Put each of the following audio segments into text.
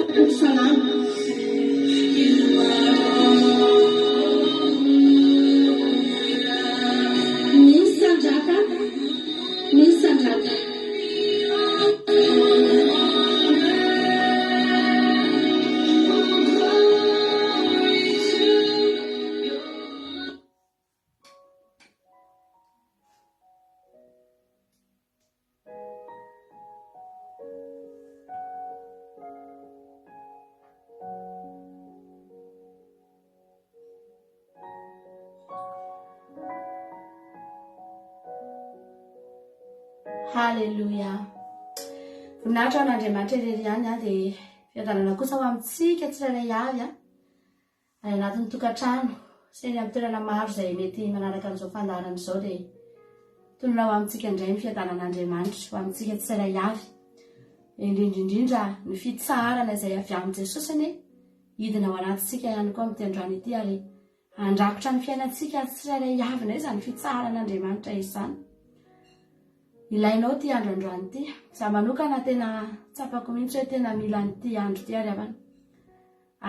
Tompo salama. Misandrata, misandrata. Haleloia. Voninahitra ho an'Andriamanitra irery ihany a, dia fiadanana kosa ho amintsika tsirairay avy a. Any anatin'ny tokantrano sy eny amin'ny toerana maro izay mety manaraka an'izao fandaharana izao dia tonona ho amintsika indray ny fiadanan'Andriamanitra ho amintsika tsirairay avy. Indrindra indrindra ny fitsaharana izay avy amin'i Jesosy anie hidina ao anatintsika ihany koa amin'ity androany ity ary handrakotra ny fiainantsika tsirairay avy indray izany fitsaharan'Andriamanitra izany. Ilainao ity andro androany ity. Izaho manokana tena tsapako mihitsy hoe tena mila an'ity andro ity ary havana.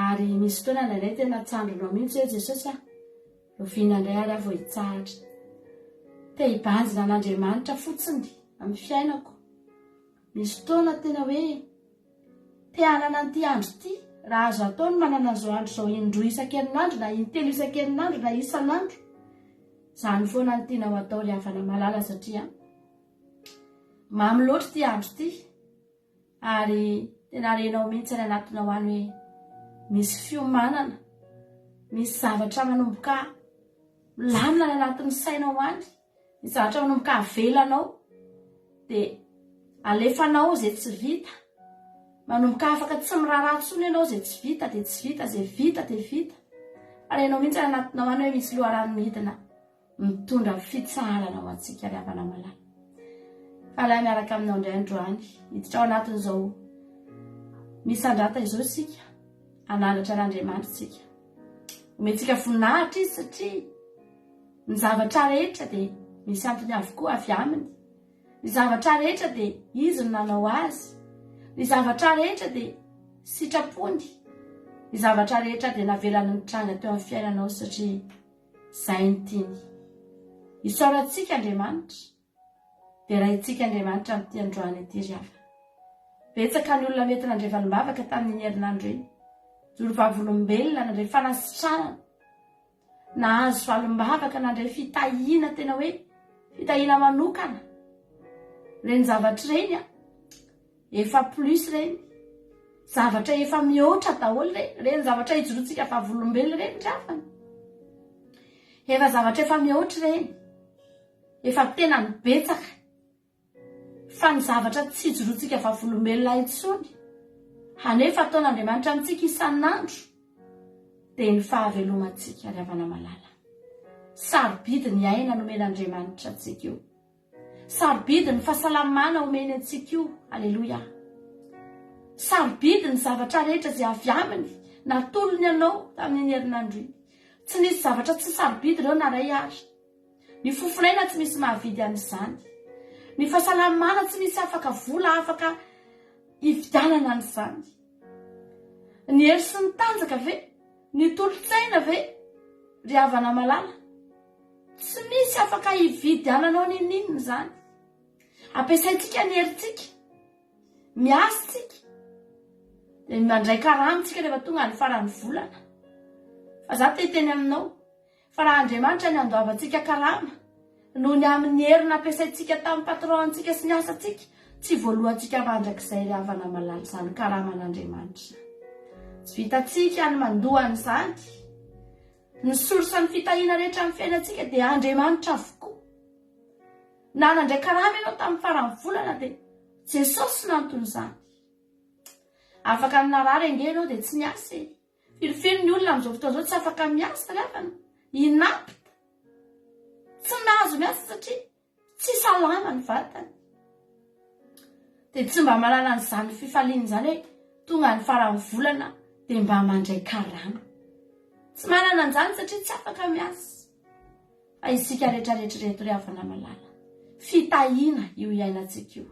Ary misy fotoana indraindray tena tsy andrinao mihitsy hoe Jesosy a, oviana indray ary aho vao hitsahatra. Te hibanjina an'Andriamanitra fotsiny amin'ny fiainako. Misy fotoana tena hoe te hanana an'ity andro ity, raha azo atao ny manana an'izao andro izao indroa isan-kerinandro na intelo isan-kerinandro na isan'andro. Izany foana no tiana ho atao ry havana malala satria mamy loatra ity andro ity. Ary tena renao mihitsy any anatinao any hoe misy fiomanana, misy zavatra manomboka milamina any anatin'ny sainao any, misy zavatra manomboka avelanao, dia alefanao izay tsy vita, manomboka afaka tsy miraharaha intsony ianao izay tsy vita dia tsy vita, izay vita dia vita. Fa renao mihitsy any anatinao any hoe misy loharano midina. Mitondra fitsaharana ho antsika ry havana malala. Faly ahy miaraka aminao indray androany. Hiditra ao anatin'izao misandrata izao isika, hanandratra an'Andriamanitra isika. Omentsika voninahitra izy satria ny zavatra rehetra dia misy antony avokoa avy aminy. Ny zavatra rehetra dia izy no nanao azy. Ny zavatra rehetra dia sitrapony. Ny zavatra rehetra dia navelany nitranga teo amin'ny fiainanao satria Izay no tiany. Isaorantsika Andriamanitra. Deraintsika Andriamanitra amin'ity androany ity ry havana. Betsaka ny olona mety nandre valim-bavaka tamin'iny herinandro iny. Joro vavolombelona, nandre fanasitranana, nahazo valim-bavaka, nandre fitahiana tena hoe fitahiana manokana. Ireny zavatra ireny an. Efa plus ireny. Zavatra efa mihoatra daholo ireny. Ireny zavatra ijoroantsika vavolombelona ireny ry havana. Efa zavatra efa mihoatra ireny. Efa tena betsaka. Fa ny zavatra tsy ijoroantsika vavolombelona intsony, hanefa ataon'Andriamanitra amintsika isan'andro, dia ny fahavelomantsika ry havana malala. Sarobidy ny aina nomen'Andriamanitra antsika io. Sarobidy ny fahasalamana omeny antsika io. Aleloia. Sarobidy ny zavatra rehetra izay avy aminy, natolony anao tamin'iny herinandro iny. Tsy nisy zavatra tsy sarobidy ireo na iray ary. Ny fofon'aina tsy misy mahavidy an'izany. Ny fahasalamana tsy misy afaka vola afaka hividianana an'izany. Ny hery sy ny tanjaka ve? Ny tolo-tsaina ve? Ry havana malala. Tsy misy afaka hividiananao n'inon'inona izany. Ampiasaintsika ny herintsika. Miasa isika. Dia mandray karama isika rehefa tonga ny faran'ny volana. Fa za te hiteny aminao, fa raha Andriamanitra ny handoavantsika karama, noho ny amin'ny hery nampiasaintsika tamin'ny patron-ntsika sy ny asantsika, tsy voalohantsika mandrakizay ry havana malala izany karaman'Andriamanitra izany. Tsy vitantsika ny mandoa an'izany. Ny source ny fitahiana rehetra amin'ny fiainantsika dia Andriamanitra avokoa. Na nandray karama ianao tamin'ny faran'ny volana dia Jesosy no anton'izany. Afaka ny narary ange ianao dia tsy niasa e. Firifiry ny olona amin'izao fotoana izao tsy afaka miasa ry havana. Inapte. Tsy mahazo miasa satria Tsy salama ny vatany. Dia tsy mba manana an'izany fifaliana izany hoe tonga ny faran'ny volana dia mba mandray karama. Tsy manana an'izany satria tsy afaka miasa. Fa isika rehetrarehetra ireto ry havana malala, fitahiana io iainantsika io.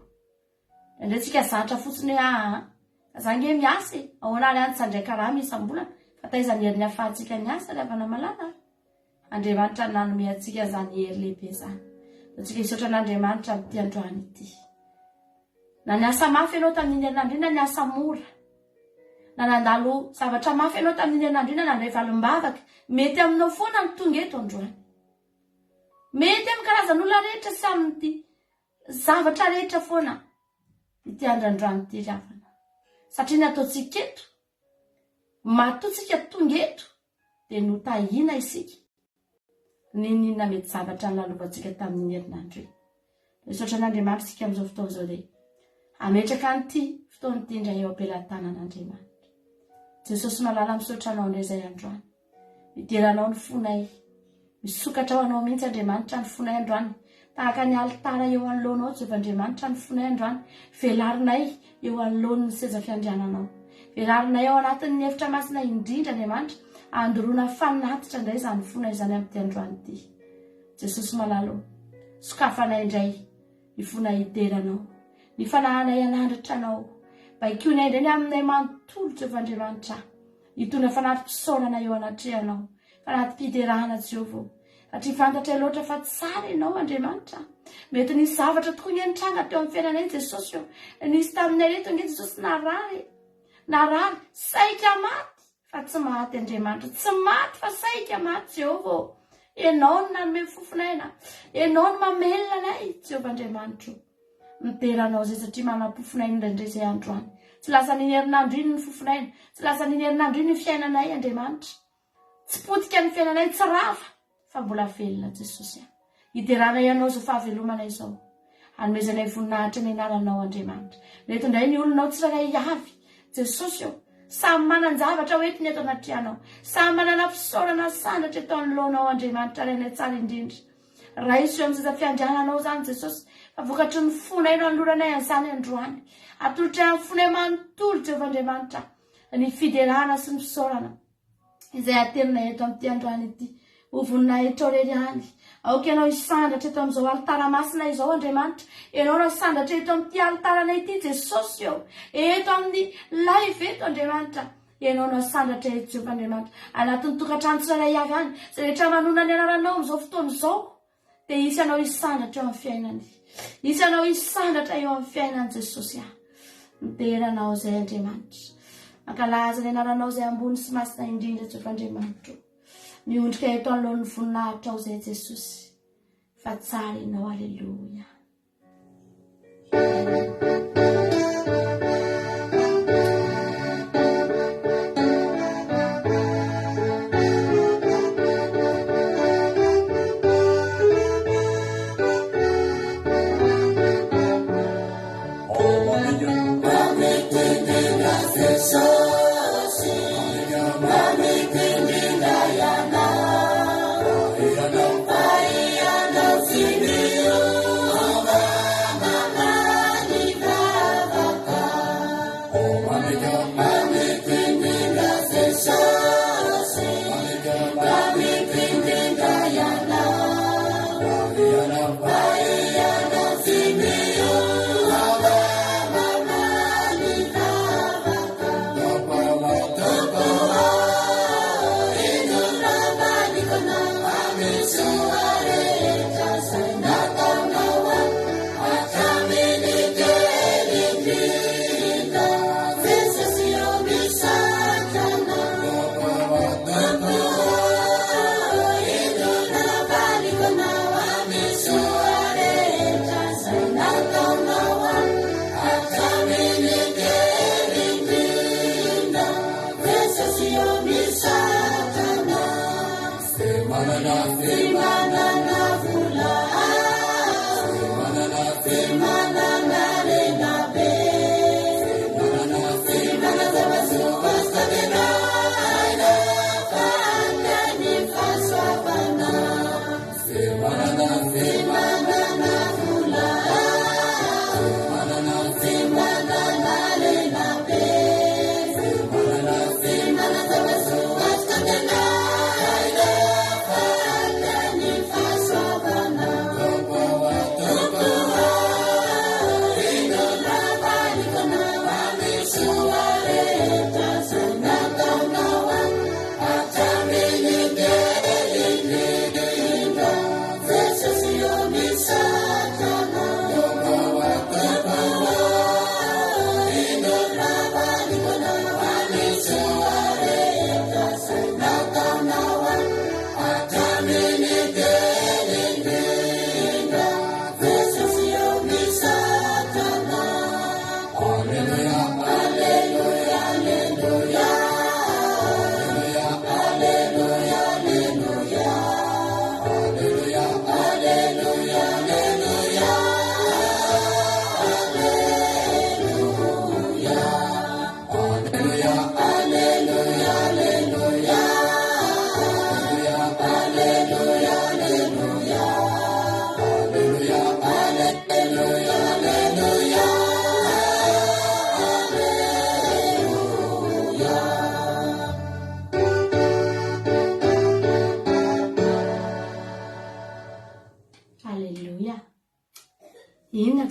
Indraindray tsika zatra fotsiny hoe aa. Za nge miasa e! Ahoana ary any tsy handray karama isam-bolana? Fa taiza ny herin'ny ahafahantsika miasa ry havana malala a? Andriamanitra nanome antsika izany hery lehibe izany. Antsika hisaotra an'Andriamanitra amin'ity androany ity. Na niasa mafy ianao tamin'iny herinandro iny na niasa mora. Na nandalo zavatra mafy ianao tamin'iny herinandro iny na nandray valim-bavaka. Mety aminao foana ny tonga eto androany. Mety amin'ny karazan'olona rehetra sy amin'ity zavatra rehetra foana ity andro androany ity ry havana. Satria ny ataontsika eto, matoa tsika tonga eto dia notahiana isika n'inon'inona mety zavatra nolalovantsika tamin'iny herinandro iny. Misaotra an'Andriamanitra isika amin'izao fotoana izao dia hametraka an'ity fotoana ity indray eo am-pelatanan'Andriamanitra. Jesosy malala misaotra anao indray izay androany. Midera anao ny fonay. Misokatra ho anao mihitsy Andriamanitra ny fonay androany. Tahaka ny alitara eo anoloanao Jehovah Andriamanitra ny fonay androany. Velarinay eo anoloan'ny seza fiandriananao. Velarinay ao anatin'ny efitra masina indrindra Andriamanitra. Andoroana fanatitra indray izany fonay izany amin'ity androany ity. Jesosy malala ô, sokafanay indray ny fonay hidera anao. Ny fanahinay hanandratra anao. Baikoinay indray ny aminay manontolo Jehovah Andriamanitra. Hitondra fanati-pisaorana eo anatrehanao, fanati-piderana Jehovah ô. Satria fantatray loatra fa tsara Ianao Andriamanitra. Mety nisy zavatra tokoa nge nitranga teo amin'ny fiainanay Jesosy ô. Nisy taminay reto nge Jesosy narary e. Narary, saika maty, fa tsy maty Andriamanitra. Tsy maty fa saika maty Jehovah ô. Ianao no nanome fofon'aina. Ianao no mamelona anay Jehovah Andriamanitro. Midera anao izay satria manam-pofon'aina indraindray izay androany. Tsy lasan'iny herinandro iny ny fofon'aina. Tsy lasan'iny herinandro iny ny fiainanay Andriamanitra. Tsy potika ny fiainanay, tsy rava fa mbola velona Jesosy a. Hideranay anao izao fahavelomana izao. Hanomezanay voninahitra ny anaranao Andriamanitra. Reto indray ny olonao tsirairay avy. Jesosy ô, samy manan-javatra ho entiny eto anatrehanao. Samy manana fisaorana sandratra eto anoloanao Andriamanitra Rainay tsara indrindra. Raiso eo amin'ny seza fiandriananao izany Jesosy, fa vokatry ny fonay no anoloranay an'izany androany. Atolotray amin'ny fonay manontolo, Jehovah Andriamanitra, ny fiderana sy ny fisaorana izay aterinay eto amin'ity androany ity. Ho voninahitrao irery ihany. Aoka ianao hisandratra eto amin'izao alitara masina izao, Andriamanitra. Ianao no asandratra eto amin'ity alitaranay ity, Jesosy ô. Eto amin'ny live eto, Andriamanitra. Ianao no asandratra eto Jehovah Andriamanitra. Anatin'ny tokantrano tsirairay avy any, izay rehetra manonona ny anaranao amin'izao fotoana izao, dia hisy anao hisandratra eo amin'ny fiainany. Hisy anao hisandratra eo amin'ny fiainany Jesosy ah. Midera anao izay Andriamanitra. Mankalaza ny anaranao izay ambony sy masina indrindra Jehovah Andriamanitro. Miondrika eto anoloan'ny voninahitrao izay Jesosy. Fa tsara ianao, aleloia.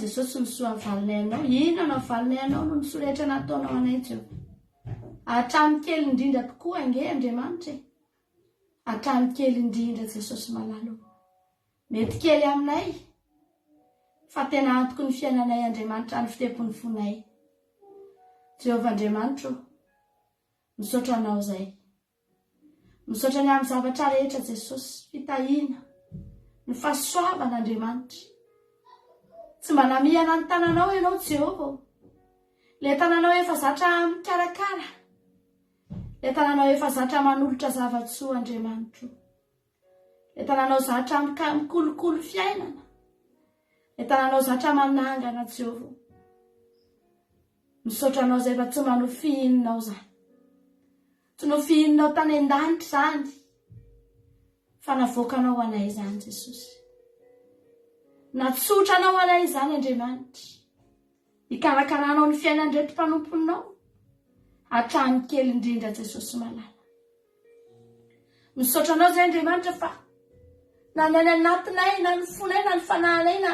Jesosy ny soa havalinay anao? Inona no havalinay anao noho ny soa rehetra nataonao anay Jehovah? Hatramin'ny kely indrindra tokoa ange Andriamanitra e! Hatramin'ny kely indrindra Jesosy malala o! Mety kely aminay fa tena antoky ny fiainanay Andriamanitra ny fitempon'ny fonay. Jehovah Andriamanitra o! Misaotra anao izay. Misaotra ny amin'ny zavatra rehetra Jesosy, fitahiana, ny fahasoavana Andriamanitra. Tsy mba namihana ny tananao ianao Jehovah ô. Ilay tananao efa zatra mikarakara. Ilay tananao efa zatra manolotra zava-tsoa Andriamanitro. Ilay tananao zatra mikolokolo fiainana. Ilay tananao zatra manangana Jehovah. Misaotra anao izay fa tsy mba nofihininao izany. Tsy nofihininao tany an-danitra izany fa navoakanao ho anay izany Jesosy. Natsotranao ho anay izany Andriamanitra. Hikarakaranao ny fiainan'ireto mpanomponao hatramin'ny kely indrindra Jesosy malala. Misaotra anao izay Andriamanitra fa na ny any anatinay na ny fonay na ny fanahinay na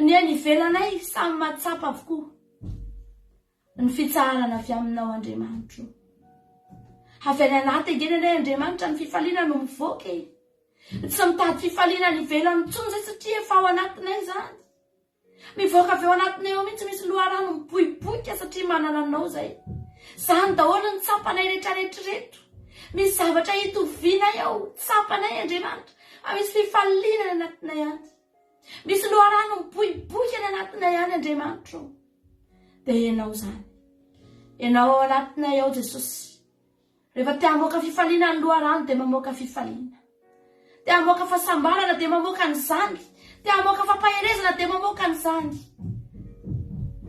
ny any ivelanay samy mahatsapa avokoa ny fitsaharana avy aminao Andriamanitro. Avy any anaty ange ny anay Andriamanitra ny fifaliana no mivoaka e. Tsy mitady fifaliana any ivelany intsony izay satria efa ao anatinay izany. Mivoaka avy ao anatinay ao mihitsy misy loharano miboiboika satria manana anao izay. Izany daholo ny tsapanay retraretra ireto. Misy zavatra itovianay ao, tsapanay Andriamanitra fa misy fifaliana any anatinay any. Misy loharano miboiboika any anatinay any Andriamanitra o. Dia ianao izany. Ianao ao anatinay ao Jesosy. Rehefa te hamoaka fifaliana ny loharano dia mamoaka fifaliana. Te hamoaka fahasambarana dia mamoaka an'izany. Te hamoaka fampaherezana dia mamoaka an'izany.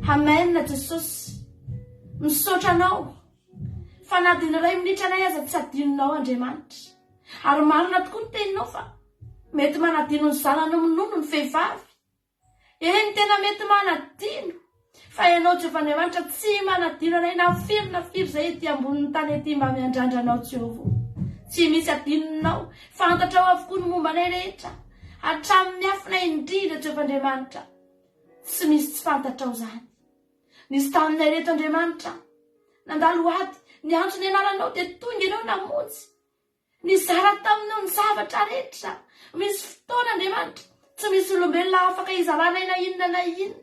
Amen Jesosy. Misaotra anao fa na dia ny iray minitra anay aza tsy adinonao Andriamanitra. Ary marina tokoa ny teninao fa mety manadino ny zanany minono ny vehivavy. Eny tena mety manadino fa ianao Jehovah Andriamanitra tsy manadino anay na firy na firy izay ety ambonin'ny tany ety mba miandrandra anao Jehovah. Tsy misy adinonao, fantatrao avokoa ny momba anay rehetra, hatramin'ny miafina indrindra Jehovah Andriamanitra. Tsy misy tsy fantatrao izany. Nisy taminay ireto Andriamanitra nandalo ady, niantso ny anaranao dia tonga ianao namonjy. Nizara taminao ny zavatra rehetra. Misy fotoana Andriamanitra, tsy misy olombelona afaka hizaranay na inona na inona.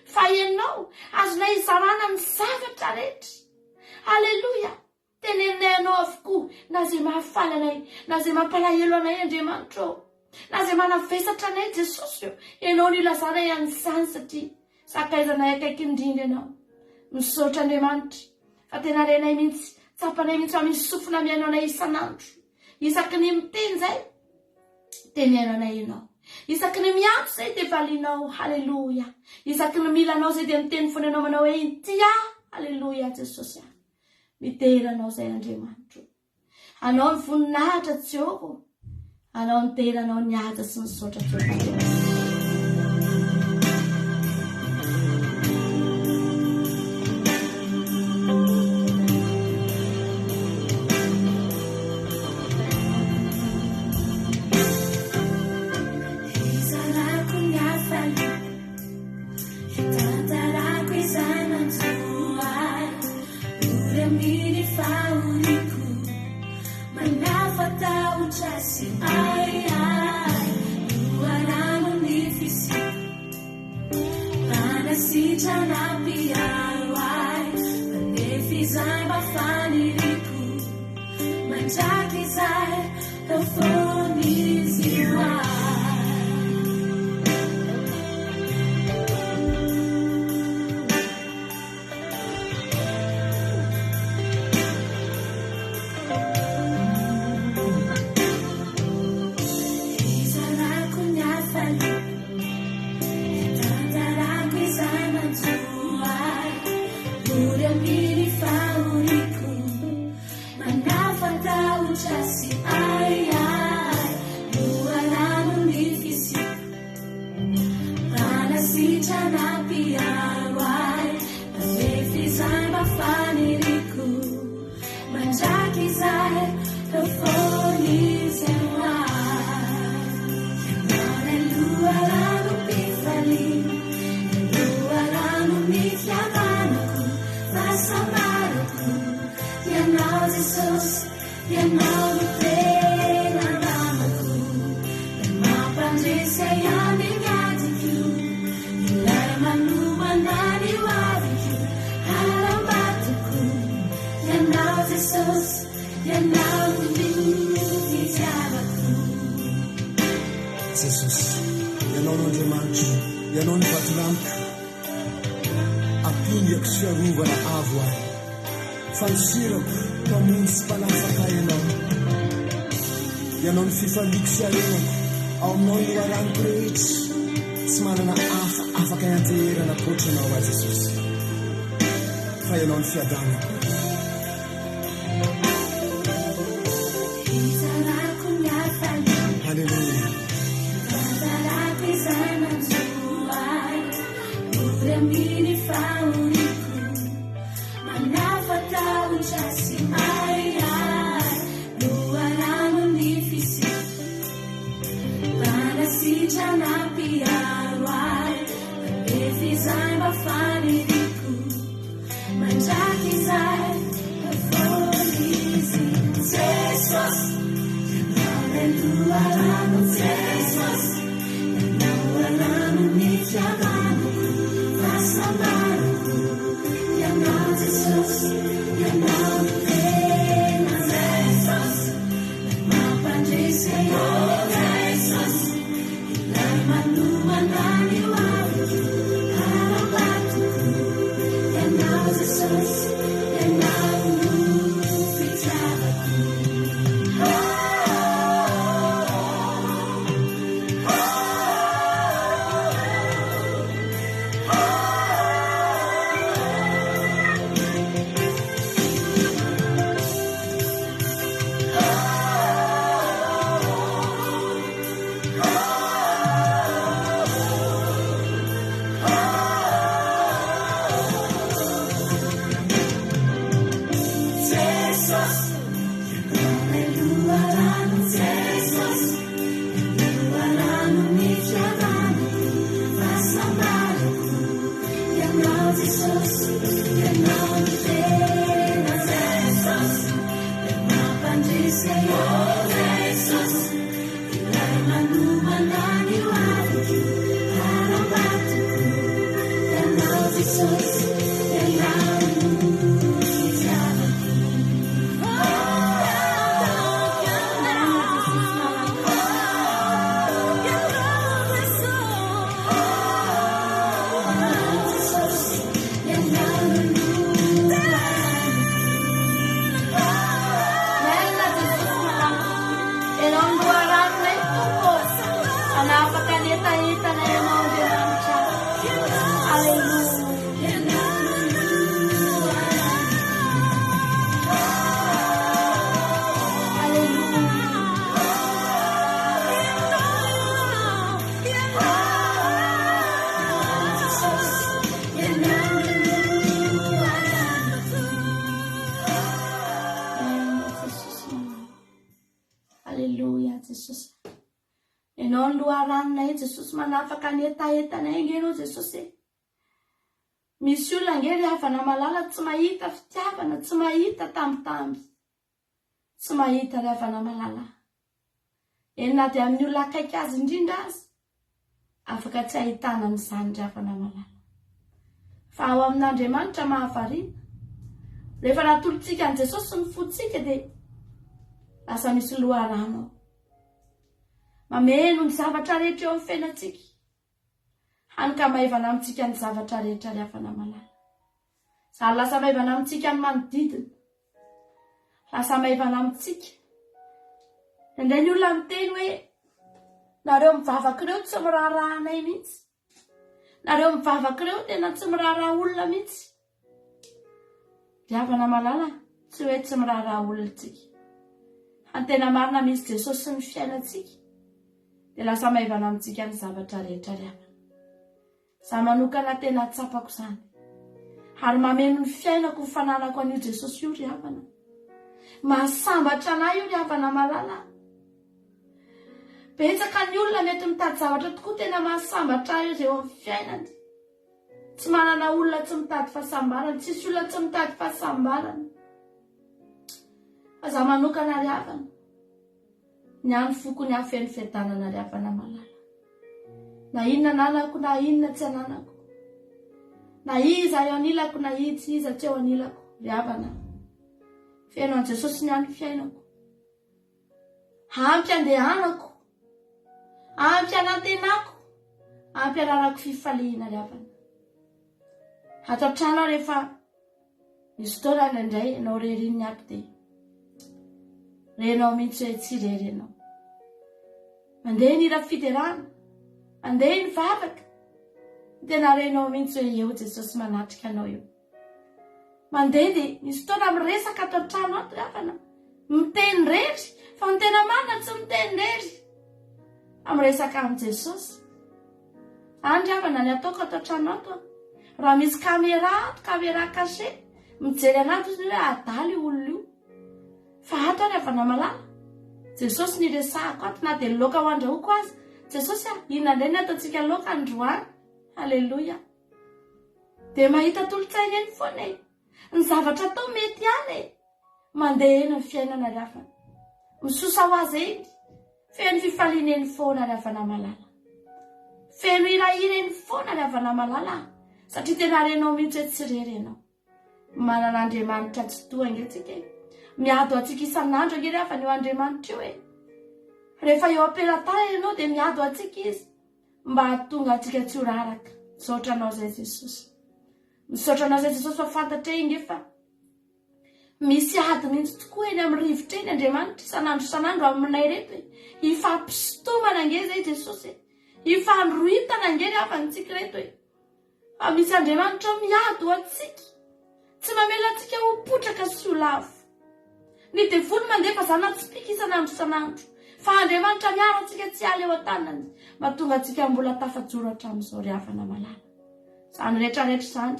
Fa Ianao, azonay hizarana ny zavatra rehetra. Aleloia! Teneninay Anao avokoa, na izay mahafaly anay, na izay mampalahelo anay, Andriamanitra ô. Na izay manavesatra anay, Jesosy ô. Ianao no ilazanay an'izany satria sakaizanay akaiky indrindra Ianao. Misaotra Andriamanitra. Fa tena renay mihitsy, tsapanay mihitsy fa misy sofina mihaino anay isan'andro. Isaky ny miteny izay, dia mihaino anay ianao. Isaky ny miantso izay dia valianao, haleloia. Isaky ny mila anao izay dia miteny foana ianao manao hoe inty aho, haleloia Jesosy ah. Midera anao izay Andriamanitro. Anao ny voninahitra Jehovah. Anao ny dera, anao ny haja sy ny saotra Jehovah. Hizarako ny hafaliako, hitantarako izay nanjo ahy. Ory amin'ny fahoriako, manafa-tahotra sy ahiahy, loharano ny fisiako, mpanasitrana mpiaro ahy, manefy izay mba faniriako, mandrakizay tao foana izy ho ahy. Hizarako ny hafaliako, hitantarako izay nanjo ahy, ory amin'ny fahoriako, manafa-tahotra sy ahiahy, loharanon'ny fisiako. Mpanasitrana mpiaro ahy, manefy izay mba faniriako, mandrakizay eo foana izy ho ahy. Ianao ilay loharanom-pifaliana, Ianao Jesosy, Ianao no tena namako, Ilay mampandresy ahy amin'ny adiko, Ilay manomana ny ho aviko, halam-batoko. Ianao Jesosy, Ianao no fitiavako. Jesosy, Ianao no Andriamanitro, Ianao no vatolampiko. Ampingako sy fiarovana avo ahy. Fandosirako, Mpamonjy sy Mpanafaka ahy Ianao. Ianao no fifaliako sy harenako, ao Aminao ny loharanoko rehetra. Tsy manana hafa afaka hianteherana ankoatra Anao aho Jesosy, fa Ianao no fiadanako. Hizarako ny hafaliana. Haleloia. Hitantarako izay nanjo ahy. Ory amin'ny fahoriako. Manafa-tahotra sy ahiahy. Loharanon'ny fisiako. Mpanasitrana mpiaro ahy. Mpanefy izay mba faniriako. Mandrakizay foana izy. Jesosy, Ianao ilay loharano. Jesosy, Ianao loharanon'ny fiadanako, fahasambarako. Ianao Jesosy, Ianao no tena Jesosy, ilay mampandresy ahy. Oh Jesosy, Ilay manomana ny ho aviko, haram-batoko. Ianao Jesosy, Ianao no fitiavako. Jesosy, Ianao ilay loharano. Jesosy, loharanon'ny fiadanako, fahasambarako. Ianao Jesosy, Ianao no tena Jesosy, ilay mampandresy ahy. Oh Jesosy, ilay manomana ny ho aviko, haram-batoko. Ianao Jesosy, Ianao no fitiavako. Amen Jesosy malala. Ianao no loharanonay Tompo. Hanafaka ny hetahetanay Ianao Andriamanitra. Alléluia. Alléluia. Amen Jesosy malala. Alléluia Jesosy. Ianao no loharanonay Jesosy manafaka ny hetahetanay ange Ianao Jesosy e. Misy olona ange ry havana malala tsy mahita fitiavana, tsy mahita tambitamby. Tsy mahita ry havana malala. Eny na dia amin'ny olona akaiky azy indrindra aza, afaka tsy ahitana an'izany ry havana malala. Fa ao amin'Andriamanitra mahavariana. Rehefa natolotsika an'i Jesosy ny fontsika dia lasa misy loharano ao. Mameno ny zavatra rehetra eo amin'ny fiainantsika. Hany ka maivana amintsika ny zavatra rehetra ry havana malala. Zary lasa maivana amintsika ny manodidina. Lasa maivana amintsika. Indraindray ny olona miteny hoe nareo mivavaka ireo tsy miraharaha anay mihitsy. Nareo mivavaka ireo tena tsy miraharaha olona mihitsy. Ry havana malala, tsy hoe tsy miraharaha olona isika. Fa ny tena marina misy Jesosy sy ny fiainantsika dia lasa maivana amintsika ny zavatra rehetra ry havana. Za manokana tena tsapako izany. Ary mameno ny fiainako ny fananako an'io Jesosy io ry havana. Mahasambatra anay io ry havana malala. Betsaka ny olona mety mitady zavatra tokoa tena mahasambatra azy eo amin'ny fiainany. Tsy manana olona tsy mitady fahasambarana, tsisy olona tsy mitady fahasambarana. Fa za manokana ry havana, ny ahy ny foko ny ahy feno fiadanana ry havana malala. Na inona ananako na inona tsy ananako. Na iza eo anilako na iza iza tsy eo anilako ry havana. Feno an'i Jesosy ny ahy ny fiainako. Ampy andehanako, ampy anantenako, ampy ananako fifaliana ry havana. Ato an-trano aho rehefa Misy fotoana indraindray ianao irery iny ato dia renao mihitsy hoe tsy irery ianao. Mandeha ny hira fiderana, mandeha ny vavaka, tena renao mihitsy hoe eo Jesosy manatrika anao eo. Mandeha dia misy fotoana miresaka ato an-trano ato ry havana, miteny irery, fa ny tena marina tsy miteny irery, fa miresaka amin'i Jesosy. Any ry havana ny ataoko ato an-trano ato a. Raha misy caméra ato, caméra cachée, mijery anaty izy hoe adala io olona io. Fa ato ary havana malala. Jesosy no iresahako ato na dia laoka ho andrahoako aza. Jesosy a, inona indray ny ataontsika laoka androany? Aleloia. Dia mahita tolo-tsaina eny foana e. Ny zavatra atao mety ihany e. Mandeha eny ny fiainana ry havana. Misosa ho azy eny. Feno fifaliana eny foana ry havana malala. Feno hirahira eny foana ry havana malala satria tena renao mihitsy hoe tsy irery ianao. Manana Andriamanitra Tsitoha ange tsika e. Miady ho antsika isan'andro ange ry havana io Andriamanitra io e. Rehefa eo am-pelatanana ianao dia miady ho antsika izy mba hahatonga antsika tsy ho raraka. Misaotra anao izay Jesosy. Misaotra anao izay Jesosy fa fantatray ange fa Misy ady mihitsy tokoa eny amin'ny rivotra eny Andriamanitra isan'andro isan'andro aminay ireto e. Ifampisintomana ange izay Jesosy e. Ifandrohitana ange ry havana tsika ireto e. Fa misy Andriamanitra miady ho antsika. Tsy mamela antsika ho potraka sy ho lavo. Ny devoly mandefa zana-tsipìka isan'andro isan'andro. Fa Andriamanitra miaro antsika tsy hiala eo an-tanany. Mahatonga antsika mbola tafajoro hatramin'izao ry havana malala. Izany rehetra rehetra izany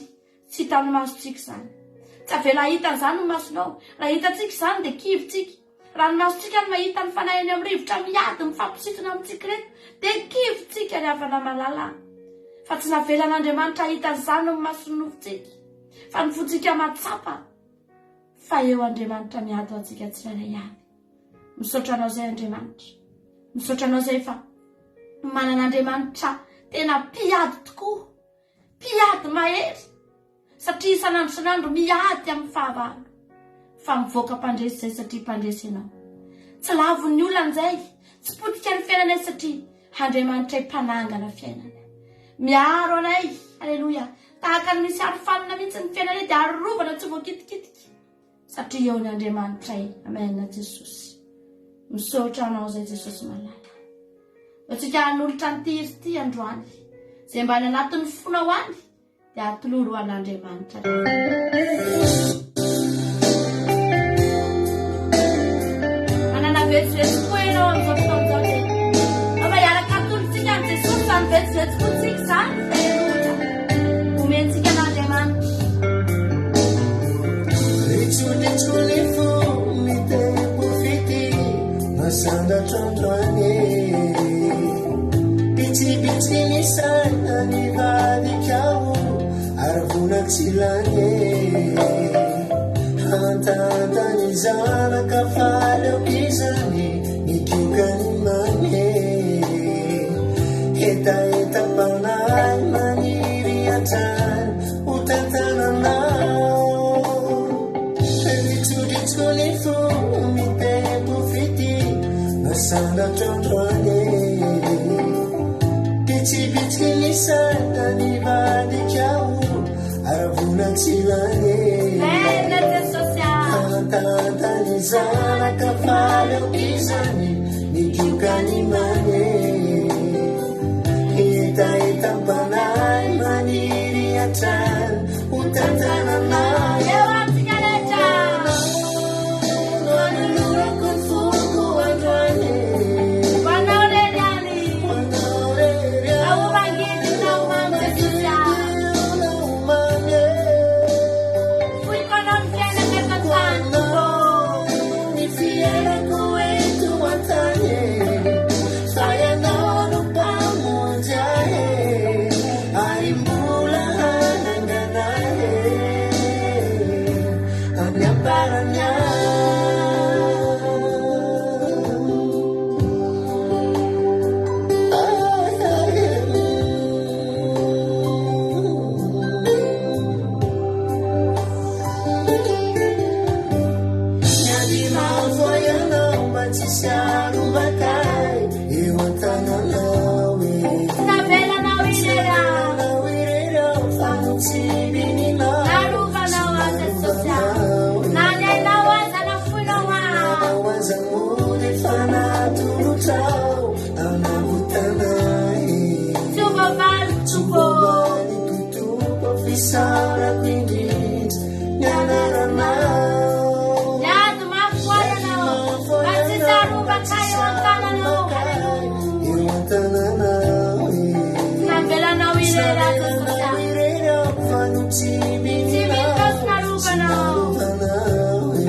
Tsy hitan'ny masontsika izany. Tsy avela hahita an'izany ny masonao. Raha hitantsika izany dia kivy tsika. Raha ny masontsika no mahita ny fanahy eny amin'ny rivotra miady mifampisintona amintsika ireto dia kivy tsika ry havana malala a. Fa tsy navelan'Andriamanitra hahita an'izany ny mason'ny nofontsika. Fa ny fontsika mahatsapa fa eo Andriamanitra miady ho antsika tsirairay avy. Misaotra anao izay Andriamanitra. Misaotra anao izay fa manana Andriamanitra tena mpiady tokoa. Mpiady mahery satria isan'andro isan'andro miady amin'ny fahavalo fa mivoaka mpandresy izay satria mpandresy ianao. Tsy lavon'ny olana izay, tsy potika ny fiainanay satria Andriamanitray mpanangana fiainana. Miaro anay, aleloia, tahaka ny misy arofanina mihitsy ny fiainanay dia arovana tsy voakitikitika satria eo ny Andriamanitray. Amen Jesosy. Misaotra anao izay Jesosy malala. Antsika hanolotra an'ity hira ity androany. Izay mba any anatin'ny fonao any dia atoloro ho an'Andriamanitra. Manana vetsivetsi koa ianao amin'izao fotoana izao dia mba hiaraka atolotsika an'i Jesosy izany vetsivetsi fontsika izany. Aleloia. Omentsika an'Andriamanitra. Ritsoritso ny fo mitempo fitia Nasandratra androany e Bitsibitsy ny saina nivadika ho Ary vola tsy lany e Hantahanta ny zanaka faly aoka izany Nikoka ny mamy e Hetahetam-panahy maniry hatrany Ho tantananao Ritsoritso ny fo mitempo fitia Nasandratra androany e Bitsibitsiky ny saina nivadika ho Aravona tsy lany e Hantahanta ny zanaka faly aoka izany Nikoka ny mamy e Hetahetam-panahy maniry hatrany ho tantananao. Eo amintsika rehetra. No anolorako ny foko androany. Ho anao irery ihany. Ho anao irery Na ho mangidy na ho mamy Jesosy ah. Na ho mamy e. Foiko anao ny fiainako eto an-tany Tompo. Ny fiainako eto an-tany e. Fa ianao no mpamonjy ahy e. Ary mbola hanangana ahy e. tsisy harombaka ahy eo an-tananao e. Tsy navelanao irery aho. Navelanao irery aho fa notsibininao. Narovanao aho Jesosy ah. Na ny ainao aza nafoinao aho. Ao aza mody efa natolotrao hanavotana ahy. Tsy ho voavaliko Tsy Tompo. voavaliko Tompo, fisaorako indrindra ny anaranao. Niady mafy ho ahy ianao. Mba tsy hisy harombaka ahy eo an-tananao. Haleloia. Eo an-tananao e. Tsy navelanao Tsy irery aho Jesosy navelanao ah. irery aho fa Tsy notsibininao, vita sy tsy narovanao. narovanao e.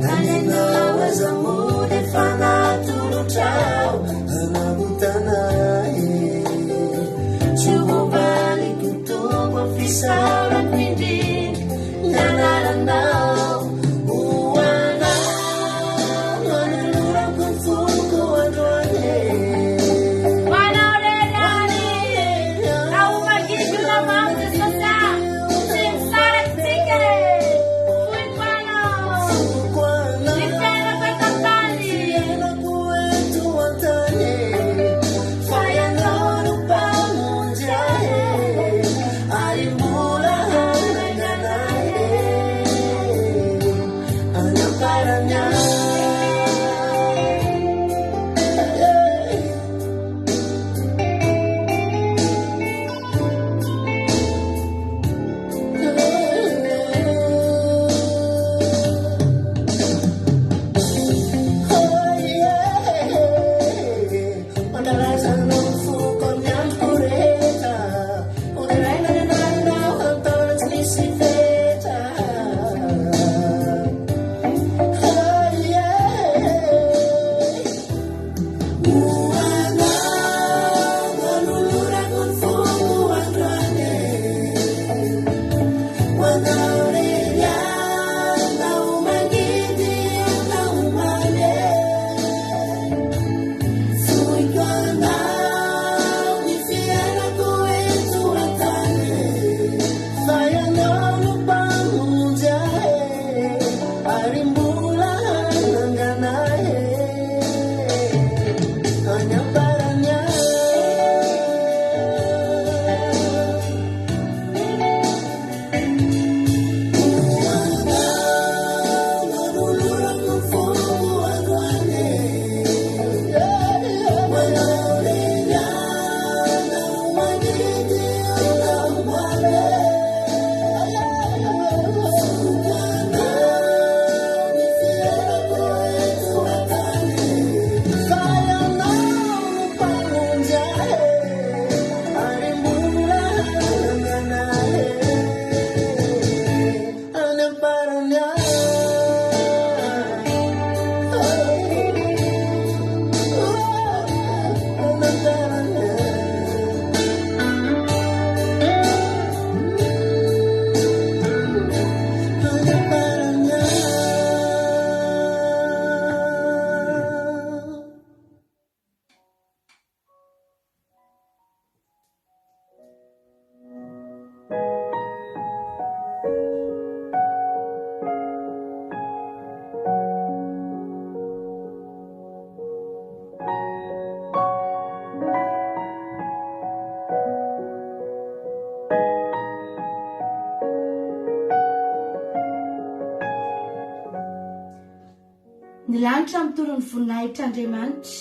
Na ny ainao aza mody efa natolotrao hanavotana ahy. Tsy ho voavaliko Tompo, fisaorako indrindra ny anaranao. Ho anao no anolorako ny foko androany e. Ho anao irery ihany. Raha ho mangidy na mamy Jesosy ah. Tsy misaraka tsika e. Foiko anao. Foko Ny anao. fiainako eto an-tany. Fiainako eto an-tany e. Fa ianao no mpamonjy ahy e. Ary mbola hanangana ahy e. Any am-parany any. Oh yeah, mankalaza anao ny foko amin'ny androko rehetra. Hoderaina ny anaranao amin'ny taona tsy misy fetra. Oh yeah. Ho anao no anolorako ny foko androany e. Ho anao irery ihany, na ho mangidy na ho mamy e. Foiko anao ny fiainako eto an-tany e. Fa ianao no mpamonjy ahy e. Ary mbola hanangana ahy e. Any am-parany any. Ny lanitra mitory ny voninahitr'Andriamanitra,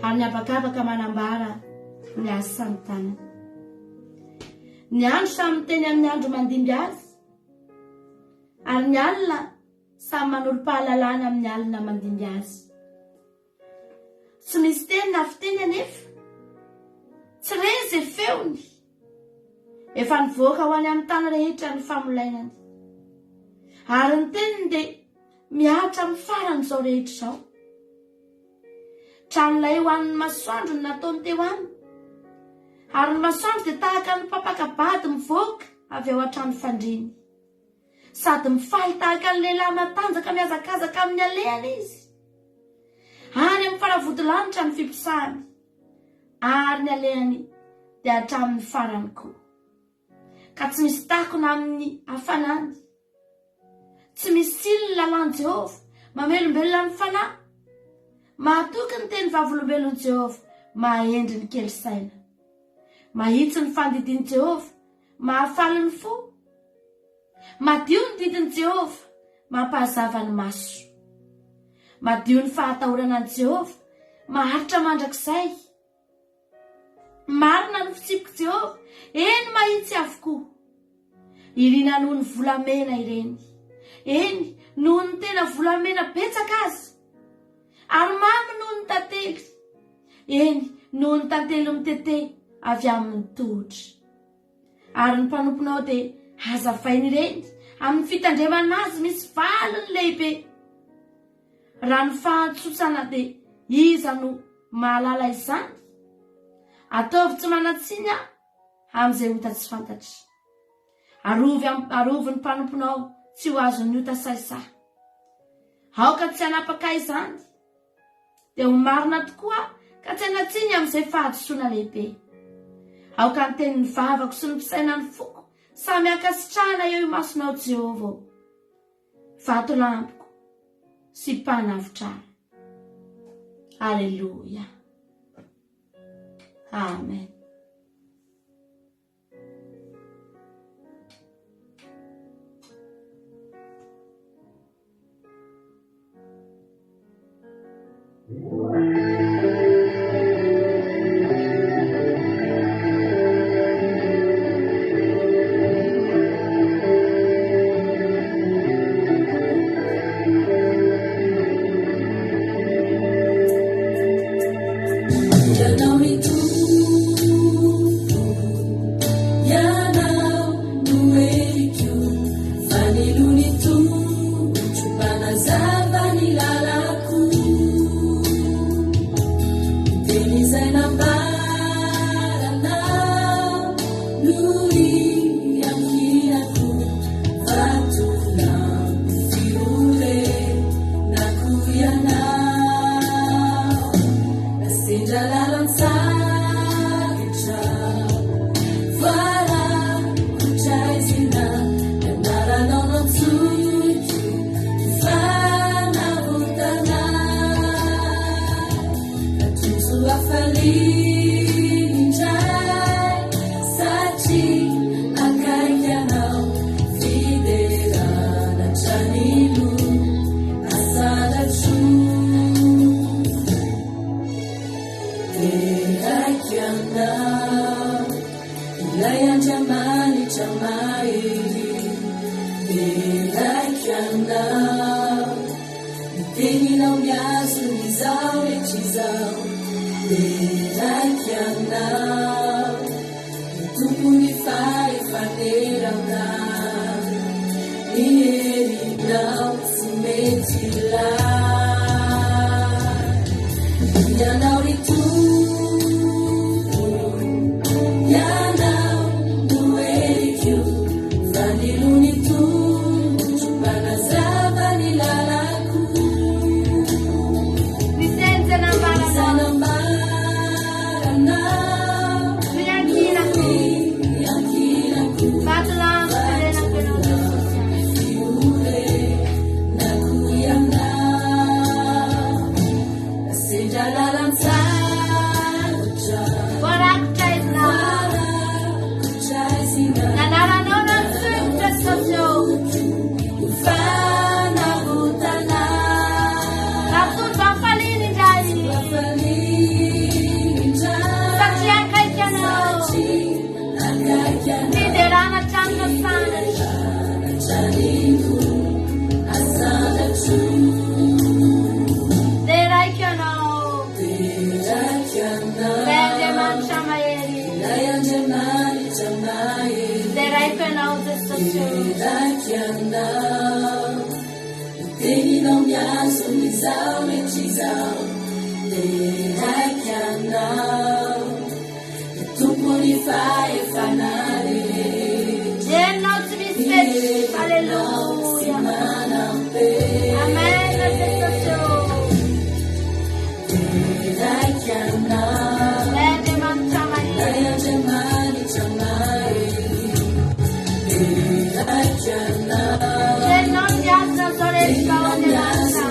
ary ny habakabaka manambara ny asan'ny tanany. Ny andro samy miteny amin'ny andro mandimby azy, ary ny alina samy manolo-pahalalana amin'ny alina mandimby azy. Tsy misy teny na fiteny anefa, tsy re izay feony. Efa nivoaka ho any amin'ny tany rehetra ny famolainany, ary ny teniny dia mihatra amin'ny faran'izao rehetra izao. Tranolay ho an'ny masoandro no nataony teo aminy, ary ny masoandro dia tahaka ny mpampaka-bady mivoaka avy ao an-trano fandriany. Sady mifaly tahaka ny lehilahy matanjaka mihazakazaka amin'ny alehany izy. Any amin'ny faravodilanitra ny fiposahany, ary ny alehany dia hatramin'ny farany koa. Ka tsy misy takona amin'ny hafanany. Tsy misy tsiny ny lalàn'i Jehovah, mamelombelona ny fanahy. Mahatoky ny teny vavolombelon'i Jehovah, mahahendry ny kely saina. Mahitsy ny fandidian'i Jehovah, mahafaly ny fo. Madio ny didin'i Jehovah, mampahazava ny maso. Madio ny fahatahorana an'i Jehovah, maharitra mandrakizay. Marina ny fitsipik'i Jehovah, eny mahitsy avokoa. Irina noho ny volamena ireny, eny, noho ny tena volamena betsaka aza. Ary mamy noho ny tantely, eny, noho ny tantely mitete avy amin'ny tohotra. Ary ny mpanomponao dia hazavainy ireny amin'ny fitandremana azy misy valiny lehibe. Raha ny fahantsotsana dia iza no mahalala izany? Ataovy tsy manan-tsiny aho amin'izay ota tsy fantatra. Arovy arovy ny mpanomponao tsy ho azon'ny ota sahisahy. Aoka tsy hanapaka izany. Dia ho marina tokoa aho ka tsy hanan-tsiny amin'izay fahadisoana lehibe. Aoka ny tenin'ny vavako sy ny fisainan'ny foko samy hankasitrahana eo imasonao Jehovah ô. Vatolampiko sy mpanavotra ahy. Aleloia. Amen. Ianao ny Tompo, Ianao no heriko, fanilo ny tongotro, mpanazava ny lalako. Ny teny izay nambaranao no iankinako, vatolampy fiorenako Ianao. Sendra lalan-tsarotra, voarakotra aizina, ny anaranao no antsoiko ho fanavotana. Ka tojo hafaliana indray, satria akaiky anao, fiderana hatrany no asandratra. Deraiko Ianao, ilay Andriamanitra mahery. Deraiko Ianao, ny teninao mihazona izao rehetra izao. Deraiko Ianao, ny Tompon'ny fahefaneran-tany. Ny herinao tsy mety lany. Ianao ry Tompo, Ianao no heriko, fanilo ny tongotro, mpanazava ny lalako. Ny teny izay nambaranao. Izay nambaranao No iankinako. no iankinako. Vatolampy firenako ianao Jesosy. Fiorenako Ianao. Sendra lalan-tsarotra. Voarakotra aizina. Voarakotra aizina. Ny anaranao no antsoiko Jesosy ô. Ho fanavotana. Nampitondra hafaliana indray. Hafaliana indray. Satria akaiky anao. Satria akaiky anao. Fiderana hatrany no sanatry. Fiderana hatrany no asanatro. Deraiko ianao. Deraiko ianao. Ilay Andriamanitra mahery. Ilay Andriamanitra mahery. Deraiko ianao Jesosy ô. Deraiko ianao. Ny teninao mihazona izao rehetra izao. Deraiko ianao. Ny Tompon'ny fahefana rehetra. Ianao tsy misy fetra. Aleloia. Amen Jesosy ô. Deraiko ianao. Ilay Andriamanitra mahery. Ilay Andriamanitra mahery. Deraiko ianao. Ianao no mihazona izao rehetra izao Andriamanitra.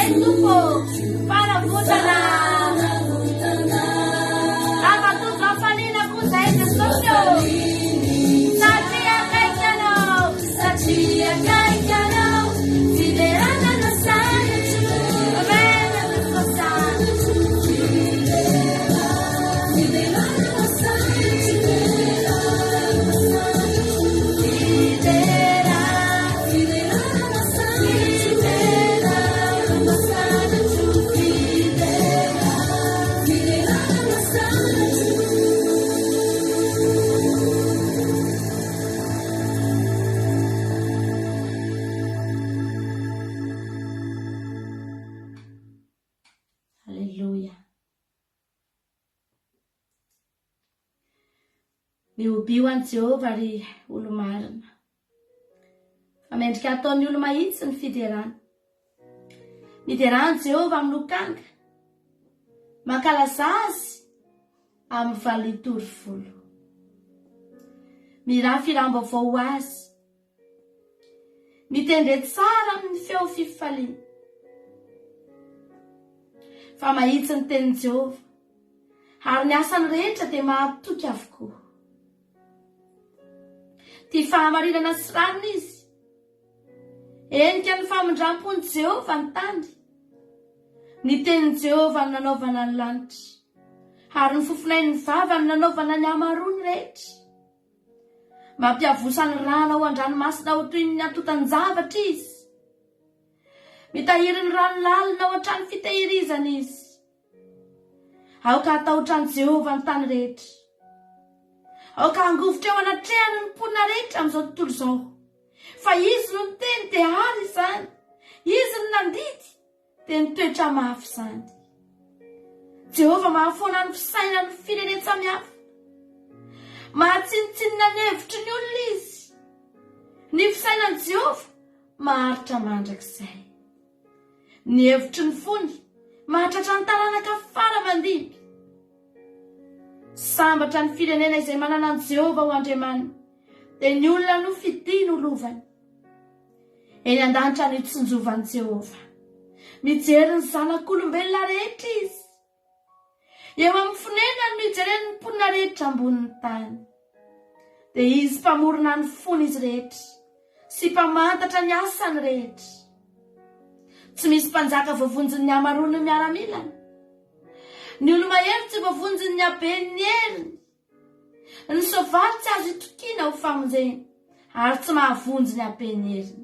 Tompo ô, fanavotana. Tafatojo hafaliana koa izahay Jesosy ô, satria akaiky Anao, satria akaiky Anao, fiderana no sanatro. Amen, Jesosy. Aleloia. Mihobio an'i Jehovah, ry olo-marina. Fa mendrika hataon'ny olo-mahitsy ny fiderana. Miderà an'i Jehovah amin'ny lokanga. Mankalazà azy amin'ny valiha volo. Mihirà fihiram-baovao ho azy. Mitendre tsara amin'ny feo fifaliana. Fa mahitsy ny tenin'i Jehovah, ary ny asany rehetra dia mahatoky avokoa. Tia fahamarinana sy rariny izy. Henika ny famindram-pon'i Jehovah ny tany. Ny tenin'i Jehovah no nanaovana ny lanitra, ary ny fofonain'ny vavany no nanaovana ny hamaroany rehetra. Mampiavosa ny rano ao an-dranomasina ho toy ny antontan-javatra izy. Mitahiry ny rano lalina ao an-trano fitehirizana izy. Aoka hatahotra an'i Jehovah ny tany rehetra. Aoka hangovitra eo anatrehany ny mponina rehetra amin'izao tontolo izao. Fa izy no niteny dia ary izany. Izy no nandidy dia nitoetra mafy izany. Jehovah mahafoana ny fisainan'ny firenen-tsamihafa. Mahatsinontsinona ny hevitry ny olona izy. Ny fisainan'i Jehovah maharitra mandrakizay. Ny hevitry ny fony mahatratra ny taranaka fara aman-dimby. Sambatra ny firenena izay manana an'i Jehovah ho Andriamaniny, dia ny olona nofidiny ho lovany. Eny an-danitra no itsinjovan'i Jehovah. Mijery ny zanak'olombelona rehetra izy. Eo amin'ny fonenany no ijereny ny mponina rehetra ambonin'ny tany. Dia izy mpamorona ny fon'izy rehetra sy mpamantatra ny asany rehetra. Tsy misy mpanjaka voavonjin'ny hamaroan'ny miaramilany. Ny olo-mahery tsy voavonjin'ny haben'ny heriny. Ny soavaly tsy azo itokiana ho famonjena, ary tsy mahavonjy ny haben'ny heriny.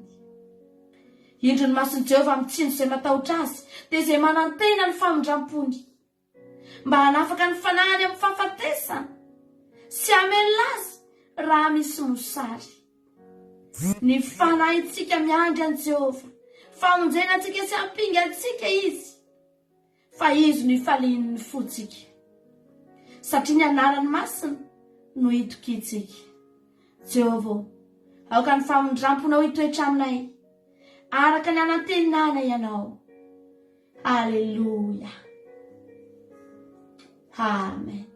Indro ny mason'i Jehovah mitsinjo izay matahotra azy, dia izay manantena ny famindram-pony, mba hanafaka ny fanahiny amin'ny fahafatesana, sy hamelona azy raha misy mosary. Ny fanahintsika miandry an'i Jehovah, famonjena antsika sy ampinga antsika izy. Fa Izy no ifalian'ny fontsika, satria ny anarany masina no itokiantsika. Jehovah ô, aoka ny famindram-ponao hitoetra aminay, araka ny anantenanay Anao. Aleloia. Amen.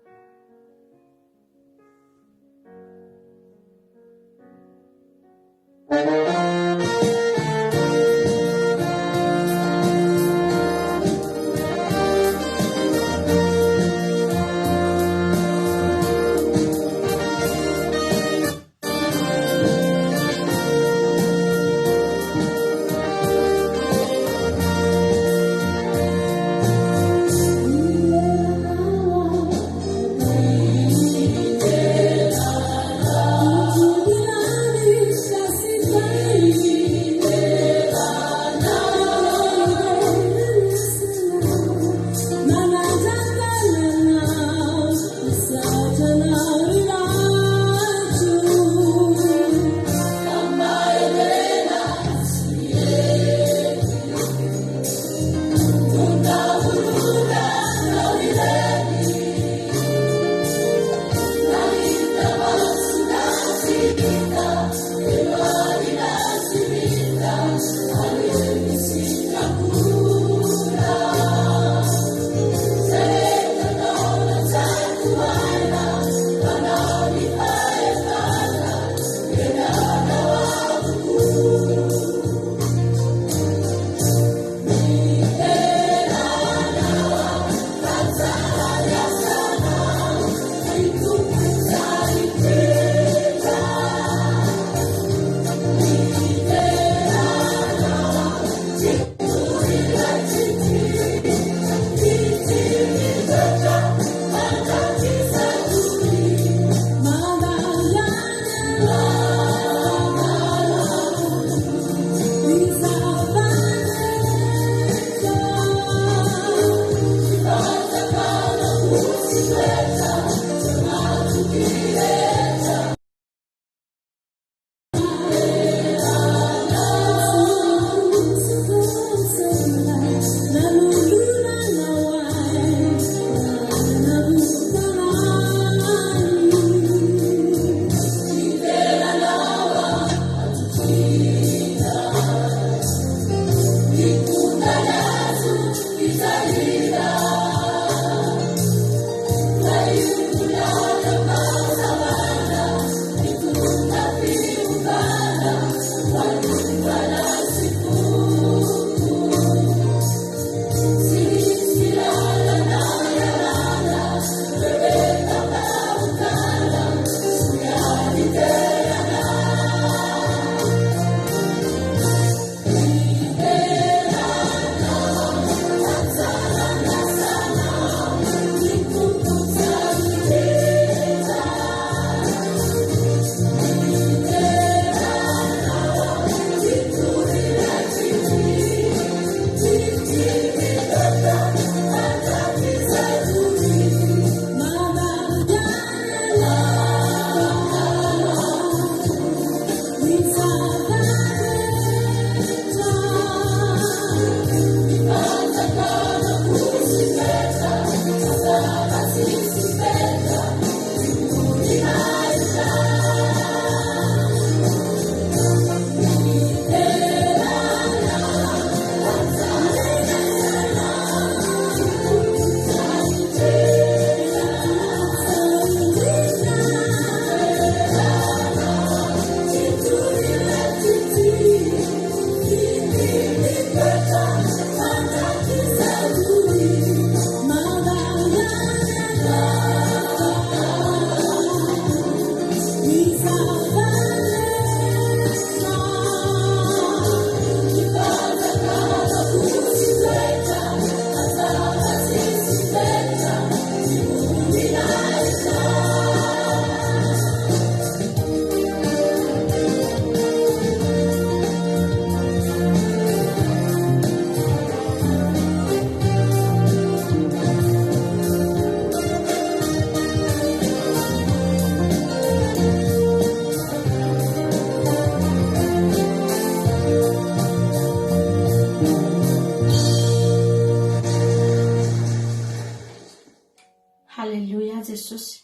Aleloia Jesosy.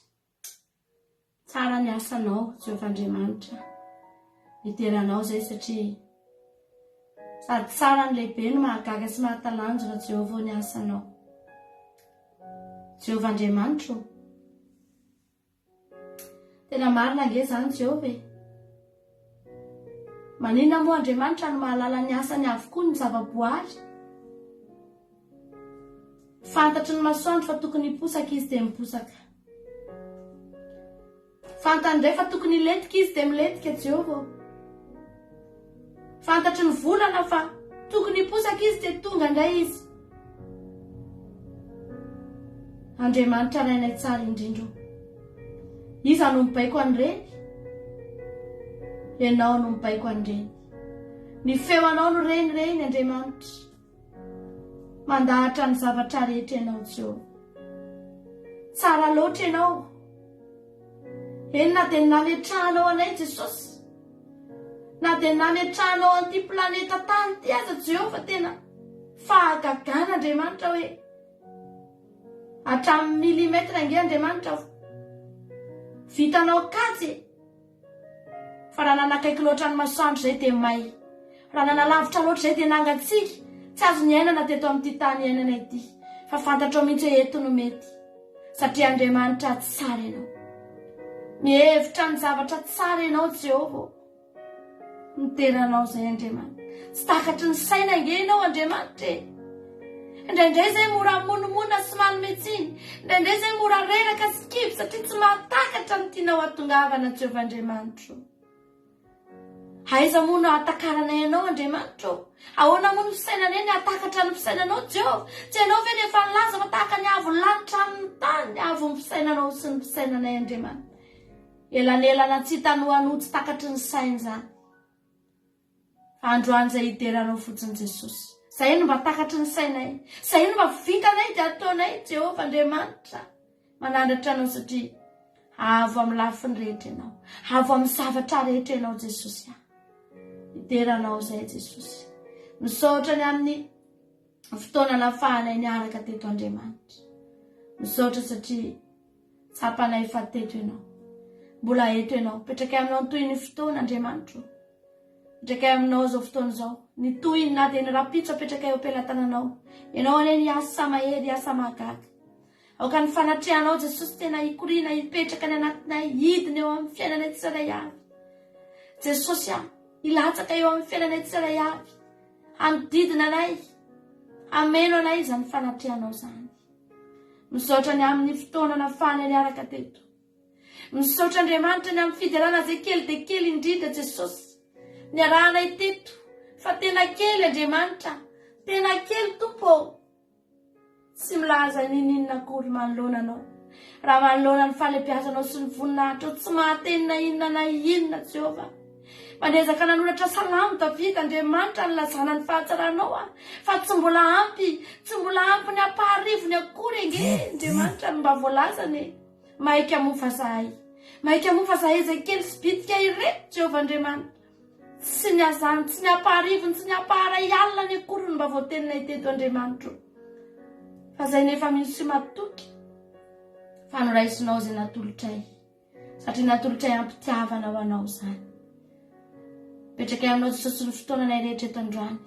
Tsara ny asanao Jehovah Andriamanitra. Midera anao izay satria sady tsara ny lehibe no mahagaga sy mahatalanjona Jehovah ny asanao. Jehovah Andriamanitro. Tena marina ange izany Jehovah e. Maninona moa Andriamanitra no mahalala ny asany avokoa ny zavaboary? Fantatry ny masoandro fa tokony hiposaka izy dia miposaka. Fantany indray fa tokony hilentika izy dia milentika Jehovah ô. Fantatry ny volana fa tokony hiposaka izy dia tonga indray izy. Andriamanitra Rainay tsara indrindra ô. Iza no mibaiko an'ireny? Ianao no mibaiko an'ireny. Ny feo anao no reny reny Andriamanitra. Mandahatra ny zavatra rehetra ianao Jehovah. Tsara loatra ianao. Eny na dia nametrahanao anay Jesosy. Na dia nametrahanao an'ity planeta tany ity aza Jehovah tena fahagagana Andriamanitra hoe hatramin'ny millimètre ange Andriamanitra vitanao kajy e. Fa raha nanakaiky loatra ny masoandro izay dia may. Raha nanalavitra loatra izay dia nangatsiaka. Tsy azo niainana teto amin'ity tany iainana ity. Fa fantatrao mihitsy hoe eto no mety. Satria Andriamanitra tsara ianao. Mihevitra ny zavatra tsara ianao Jehovah ô. Midera anao izay Andriamanitra. Tsy takatry ny saina ange ianao Andriamanitra e. Indraindray izay mora monomona sy manome tsiny. Indraindray izay mora reraka sy kivy satria tsy mahatakatra ny tianao hatongavana Jehovah Andriamanitro. Aiza moa no hahatakaranay anao Andriamanitro ô? Ahoana moa ny fisainanay ny hahatakatra ny fisainanao Jehovah? Tsy ianao ve no efa nilaza fa tahaka ny haavon'ny lanitra amin'ny tany ny haavon'ny fisainanao sy ny fisainanay Andriamanitra? Elanelana tsy hita noanoa tsy takatry ny saina izany. Fa androany izay hidera anao fotsiny Jesosy. Izay no mba takatry ny sainay. Izay no mba vitanay dia ataonay Jehovah Andriamanitra. Manandratra anao satria avo amin'ny lafiny rehetra ianao. Avo amin'ny zavatra rehetra ianao Jesosy. Hidera anao izay Jesosy. Misaotra ny amin'ny fotoana nafahanay niaraka teto Andriamanitra. Misaotra satria Tsapanay fa teto Ianao. Mbola eto Ianao. Petrakay Aminao ny tohin'ny fotoana, Andriamanitro. Petrakay Aminao izao fotoana izao. Ny tohiny na dia ny rahampitso apetrakay eo am-pelatananao. Ianao anie ny asa mahery, asa mahagaga. Aoka ny fanatrehanao, Jesosy, tena hikoriana, hipetraka any anatinay, hidina eo amin'ny fiainanay tsirairay avy. Jesosy a, hilatsaka eo amin'ny fiainanay tsirairay avy. Hanodidina anay, hameno anay izany fanatrehanao izany. Misaotra ny amin'ny fotoana nafahana niaraka teto. Misaotra Andriamanitra ny amin'ny fiderana izay kely dia kely indrindra Jesosy. Niarahanay teto fa tena kely Andriamanitra, tena kely Tompo ô. Tsy milaza n'inon'inona akory manoloana Anao. Raha manoloana ny fahalehibiazanao sy ny voninahitrao tsy mahateny na inona na inona Jehovah. Manezaka nanoratra salamo Davida, Andriamanitra nilazana ny fahatsaranao aho, fa tsy mbola ampy, tsy mbola ampy ny ampaharivony akory ange Andriamanitra no mba voalazany e. Maika moa fa zahay, maika moa fa zahay izay kely sy bitika ireto Jehovah Andriamanitra. Tsy ny azany, tsy ny ampaharivony, tsy ny ampaharay alina ny akory no mba voateninay teto Andriamanitro. Fa zay nefa mino sy matoky fa noraisinao izay natolotray. Satria natolotray am-pitiavana ho anao izany. Mipetrakay aminao Jesosy ny fotoananay rehetra eto androany.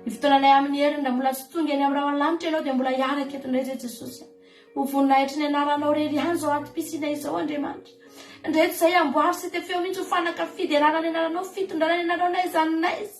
Ny fotoananay amin'ny heriny raha mbola tsy tonga eny amin'ny rahona lanitra ianao dia mbola hiaraka eto indray izay Jesosy. Ho voninahitry ny anaranao rery ihany izao antom-pisiana izao Andriamanitra. Indreto izay amboary sy tefeo mihitsy ho fanaka fiderana ny anaranao, fitondrana ny anaranao n'aiza n'aiza.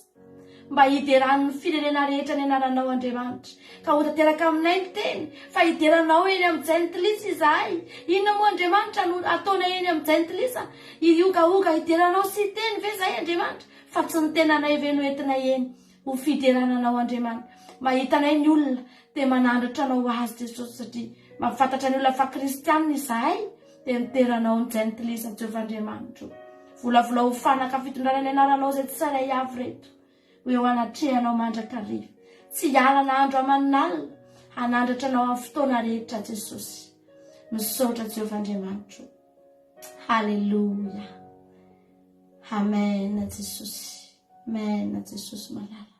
Mba hideran'ny firenena rehetra ny anaranao Andriamanitra. Ka ho tanteraka aminay ny teny, fa hidera Anao eny amin'ny jentilisa izahay. Inona moa Andriamanitra no ataonay eny amin'ny jentilisa? Hiogaoga hidera Anao sy hiteny ve izahay Andriamanitra? Fa tsy ny tenanay ve no entinay eny ho fiderana Anao Andriamanitra? Mahita anay ny olona dia manandratra Anao ho azy Jesosy satria mahafantatra ny olona fa kristianina izahay dia midera Anao ny jentilisa Jehovah Andriamanitro. Volavolao ho fanaka fitondrana ny anaranao izay tsirairay avy ireto ho eo anatrehanao mandrakariva. Tsy hiala na andro aman'alina, hanandratra anao amin'ny fotoana rehetra Jesosy. Misaotra Jehovah Andriamanitro. Haleloia. Amen Jesosy. Amen Jesosy malala.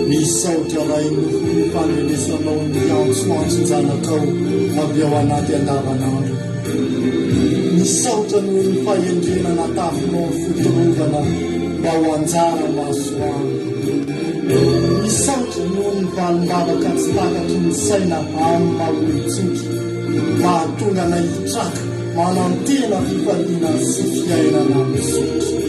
Misaotra Ray noho ny fandrenesanao ny antsoantson-janakao avy ao anaty andavanandro. Misaotra noho ny fahendrena natafinao ny fotorovana mba ho anjara masoandro. Misaotra noho ny valim-bavaka tsy takatry ny saina amin'ny maha olon-tsotra, mahatonga anay hitraka manantena fifaliana sy fiainana mizotra.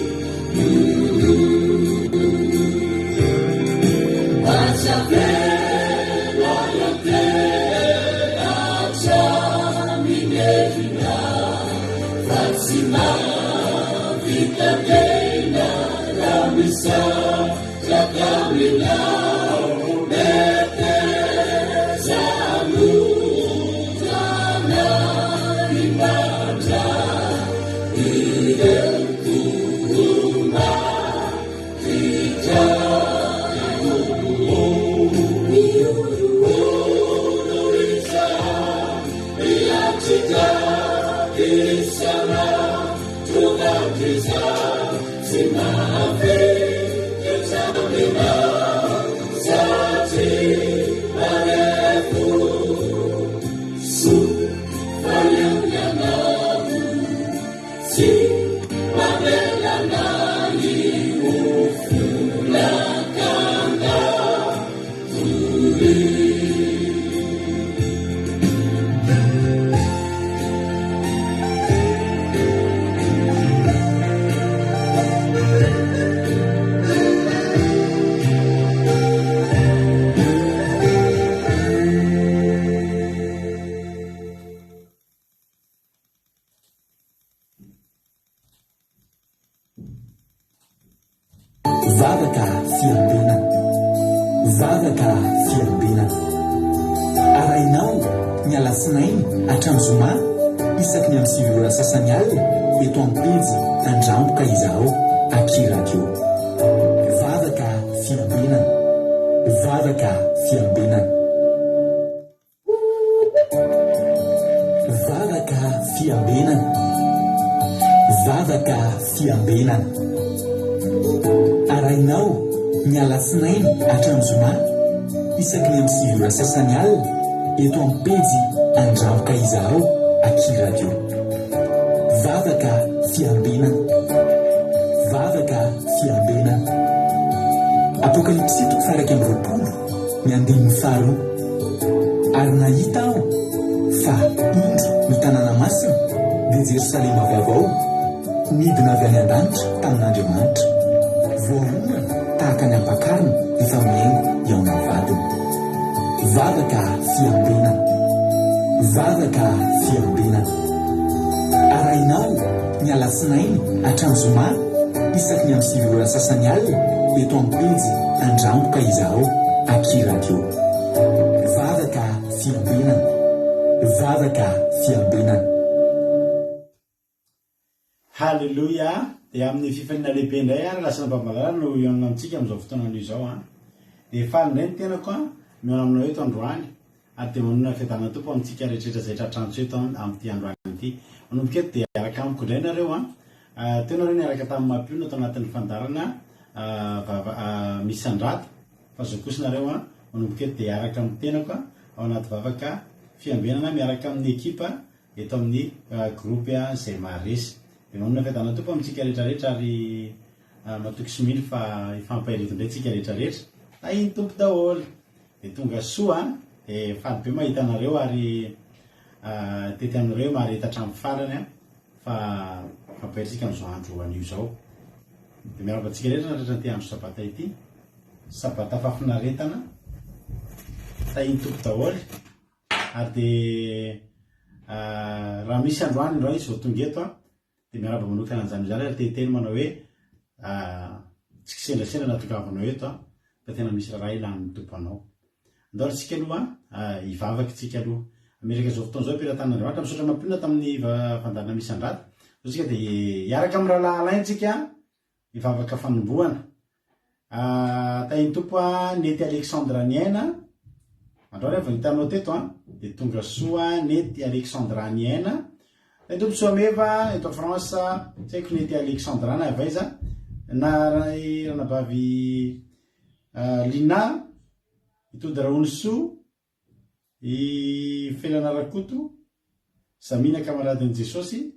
Vavaka fiambenana. Vavaka fiambenana. Arahinao ny alatsinainy hatramin'ny zoma isaky ny amin'ny 9 ora sasany alina eto amin'ny pejy Andramboka Izaho Aky Radio. Vavaka fiambenana. Vavaka fiambenana. Vavaka fiambenana. Vavaka fiambenana. Arahinao ny alatsinainy hatramin'ny zoma isaky ny amin'ny 9 ora sasany alina eto amin'ny pejy Andramboka Izaho Aky Radio. Vavaka. fiambenana. Vavaka fiambenana. Apokalypsy toko faha-21, ny andininy faharoa. Ary nahita aho fa indro ny tanàna masina, dia Jerosalema vaovao, nidina avy any an-danitra tamin'Andriamanitra. Voaomana tahaka ny ampakarina efa mihaingo hihaona vadiny. Vavaka fiambenana. Vavaka fiambenana. Arahinao ny alatsinainy hatramin'ny zoma isaky ny amin'ny 9 ora sasany alina eto amin'ny pejy Andramboka Izahao Aky Radio. Vavaka fiambenana. Vavaka fiambenana. Haleloia! Dia amin'ny fifaliana lehibe indray ary lasa Nambamalala no hihaonana amintsika amin'izao fotoana anio izao an! Dia faly indray ny tenako an, mihaona aminao eto androany, ary dia manonona ny fiadanan'ny Tompo amintsika rehetrarehetra izay tratrantso eto an, amin'ity androany ity. Manomboka eto dia hiaraka amiko indray nareo an! Teo nareo niaraka tamin'ny Mampionona tao anatin'ny fandaharana vava misandrata, fa izao kosa nareo an, manomboka eto dia hiaraka amin'ny tenako an, ao anaty vavaka fiambenana miaraka amin'ny ekipa eto amin'ny groupe izay maharesy. Dia manonona fiadanana Tompo amintsika rehetra rehetra ary matoky sy mino fa hifampahery eto indray tsika rehetra rehetra. Tahin'ny Tompo daholo. Dia tonga soa an. Dia faly be mahita anareo ary tety aminareo hoe mahareta hatramin'ny farany an. Fa mifampahery tsika amin'izao andro anio izao. Dia miarahaba antsika rehetra nahatratra an'ity andro sabata ity. Sabata fahafinaretana. Tahin'ny Tompo daholo. Ary dia raha misy androany indray izy vao tonga eto an, dia miarahaba manokana an'izany izany ary te hiteny manao hoe tsy kisendrasendra nahatongavanao eto an, fa tena misy raharaha ilan'ny Tompo anao. Andao ary tsika aloha hivavaka tsika aloha. Hametraka izao fotoana izao am-pelatanan'Andriamanitra. Misaotra mampionona tamin'ny fandaharana misy andrata. Izao tsika dia hiaraka amin'ny rahalahy Alain tsika hivavaka fanombohana. Tahin'ny Tompo a, Nety Alexandre Niaina, androany aho vao hitanao teto a, dia tonga soa Nety Alexandre Niaina. Tahin'ny Tompo Soameva eto France, tsy haiko Nety Alexandre na avy aiza, na ranabavy Lina, i Tody Rahonisoa, I Felana Rakoto, Zamina Kamaradin'i Jesosy,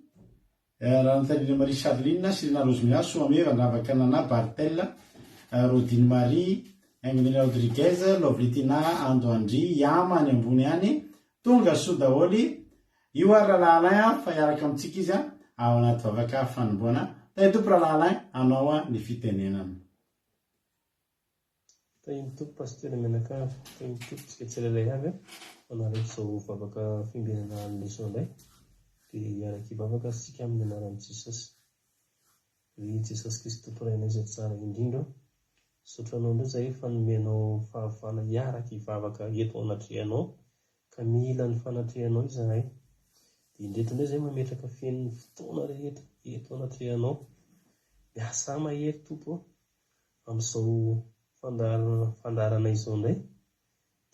Ranantanirina Marie Charline, Sirina Rosemina, Soameva, Andravaka Nana, Barthel, Rodine Marie, Haingonirina Rodriguez, Lovely Tina, Ando Andry, Yama any ambony any, Tonga soa daholo, Io ary Rahalahy Alain a, fa hiaraka amintsika izy ao anaty vavaka fanombohana. Tahin'ny Tompo Rahalahy Alain, anao ny fitenenana. Tahin'ny Tompo Pasitera mianakavy, tahin'ny Tompo tsika tsirairay avy manaraka izao vavaka fiambenana alina izao indray dia hiaraka hivavaka isika amin'ny anaran'i Jesosy. Ry Jesosy Kristy Tompo Rainay izay tsara indrindra ô, misaotra Anao indray izahay fa nomenao fahafahana hiaraka hivavaka eto anatrehanao ka mila ny fanatrehanao izahay. Dia indreto indray izahay mametraka feno ny fotoana rehetra eto anatrehanao. Miasà mahery Tompo ô. Amin'izao fandaharana fandaharana izao indray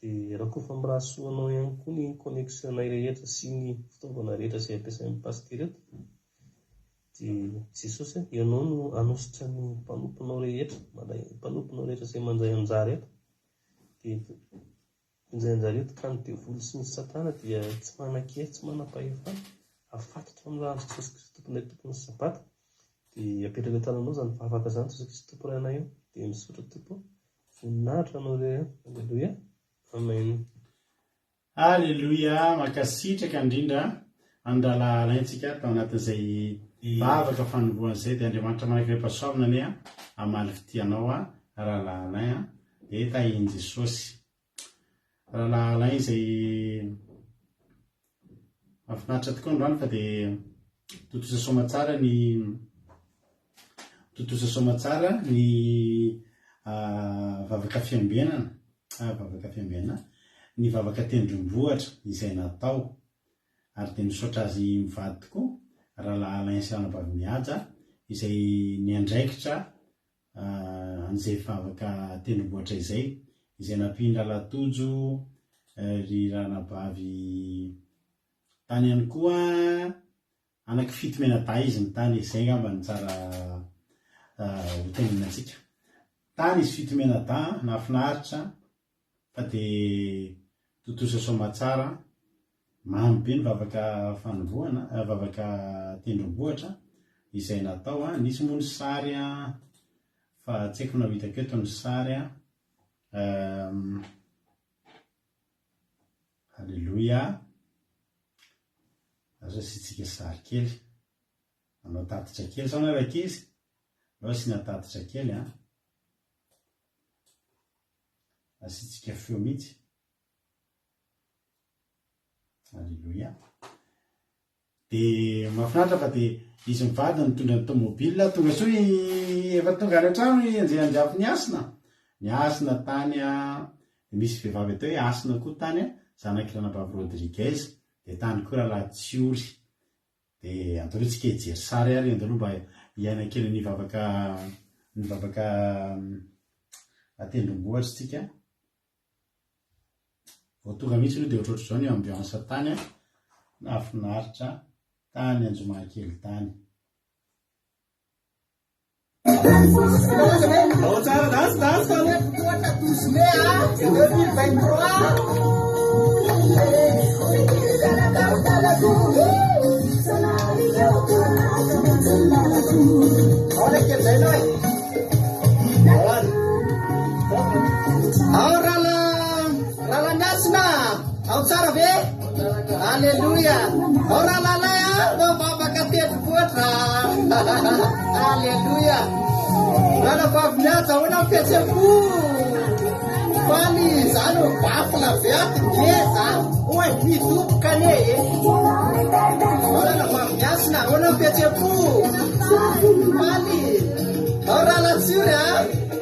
dia rakofa mirary soa anao ihany koa ny connexion-nay rehetra sy ny fitaovana rehetra izay ampiasain'ny pasitera eto dia Jesosy a, ianao no hanositra ny mpanomponao rehetra mandray mpanomponao rehetra izay mandray anjara eto dia Indray anjara eto ka ny devoly sy ny satana dia tsy manan-kery, tsy manam-pahefana, afatotra amin'ny ran'i Jesosy Kristy Tomponay Tompon'ny Sabata, dia apetraka eo tananao izany vavaka izany Jesosy Kristy Tompo Rainay io, dia misaotra Tompo ô, voninahitra anao irery ihany, Aleloia, Amen. Aleloia, mankasitraka indrindra an'i Rahalahy Alain tsika tao anatin'izay vavaka fanombohana izay, dia Andriamanitra manakirem-pahasoavana anie hamaly fitia anao Rahalahy Alain, dia tahin'i Jesosy. Rahalahy Alain izay mahafinaritra tokoa androany fa dia tontosa soamatsara ny tontosa soamatsara ny vavaka fiambenana, vavaka fiambenana, ny vavaka tendrombohitra izay natao ary dia misaotra azy mivady tokoa Rahalahy Alain sy Ranabavy Mihaja izay niandraikitra an'izay vavaka tendrombohitra izay, izay nampian-dRahalahy Tojo ry ranabavy tany ihany koa, anaky fito mianadahy izy ny tany, izay angamba no tsara ho tenenina antsika. Tany izy fito mianadahy, nahafinaritra fa dia tontosa soamatsara, mamy be ny vavaka fanombohana, vavaka tendrombohitra. izay natao an, nisy moa ny sary an, fa tsy haiko na ho hitako eto ny sary an. Aleloia. Azo asiantsika sary kely. Manao tatitra kely sao nareo ankizy? Aleo asiana tatitra kely an. Asiantsika feo mihitsy. Aleloia. Dia mahafinaritra fa dia izy mivady nitondra ny tomobile, tonga soa i efa tonga any an-trano i Anjehanjafy Nihasina. Nihasina tany an, dia misy vehivavy atao hoe Hasina koa tany an, zanak'i Ranabavy Rodriguez, dia tany koa Rahalahy Tsiory. Dia andao aloha tsika hijery sary ary, andao aloha mba hiaina kely ny vavaka ny vavaka an-tendrombohitra tsika. Vao tonga mihitsy aloha dia ohatrohatr'izao ny ambiance tany an, nahafinaritra tany Anjomakely tany. Ao tsara danse danse tany. Ohatra 12 mai a 2023. Ao le kely zay anao e. Ao rala rala Niasina, ao tsara ve? Aleloia. Ao ralalay a, mivavaka tendrombohitra. Aleloia. Ranabavy Mihaja, ahoana ny fihetseham-po? Faly izany ho bafla be ato ngeza. Oay, midoboka anie e. Ao ranabavy Miasina, ahoana ny fihetseham-po? Faly. Ao Ralatsiory a!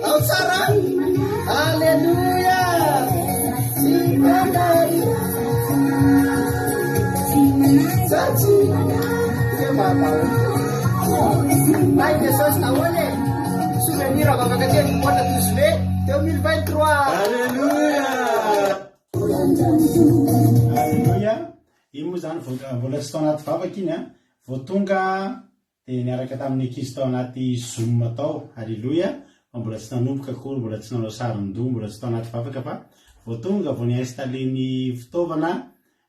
Ao tsara! Aleloia! Tsy manary. Za tsy Teo mba Ay Jesosy nahoana e? Souvenir vavaka teny boîte 12 mai 2023. Aleloia! Aleloia! Iny moa zany vao mbola tsy tao anaty vavaka iny an, vao tonga Dia niaraka tamin'ny ankizy tao anaty zoom tao, Aleloia, fa mbola tsy nanomboka akory, mbola tsy nanao saron-doha, mbola tsy tao anaty vavaka fa vao tonga, vao ni-installer ny fitaovana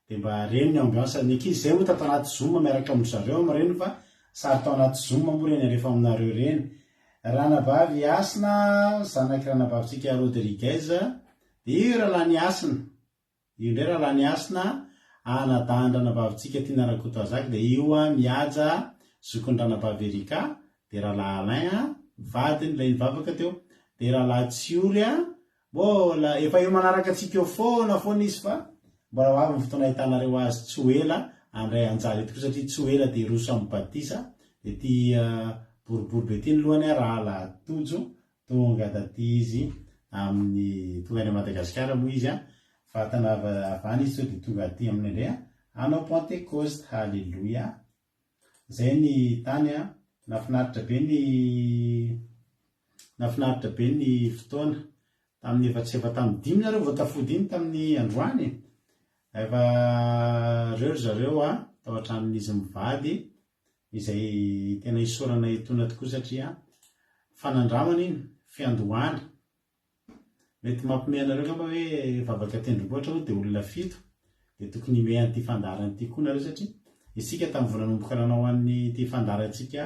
dia mba reny ny ambiance, ny ankizy izay moa tato anaty zoom miaraka amin-dry zareo amin'ireny fa sary tao anaty zoom moa ireny alefa aminareo ireny. Ranabavy Hasina, zanak'i ranabavintsika Rodriguez, dia io rahalahin'i Hasina. Io indray rahalahy Nihasina anadahin-dranabavintsika Tiana Rakotoazaka dia io Mihaja zokin'ny ranabavy Erika dia rahalahy Alain vadiny ilay nivavaka teo dia rahalahy Tsiory mbola efa eo manaraka antsika eo foana foana izy fa mbola ho avy ny fotoana ahitanareo azy tsy ho ela handray anjara eto koa satria tsy ho ela dia hiroso amin'ny batisa dia ity boribory be ity ny lohany rahalahy Tojo Tonga taty izy amin'ny, tonga any Madagasikara moa izy an, vatana avy any izy sao dia tonga aty aminay indray an, hanao Pentecoste, Haleloia. Zay ny tany an, nahafinaritra be ny, nahafinaritra be ny fotoana, tamin'ny efa tsy efa tamin'ny dimy nareo vao tafody iny tamin'ny androany e, efa reo ry zareo an, tao an-tranon'izy mivady, izay tena isaorana etoana tokoa satria fanandramana iny, fiandohana. Mety mampime anareo angamba hoe vavaka tendrombohitra hono dia olona fito, dia tokony hime an'ity fandaharana ity koa nareo satria isika tamin'ny vao nanomboka nanao an'ity fandaharantsika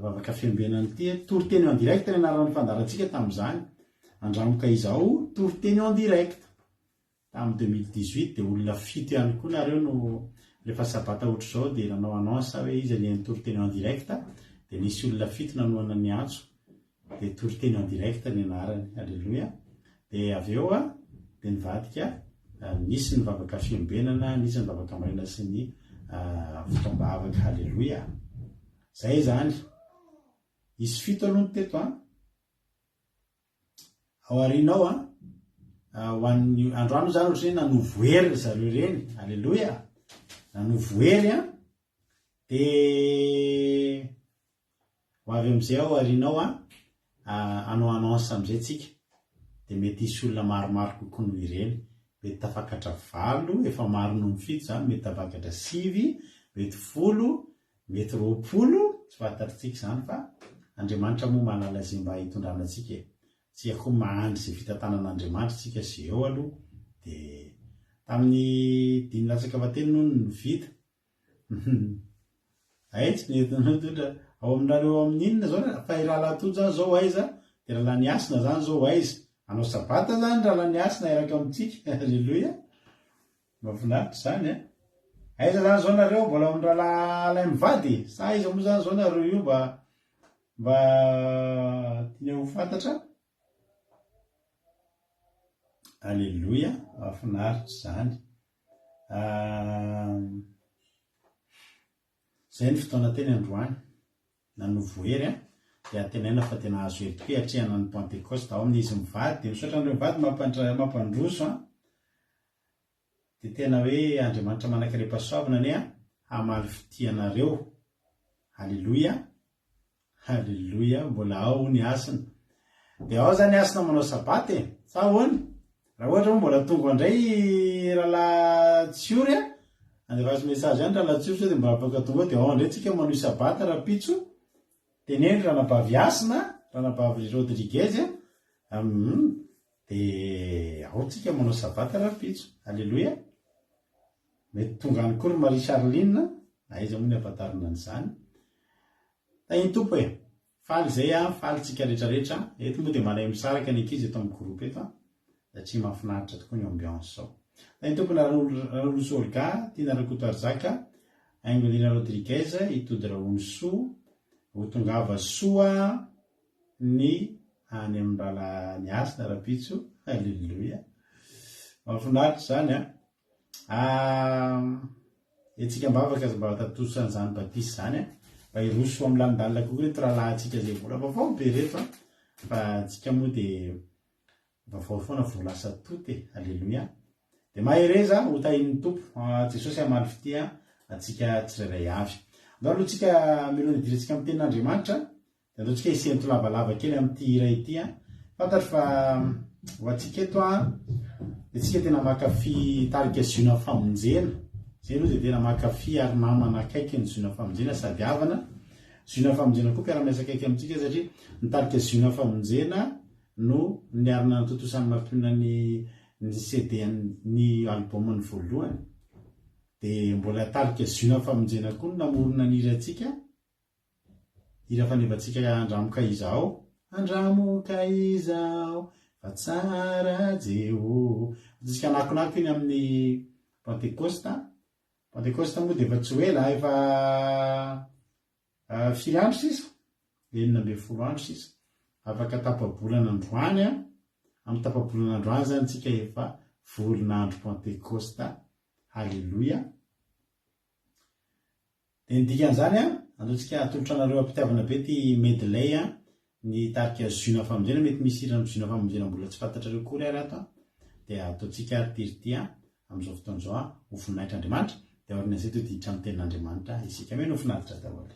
vavaka fiambenana ity, toriteny en direct ny anaran'ny fandaharantsika tamin'izany, andramoka izao toriteny en direct. Tamin'ny 2018 dia olona fito ihany koa nareo no rehefa sabata ohatr'izao dia nanao annonce hoe iza ny nitory teny en direct dia nisy olona fito nanohana ny antso dia toriteny en direct ny anarany. Aleloia. Dia avy eo dia nivadika nisy ny vavaka fiombenana, nisy ny vavaka maraina sy ny fotoam-bavaka. Aleloia. Zay izany. Hisy fito aloha ny teto an. Ao aoriana ao an, ho an'ny androany moa zany ohatran'ny hoe nanovo hery ry zareo ireny, aleloia, nanovo hery an, de ho avy amizay ao aoriana ao an, hanao annonce amizay tsika, de mety hisy olona maromaro kokoa noho ireny, mety tafakatra valo, efa maro noho ny fito zany, mety tafakatra sivy, mety folo, Mety 20, tsy fantatritsika izany fa Andriamanitra moa mahalala izay mba hitondrana antsika e. Tsika koa mahandry izay fitantanan'Andriamanitra tsika izay eo aloha dia tamin'ny dimy latsaka fahatelo noho no vita. Hay tsy nentinao totra. Ao aminareo ao amin'ny inona zao fa i Rahalahy Tojo zany zao aiza? Dia Rahalahy Nihasina zany zao aiza? Hanao sabata zany Rahalahy Nihasina hiaraka amintsika. Alléluia. Mahafinaritra izany a. Aiza zany zao nareo mbola ao amin'ny Rahalahy Alain mivady? Sa aiza moa zany zao nareo io mba mba tiana ho fantatra? Aleloia, mahafinaritra izany. Izay ny fotoana teny androany. Nanovo hery an, dia antenaina fa tena azo hery tokoa hiatrehana ny Pantekosta. Ao amin'izy mivady, dia misaotra an'ireo mivady mampandroso an. Dia tena hoe Andriamanitra manan-karem-pahasoavana anie hamaly fitia anareo. Aleloia. Aleloia, mbola ao ny hasina. Dia ao zany hasina manao sabata e! Sa ahoana? Raha ohatra moa mbola tonga ao indray i Rahalahy Tsiory a, andefaso message ihany Rahalahy Tsiory sao dia mbola afaka tonga ao, dia ao indray tsika manohy sabata rahampitso. Teneno Ranabavy Hasina, Ranabavy Rodriguez a, hum, dia ao tsika manao sabata rahampitso. Aleloia. Mety tonga any koa ry Marie Charline, aiza moa ny ahafantarana an'izany. Tahin'ny Tompo e! Faly izay an, faly tsika rehetra rehetra, eto moa dia malay misaraka ny ankizy eto amin'ny groupe eto an, satria mahafinaritra tokoa ny ambiance ao. Tahin'ny Tompo na Ranolosoa Olga, Tiana Rakotoarizaka, Haingolina Rodriguez, Itody Rahonisoa, ho tongava soa ny any amin'ny rahalahy Nihasina rahampitso, Alléluia. Mahafinaritra izany an. Hetsika am-bavaka aza mba tontosa an'izany batisa izany an! Mba hiroso amin'ny lalindalina kokoa ireto rahalahintsika izay mbola vaovao be ireto an! Fa antsika moa dia vaovao foana vao lasa tota e! Aleloia! Dia mahereza ho tahin'ny Tompo Jesosy hamaly fitia antsika tsirairay avy. Andao aloha tsika mialoha ny hidirantsika amin'ny tenin'Andriamanitra Dia andao tsika hisento lavalava kely amin'ity hira ity an. Fantatro fa ho antsika eto an, dia tsika tena mankafy tarika Ziona Famonjena. Zay aloha dia tena mankafy ary namana akaiky ny Ziona Famonjena sady havana. Ziona Famonjena koa mpiara-miasa akaiky amintsika satria ny tarika Ziona Famonjena no niarina natontosany mampionona ny ny CD ny album-ny voalohany. Dia mbola tarika Ziona Famonjena koa no namorona ny hirantsika. Hira fanevantsika Andramo ka izao Andramo ka izao Fa tsara Jeho Ataontsika anakonako iny amin'ny Pantekosta Pantekosta moa dia efa tsy ho ela efa firy andro sisa? 16 andro sisa Afaka tapa-bolana androany an Amin'ny tapa-bolana androany izany tsika efa volon'andro Pantekosta Haleloia Dia ny dikan'izany an, andao tsika atolotra anareo am-pitiavana be ity medley an, ny tarika Ziona Famonjena, mety misy hiran'ny Ziona Famonjena mbola tsy fantatrareo akory ary ato an, dia ataontsika ary ity ry ity an, amin'izao fotoana izao an, ho voninahitr'Andriamanitra, dia aorian'izay dia hiditra amin'ny tenin'Andriamanitra isika. Mino ho finaritra daholo.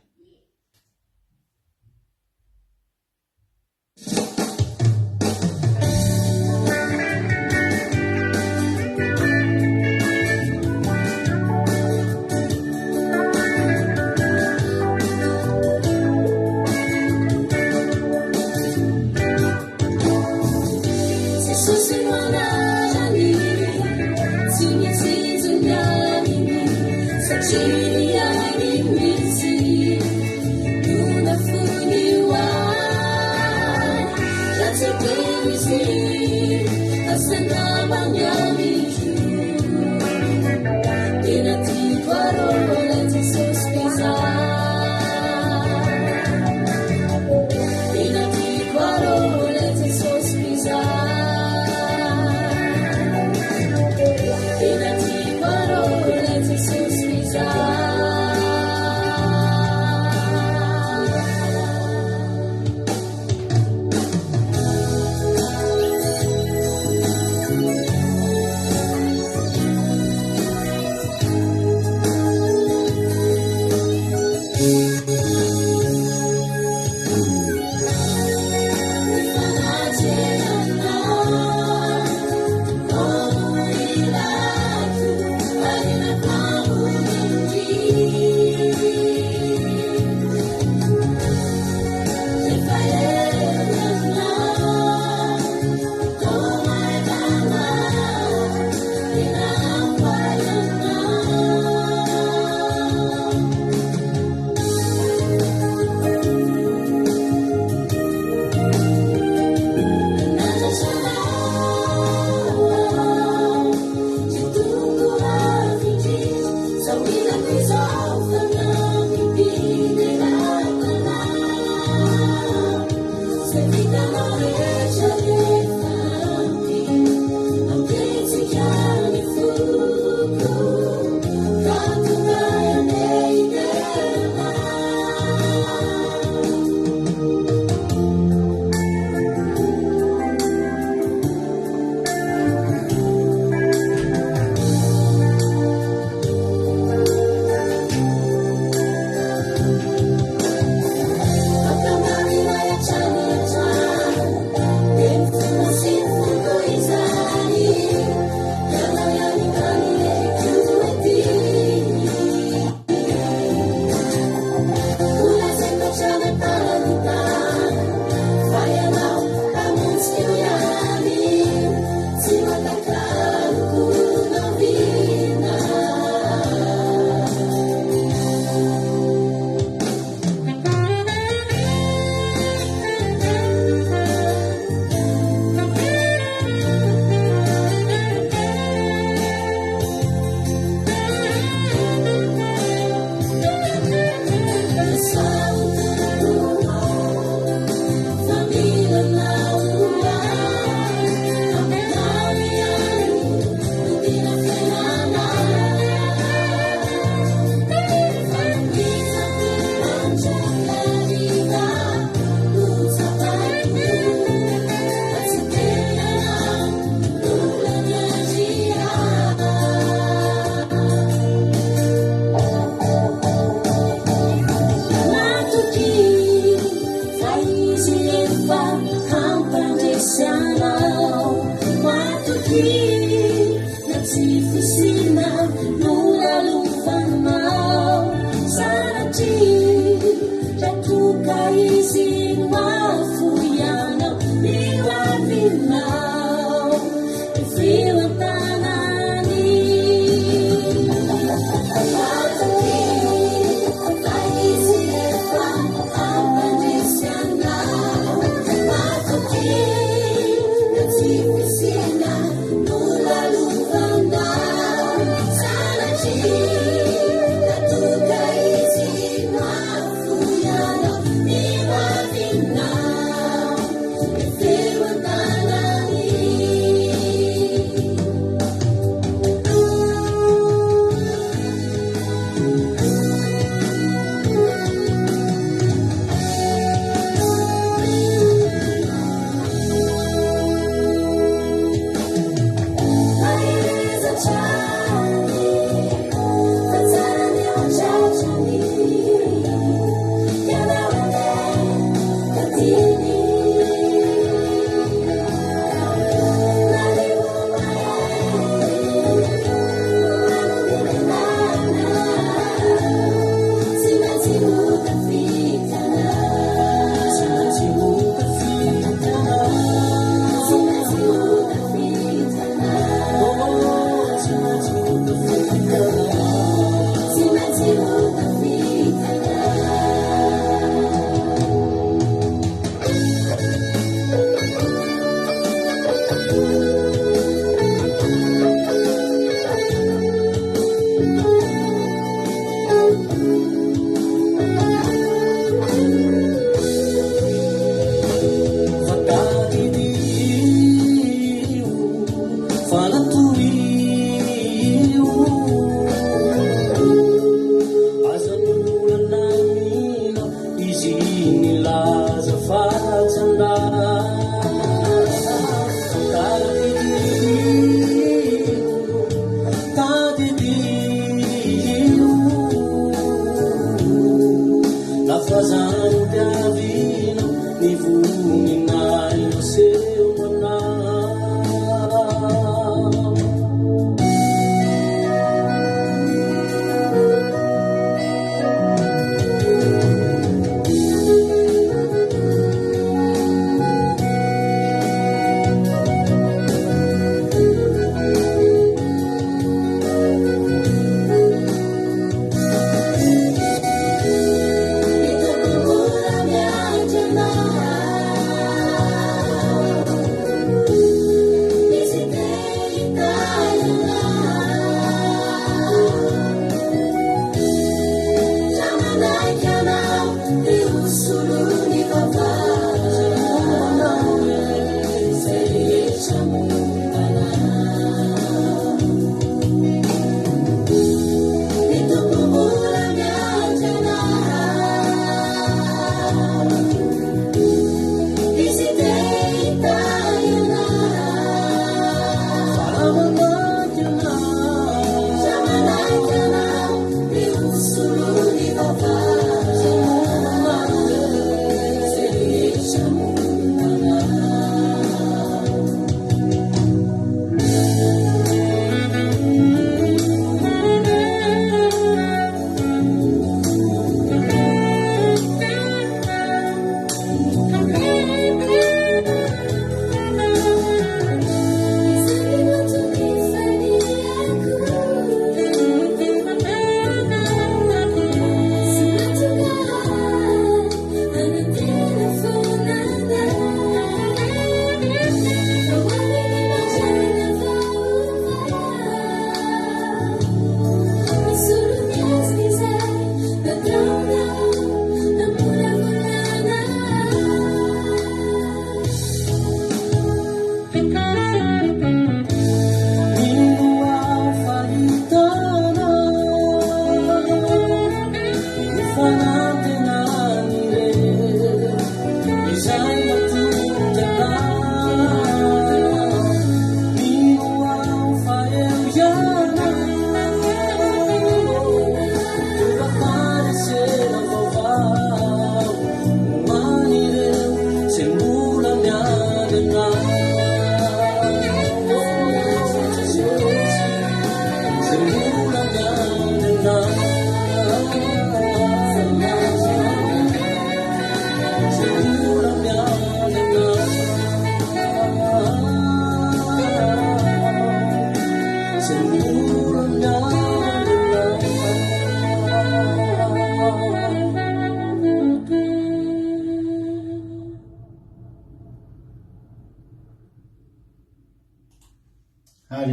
Jesosy no anarany, tsy mitsinjo ny ainy, satria ny ainy mihitsy.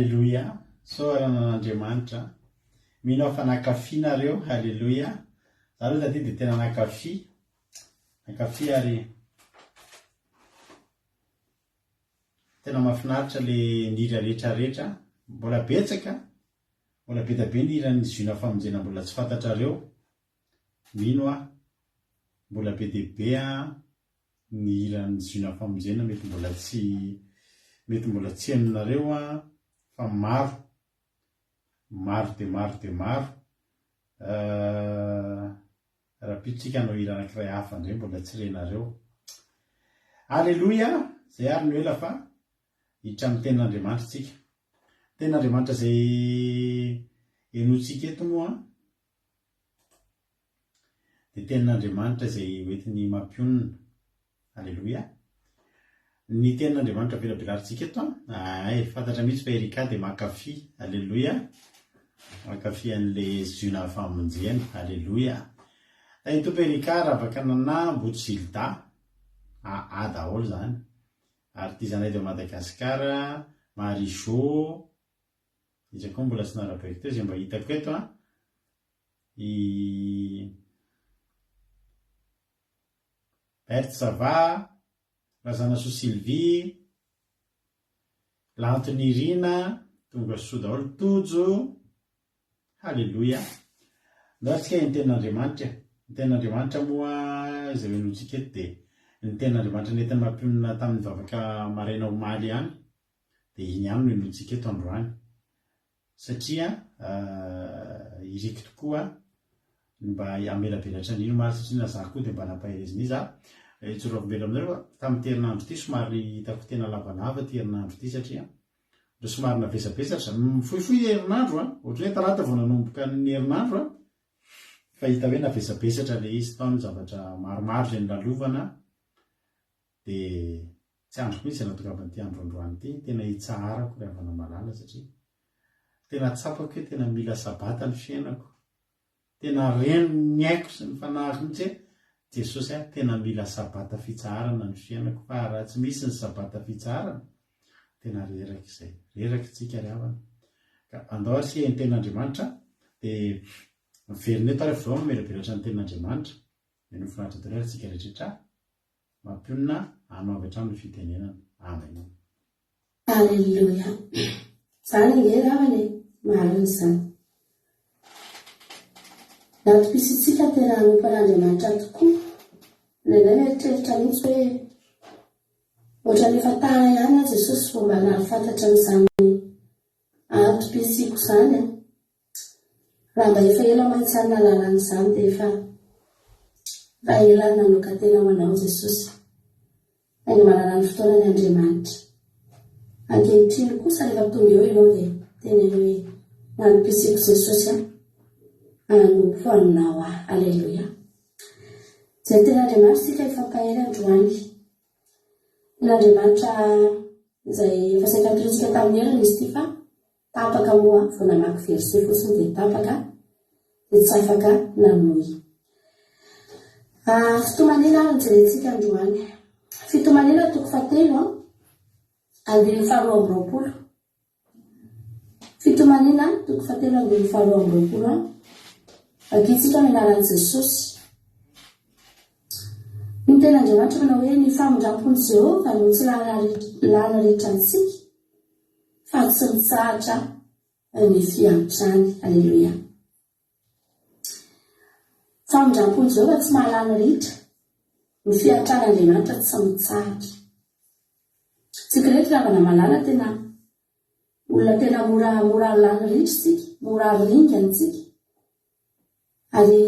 Aleloia! Isaorana an'Andriamanitra. Mino aho fa nankafy nareo. Aleloia! Za aloha taty dia tena nankafy. Nankafy ary tena mahafinaritra le ny hira rehetra rehetra. Mbola betsaka, mbola be dia be ny hiran'ny Ziona Famonjena mbola tsy fantatrareo. Mino aho. Mbola be dia be an. ny hiran'ny Ziona Famonjena mety mbola tsy mety mbola tsy henonareo an fa maro maro dia maro dia maro euh rahampitso tsika hanao hira anankiray hafa indray mbola tsy renareo. Aleloia! Zay ary no ela fa hiditra amin'ny tenin'Andriamanitra tsika. Tenin'Andriamanitra izay henointsika eto moa an Dia tenin'Andriamanitra izay hoentiny mampionona. Aleloia. Ny tenin'Andriamanitra velabelarintsika eto an, ay, fantatra mihitsy fa Erika dia mankafy. Aleloia. Mankafy an'ilay ziona famonjena. Aleloia. Tahin'ny Tompo Erika, Ravaka Nana, Mboto Gilda. AA daholo izany. Ary ity zanay de Madagascar, Marie Jo, iza koa mbola tsy narabaiko teo izay mba hitako eto an. I Berthe ça va, Razanasoa Sylvie, Lanto Nirina, tonga soa daholo, Tojo, Haleloia. Ndao ary tsika ny tenin'Andriamanitra e. Ny tenin'Andriamanitra moa izay henointsika eto dia ny tenin'Andriamanitra nentiny mampionona tamin'ny vavaka maraina omaly ihany dia iny ihany no henointsika eto androany. Satria iriko tokoa ny mba hamelabelatra an'iny omaly satria na za koa dia mba nampaherezina izy aho. Hijoro vavolombelona aminareo fa tamin'ity herinandro ity somary hitako tena lavalava ity herinandro ity satria Mbola somary navesabesatra, fohifohy ny herinandro an, ohatran'ny hoe talata vao nanomboka ny herinandro an, fa hita hoe navesabesatra ilay izy, tao ny zavatra maromaro izay nolalovana, dia tsy andriko mihitsy izay nahatongavan'ity andro androany ity, tena hitsaharako ry havana malala satria tena tsapako hoe tena mila sabata ny fiainako. Tena ren'ny aiko sy ny fanahiko mihitsy hoe Jesosy a, tena mila sabata fitsaharana ny fiainako fa raha tsy misy ny sabata fitsaharana, tena reraka izay. Reraka isika ry havana. Ka andao ary isika ny tenin'Andriamanitra dia miverina eto ary avy eo mamelabelatra ny tenin'Andriamanitra. Mino finaritra daholo ary isika rehetra. Mampionona anao avy hatrany ny fitenenana. Amen. Aleloia. Zany ange ry havana e, marina izany. Ny antom-pisiantsika tena hanompo an'Andriamanitra tokoa, indraindray mieritreritra mihitsy hoe ohatran'ny efa tara ihany aho Jesosy vao mba nahafantatra an'izany antom-pisiako izany an. Raha mba efa ela mantsy aho nahalala an'izany dia efa efa ela aho nanokan-tena ho anao Jesosy. Saingy manana ny fotoanany Andriamanitra. Ankehitriny kosa rehefa tonga eo ianao dia teneno hoe Nanompisiko Jesosy aho, hanompo anao aho. Aleloia. Izay tenin'Andriamanitra isika hifampahery androany. Tenin'Andriamanitra izay efa saika notorintsika tamin'ny heriny izy ity fa Tapaka moa vao namaky verset fotsiny dia tapaka dia tsy afaka nanohy. Fitomanina ary no jerentsika androany. Fitomanina toko fahatelo an, andininy faharoa amby roapolo. Fitomanina toko fahatelo andininy faharoa amby roapolo an. Vakintsika ny anaran'i Jesosy. Ny tenin'Andriamanitra manao hoe ny famindram-pon'i Jehovah no tsy lany ritra antsika. Fa tsy mitsahatra ny fiantrany. Aleloia. Famindram-pon'i Jehovah tsy mahalany ritra. Ny fiantran'Andriamanitra tsy mitsahatra. Tsika ireto ry havana malala tena olona tena mora mora lany ritra isika, mora ringana isika. Ary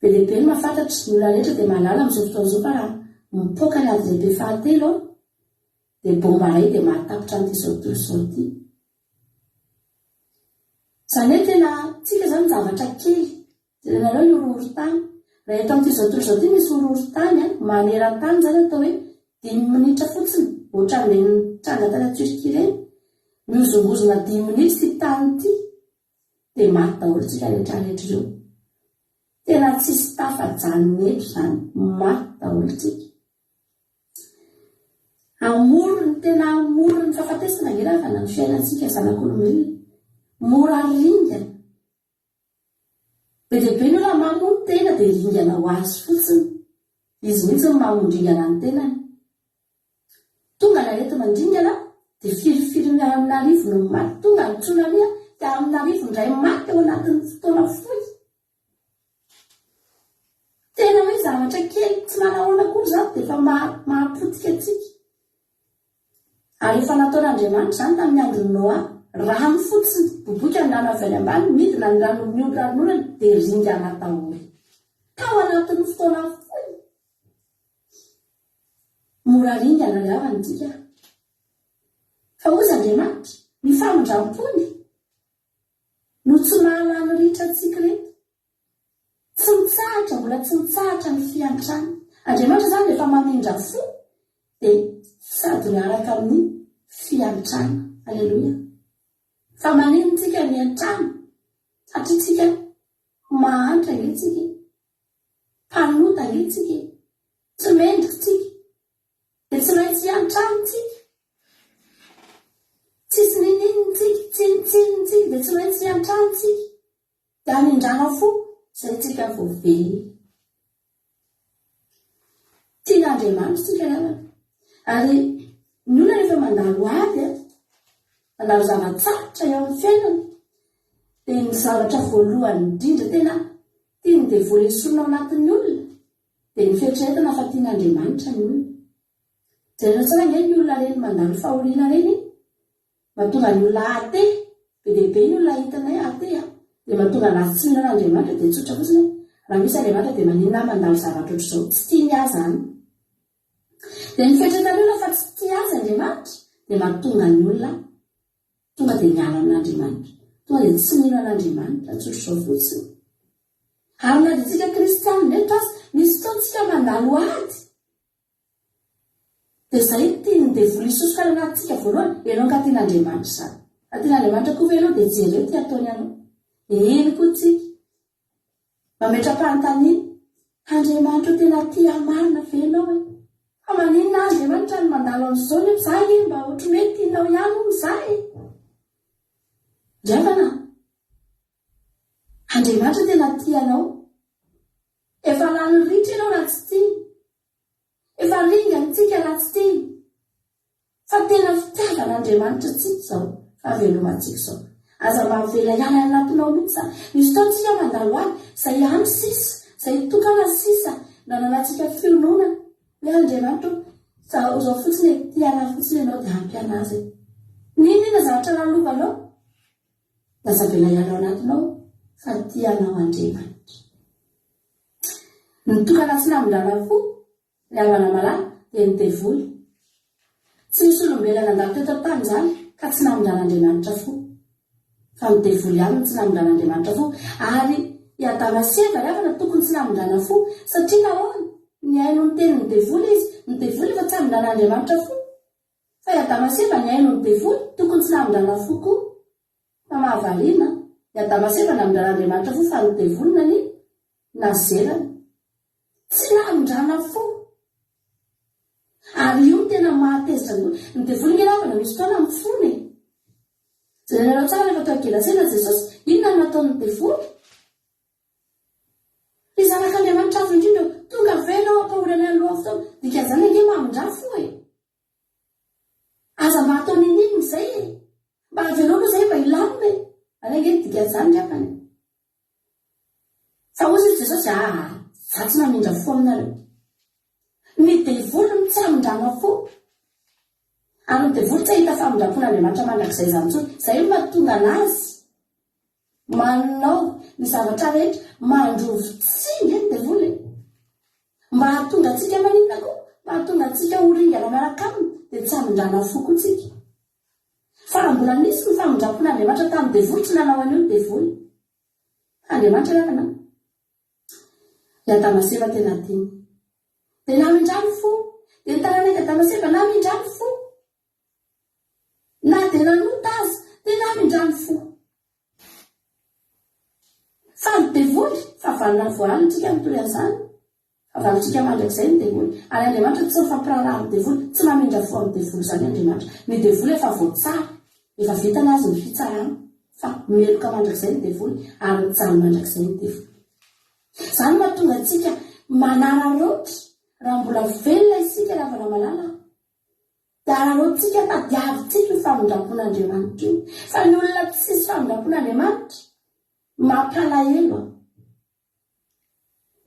be dia be ny mahafantatra, ny olona rehetra dia mahalala amin'izao fotoana izao fa raha mipoaka ny ady lehibe fahatelo, dia bomba iray dia mahatapitra an'ity izao tontolo izao ity. Izany hoe tena tsika izany zavatra kely, jerenareo ny horohorontany. Raha eto amin'ity izao tontolo izao ity misy horohorontany, maneran-tany izany atao hoe dimy minitra fotsiny, ohatran'ireny nitranga tany Turquie ireny, mihozongozona dimy minitra ity tany ity, dia maty daholo tsika rehetra rehetra ireo. Tena tsisy tafajanona eto izany, maty daholo tsika. Amoron'ny tena amoron'ny fahafatesana ange ravana ny fiainantsika zanak'olombelona. Mora ringana. Be dia be ny olona mamono tena dia ringana ho azy fotsiny. Izy mihitsy no mamondringana ny tenany. Tonga ny areti-mandringana dia firifiry amin'arivo no maty. Tonga ny tsunami dia amin'arivo indray maty ao anatin'ny fotoana fohy. Tena hoe zavatra kely tsy manahoana akory izany dia efa mahapotika antsika. Ary efa nataon'Andriamanitra izany tamin'ny andron'i Noa. Rano fotsiny, boboika ny rano avy any ambany, midina ny rano miompy ranonorana dia ringana daholo. Tao anatin'ny fotoana fohy. Mora ringana ry havana isika. Fa hozy Andriamanitra, ny famindram-pony no tsy mahalany ritra antsika ireto. Tsy mitsahatra, mbola tsy mitsahatra ny fiantrana. Andriamanitra izany rehefa mamindra fo dia sady miaraka amin'ny fiantrana. Aleloia. Fa maninona tsika miantrana? Satria tsika mahantra ange tsika e. Mpanota ange tsika e. Tsy mendrika tsika. Dia tsy maintsy hiantrano tsika. Tsisy nininintsika, tsinontsinontsika, dia tsy maintsy hiantrano tsika. Dia hamindrana fo izay tsika vao velona. Tian'Andriamanitra tsika ry havana. Ary ny olona rehefa mandalo ady, mandalo zava-tsarotra eo amin'ny fiainana, dia ny zavatra voalohany indrindra tena tian'ny devoly esorina ao anatin'ny olona, dia ny fieritreretana fa tian'Andriamanitra ny olona. Jereo tsara ange ny olona ireny mandalo fahoriana ireny e! Mahatonga ny olona athée, be dia be ny olona hitanay athée a! Dia mahatonga anazy tsy mino an'Andriamanitra dia tsotra fotsiny hoe raha misy Andriamanitra dia maninona aho mandalo zavatra ohatr'izao? Tsy tiany ahy izany. Dia ny fieritreretan'ny olona fa tsy tia azy Andriamanitra dia mahatonga ny olona tonga dia miala amin'Andriamanitra. Tonga dia tsy mino an'Andriamanitra, tsotra izao fotsiny. Ary na dia tsika kristianina eto aza, misy fotoana tsika mandalo ady. Dia izay no tian'ny devoly hisosoka any anatintsika voalohany, ianao angaha tian'Andriamanitra izany? Raha tian'Andriamanitra koa ve ianao dia jereo ity ataony anao. Eny koa tsika. Mametra-panontaniana, Andriamanitra o tena tia ahy marina ve ianao e? Fa maninona aho Andriamanitra no mandalo an'izao nefa za anie mba ohatran'ny hoe tianao ihany hono za e? Ry havana a! Andriamanitra tena tia anao. Efa lany ritra ianao raha tsy tiany. Efa ringany tsika raha tsy tiany. Fa tena fitiavan'Andriamanitra antsika izao fahavelomantsika izao. Aza mba avela hiala any anatinao mihitsy izany. Misy fotoana tsika mandalo any, izay ihany sisa, izay tokana sisa nananantsika fiononana. Hoe Andriamanitra o, izao izao fotsiny e, tia anah fotsiny ianao dia ampy anah izay. N'inon'inona zavatra lalovanao, Aza avela hiala ao anatinao fa tia anao Andriamanitra. Ny tokana tsy namindrana fo, ry havana malala, dia ny devoly. Tsy nisy olombelona nandalo teto an-tany izany ka tsy namindran'Andriamanitra fo. Fa ny devoly ihany no tsy namindran'Andriamanitra fo. Ary i Adama sy Eva ry havana tokony tsy namindrana fo. Satria nahoana? Nihaino ny tenin'ny devoly izy. Ny devoly efa tsy hamindran'Andriamanitra fo. Fa i Adama sy Eva nihaino ny devoly, tokony tsy namindrana fo koa. Fa mahavariana, i Adama sy Eva namindran'Andriamanitra fo fa ny devoly nania? Nazerany. Tsy namindrana fo. Ary io no tena mahatezitra ny olona. Ny devoly nge ravana misy fotoana mifona e. Jerenareo tsara rehefa tao Gerasena Jesosy, inona no nataon'ny devoly? Ry zanak'Andriamanitra avo indrindra ô, tonga ve ianao hampahory anay alohan'ny fotoana? Dikan'izany ange mamindrà fo e. Aza mba atao niniana izay e! Mba avelao aloha izay mba hilamina e! Ary ange ny dikan'izany ry havana e! Fa hoy izy Jesosy, aa, za tsy mamindra fo aminareo. Ny devoly no tsy hamindrana fo. Ary ny devoly tsy hahita famindram-pon'Andriamanitra mandrakizay izany intsony. Izay no mahatonga anazy manao ny zavatra rehetra, mandrovi-tsihy nge ny devoly e! Mba hahatonga antsika maninona koa? Mba hahatonga antsika ho ringana miaraka aminy, dia tsy hamindrana fo koa tsika. Fa raha mbola nisy ny famindram-pon'Andriamanitra tamin'ny devoly, tsy nanao an'io ny devoly. Fa Andriamanitra ry havana an! I Adama sy Eva tena tiany. Dia namindrany fo. Dia ny taranak'i Adama sy Eva namindrany fo. Na dia nanota aza, dia namindrany fo. Fa ny devoly, fahavalona voahaliny tsika mitory an'izany. Fahavalontsika mandrakizay ny devoly. Ary Andriamanitra tsy mifampiraharaha amin'ny devoly, tsy mamindra fo amin'ny devoly izany Andriamanitra. Ny devoly efa voatsara, efa vita ny azy ny fitsarana, fa meloka mandrakizay ny devoly ary mijaly mandrakizay ny devoly. Izany no mahatonga antsika manararaotra raha mbola velona isika ry havana malala a! Dia araraotintsika, tadiavintsika io famindram-pon'Andriamanitra io. Fa ny olona tsisy famindram-pon'Andriamanitra, mampalahelo a!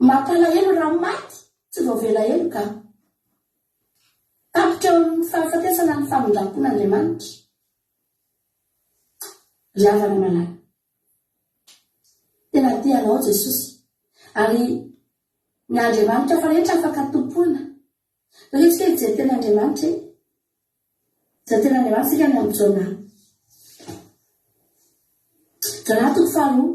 Mampalahelo raha maty tsy voavela heloka. Tapitra eo amin'ny fahafatesana ny famindram-pon'Andriamanitra. Ry havana malala. Tena tia anao Jesosy. Ary ny Andriamanitra hafa rehetra afaka tompoina. Ndao isika hijery tena Andriamanitra e. Hijery tena Andriamanitra isika any amin'ny Jona. Jona toko faharoa.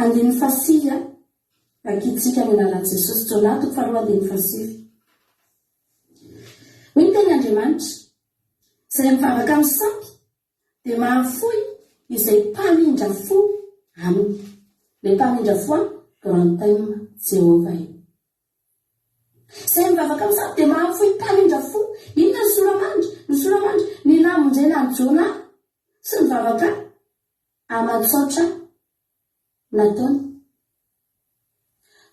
Andininy fahasivy a, Vakintsika ny anaran'i Jesosy, Jona toko faharoa andininy fahasivy. Hoy ny tenin'Andriamanitra, Izay mivavaka amin'ny sampy dia mahafoy izay mpamindra fo aminy. Ilay mpamindra fo an, grand thème, Jehovah io. Izay mivavaka amin'ny sampy dia mahafoy mpamindra fo. Inona ny sora-mandry? Ny sora-mandry, ny namonjena an'i Jona sy ny vavaka aman-tsaotra nataony.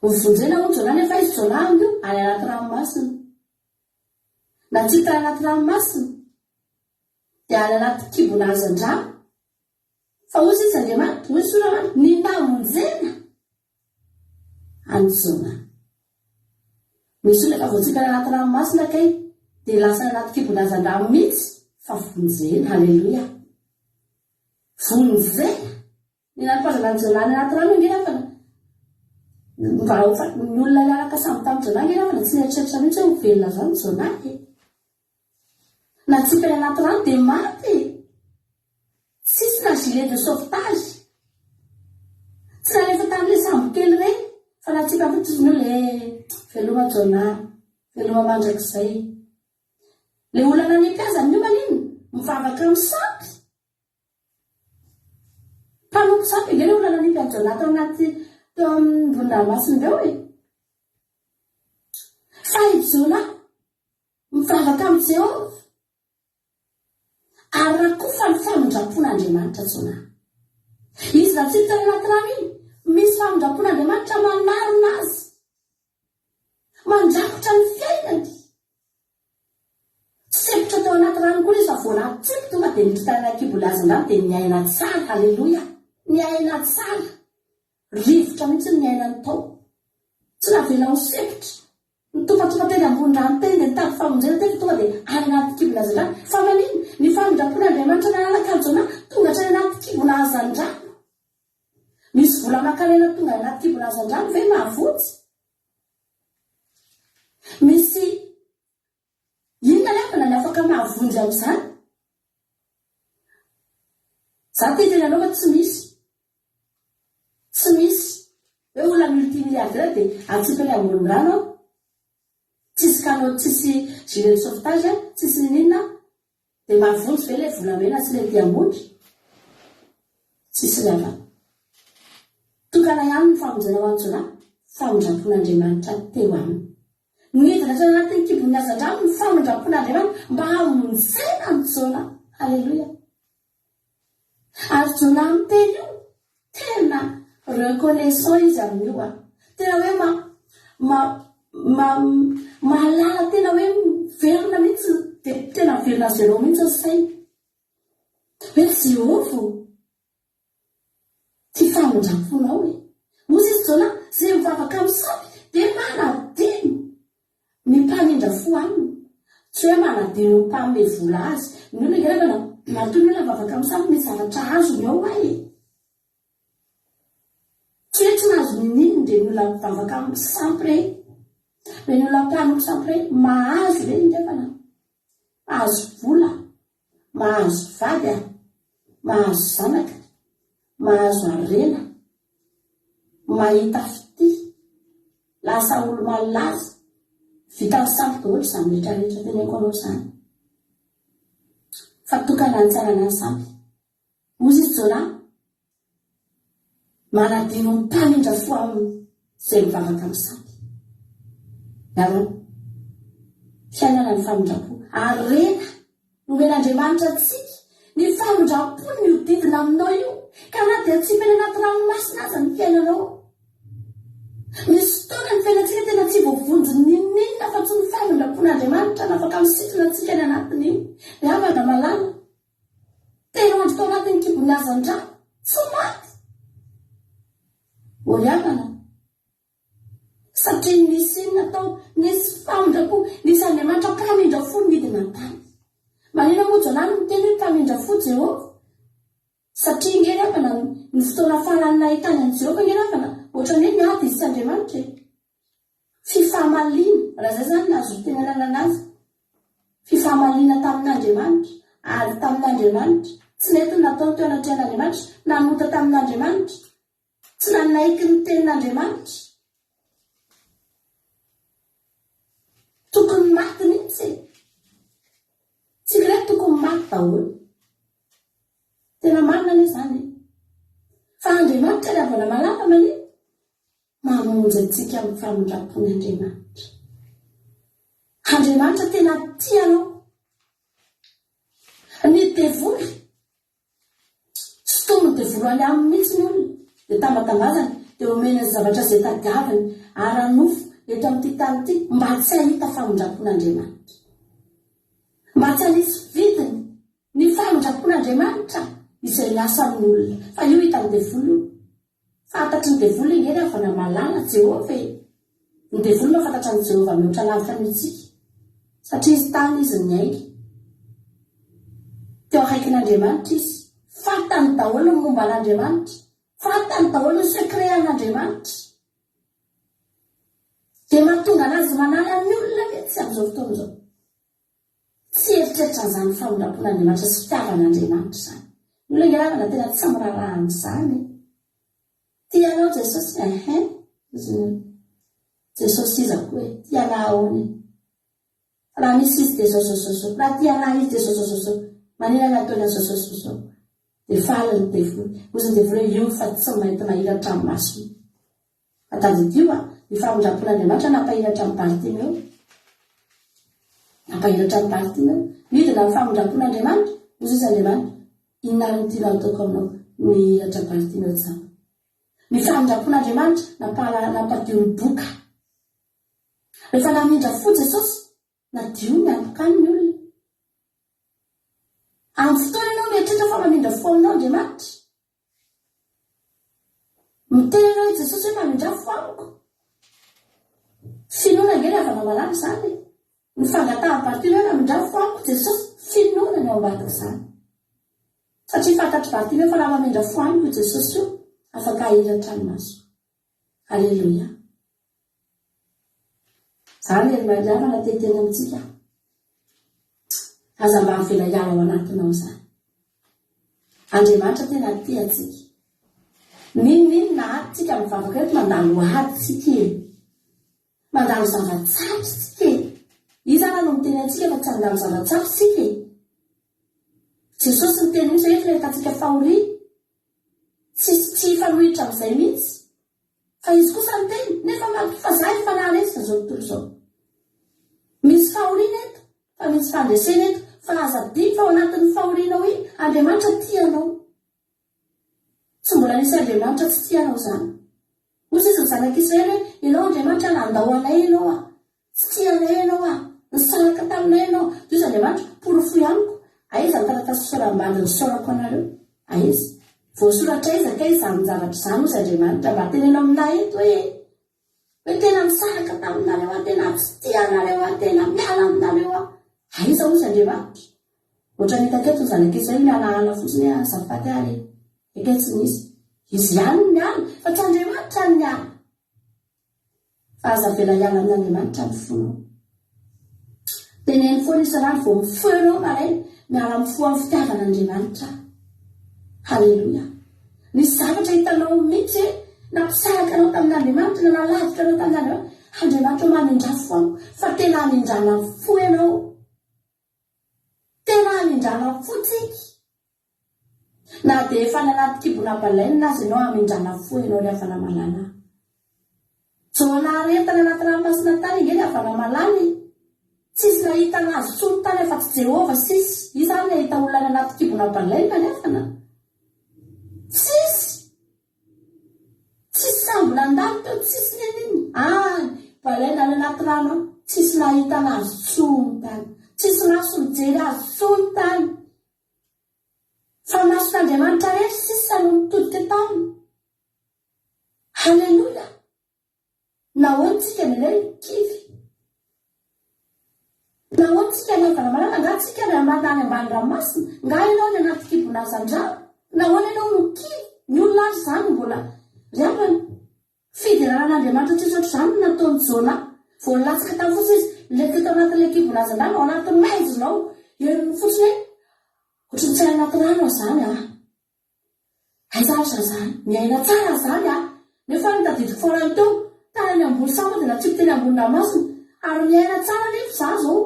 Novonjena hono Jona nefa izy Jona amin'io any anaty ranomasina. Natsipy tany anaty ranomasina dia any anaty kibona hazandrano. Fa hoy izy Andriamanitra, hoy ny sora-mandry, ny namonjena an'i Jona. Misy olona efa voatsipy any anaty ranomasina kay dia lasa any anaty kibon-drazan-drano mihitsy fa vonjena. Haleloia. Vonjena. Ny nanipazana an'i Jona any anaty rano ange havana. Mba ho fa ny olona niaraka sambo tamin'i Jona ange havana tsy nieritreritra mihitsy hoe ho velona izany Jona e. Natsipy any anaty rano dia maty e. Tsisy na gilet de sauvetage. Tsy nalefa tamin'ilay sambo kely ireny fa natsipy fotsiny ny olona eh, veloma Jonah, veloma mandrakizay. Ilay olona nanipy azy amin'io maninona? Mivavaka amin'ny sampy. Mpanompo sampy ange ilay olona nanipy an'i Jonah tao anaty teo ambony ranomasina ireo e. Fa i Jonah mivavaka amin'i Jehovah. Ary rakofa ny famindram-pon'Andriamanitra Jonah. Izy natsipy tany anaty rano iny, misy famindram-pon'Andriamanitra manarona azy, mandrakotra ny fiainany. Tsy sempotra tao anaty rano koa izy fa vao natsipy tonga dia niditra tany anaty kibo lazin-drano dia niaina tsara. Aleloia! Niaina tsara. Rivotra mihitsy no niainany tao. Tsy navela ho sempotra. Nitopatopa teny ambony rano teny dia nitady famonjena teny fa tonga dia any anaty kibona hazandrano. Fa maninona? Ny famindram-pon'Andriamanitra nalalaka an'i Jonah tonga hatrany anaty kibona hazandrano. Misy vola aman-karena tonga any anaty kibona hazandrano ve mahavonjy? Misy inona ny havana ny afaka mahavonjy amin'izany? Za te hiteny anao fa tsy misy. Tsy misy hoe olona multimilliardaire dia atsipiny ambony rano an, tsisy canot tsisy gilet de sauvetage tsisy niniana dia mahavonjy ve ilay volamena sy ilay diamondra? Tsisy ry havana. Tokana ihany ny famonjena ho an'i Jonah, famindram-pon'Andriamanitra teo aminy. Nidina hatrany anatin'ny kibon'ny hazandrano ny famindram-pon'Andriamanitra mba hamonjena an'i Jonah. Haleloia. Ary Jonah miteny io, tena reconnaissant izy amin'io an. Tena hoe ma, ma, ma, mahalala tena hoe miverina mihitsy, dia tena miverina zéro mihitsy ny sainy. Hoe Jehovah ô, Ty famindram-ponao e. Hozy izy Jonah, izay mivavaka amin'ny sampy dia manadino ny mpamindra fo aminy. Tsy hoe manadino ny mpanome vola azy. Ny olona ange rehefa matoa ny olona mivavaka amin'ny sampy misy zavatra azony ao hay e. Tsy hoe tsy mahazo ninoninona ireny olona mivavaka amin'ny sampy ireny. Ireny olona mpanompo sampy ireny, mahazo ireny ndrefana. Mahazo vola, mahazo vady a, mahazo zanaka, mahazo harena, mahita fitia, lasa olo-malaza, vitan'ny sampy daholo izany rehetra rehetra teneniko anao izany. Fa tokana ny tsarana ny sampy. Hozy izy Jonah, manadino ny mpamindra fo aminy. Izay mivavaka amin'ny sampy. Miarona. Fiainana ny famindram-po. Harena nomen'Andriamanitra antsika ny famindram-pony mihodidina aminao io, ka na dia atsipy any anaty ranomasina aza ny fiainanao. Misy fotoana ny fiainantsika tena tsy voavonjy n'inon'inona fa tsy ny famindram-pon'Andriamanitra no afaka misintona antsika any anatin'io. Ry havana malala, telo andro tao anatin'ny kibon'ny hazandrano, tsy maty. Ô ry havana, satria nisy inona tao? Nisy famindram-po, nisy Andriamanitra mpamindra fo nidina an-tany. Maninona moa Jonah no miteny hoe mpamindra fo Jehovah? Satria nge ry havana, ny fotoana farany nahitany an'i Jehovah nge ry havana, ohatran'ny hoe niady izy sy Andriamanitra e. Fifamaliana, raha izay izany no azo itenenana anazy, fifamaliana tamin'Andriamanitra, ady tamin'Andriamanitra, tsy nety ny nataony teo anatrehan'Andriamanitra, nanota tamin'Andriamanitra, tsy nanaiky ny tenin'Andriamanitra. Tokony maty mihitsy e! Tsika rehetra tokony maty daholo. Tena marina anie izany e! Fa Andriamanitra ry havana malala manie Mamonjy antsika amin'ny famindram-pony Andriamanitra. Andriamanitra tena tia anao. Ny devoly, tsy toy ny devoly any aminy mihitsy ny olona, dia tambatambazany, dia omeny ny zavatra izay tadiaviny ara-nofo eto amin'ity tany ity mba tsy hahita famindram-pon'Andriamanitra. Mba tsy hanisy vidiny ny famindram-pon'Andriamanitra izay miasa amin'ny olona. Fa io hitan'ny devoly io. Fantatry ny devoly ange ry havana malala Jehovah e! Ny devoly mahafantatra an'i Jehovah mihoatra lavitra noho isika, satria izy tany izy niainga. Teo akaikin'Andriamanitra izy. Fantany daholo ny momba an'Andriamanitra. Fantany daholo ny secret an'Andriamanitra. Dia mahatonga anazy manala ny olona mihitsy amin'izao fotoana izao. Tsy eritreritra an'izany famindram-pon'Andriamanitra sy fitiavan'Andriamanitra izany. Ny olona ange ravana tena tsy miraharaha an'izany e. Tia anao Jesosy, ehe, hozy ny olona. Jesosy iza koa e, tia anah ahoana e? Fa raha misy izy dia zao zao zao zao, raha tia anah izy dia zao zao zao zao, maninona ny ataony an'izao zao zao zao? Dia faly ny devoly. Hozy ny devoly hoe io fa tsy mainty mahiratra amin'ny masony. Fa tadidio a, ny famindram-pon'Andriamanitra nampahiratra an'i Bartimeo. Nampahiratra an'i Bartimeo. Midina ny famindram-pon'Andriamanitra, hoy izy Andriamanitra, inona ary no tianao hataoko aminao? Nihiratra Bartimeo jamba. Ny famindram-pon'Andriamanitra nampahalahala nampadio ny boka. Rehefa namindra fo Jesosy, nadio ny habokany ny olona. Amin'ny fotoana ianao mieritreritra fa mamindra fo aminao Andriamanitra, Miteny anao i Jesosy hoe mamindrà fo amiko. Finoana ange ry havana malala izany e. Ny fangatahan'i Bartimeo hoe mamindrà fo amiko Jesosy, finoana ny ao ambadik'izany. Satria fantatr'i Bartimeo fa raha mamindra fo amiko io Jesosy io, afaka hahiratra ny masoko. Aleloia. Izany ry Mariavana te hiteny amintsika. Aza mba avela hiala ao anatinao izany. Andriamanitra tena tia antsika. N'inon'inona ady tsika mivavaka eto mandalo ady tsika e. Mandalo zava-tsarotra tsika e. Iza ara no miteny antsika fa tsy handalo zava-tsarotra tsika e. Jesosy niteny mihitsy hoe eto ahitantsika fahoriana. Tsisy tsy hifanohitra amin'izay mihitsy. Fa izy kosa niteny, nefa matoa fa za efa naharesy izao tontolo izao. Misy fahoriana eto, fa misy fandresena eto, fa aza adino fa ao anatin'ny fahorianao iny, Andriamanitra tia anao. Tsy mbola nisy Andriamanitra tsy tia anao izany. Hoy sisa ny zanak'Israely hoe, Ianao Andriamanitra nandao anay ianao ah. Tsy tia anay ianao ah. Nisaraka taminay ianao. Toy izy Andriamanitra, porofoy amiko, aiza ny taratasy fisaoram-bady nisaorako anareo? Aiza? Voasoratra aiza kay izany zavatra izany hozy Andriamanitra? Mba teneno aminay eto hoe hoe tena nisaraka taminareo aho, tena tsy tia anareo aho, tena miala aminareo aho. Aiza hozy Andriamanitra? Ohatran'ny hitako eto ny zanak'Israely mialaala fotsiny hoe azafady ary e. Eka tsy misy. Izy ihany no miala, fa tsy Andriamanitra no miala. Fa aza avela hiala amin'Andriamanitra ny fonao. Teneno foana isan'andro vao mifoha ianao maraina, miala mifoha amin'ny fitiavan'Andriamanitra. Haleloia. Nisy zavatra hitanao mihitsy hoe nampisaraka anao tamin'Andriamanitra, nanalavitra anao tamin'Andriamanitra. Andriamanitra mamindra fo amiko, fa tena hamindrana fo ianao. Tena hamindrana fo tsika. Na dia efa any anaty kibona baleine aza ianao, hamindrana fo ianao ry havana malala. Jona aretana anaty ranomasina tany ange ny havana malala e! Tsisy nahita anazy tsony tany afa-tsy Jehovah sisa. Iza ary nahita olona any anaty kibona baleine ny havana? Tsisy! Tsisy sambo nandalo teo, tsisy n'inon'inona. Any, baleine any anaty rano any, tsisy nahita anazy tsony tany. Tsisy maso nijery azy tsony tany. Fa mason'Andriamanitra rery sisa no nitodika taminy. Haleloia! Nahoana tsika indraindray no kivy? Nahoana tsika lavana malala? Nga tsika any ambany any ambany ranomasina? Nga ianao any anaty kibona hazandrano? Nahoana ianao no kivy? Ny olona ary izany no mbola ry havana. Fiderana an'Andriamanitra tsisy ohatr'izany no nataon'i Jona. Vao nilatsaka tany fotsiny izy, nilentika tao anatin'ilay kibona hazandrano, ao anatin'ny maizina ao. Henony fotsiny hoe ohatran'ny tsy any anaty rano aho izany an. Aiza ary za zany? Miaina tsara zany a! Nefa ny tadidiko farany teo, tany any ambony sambo dia natsipy teny ambony ranomasina, ary miaina tsara nefa za zao.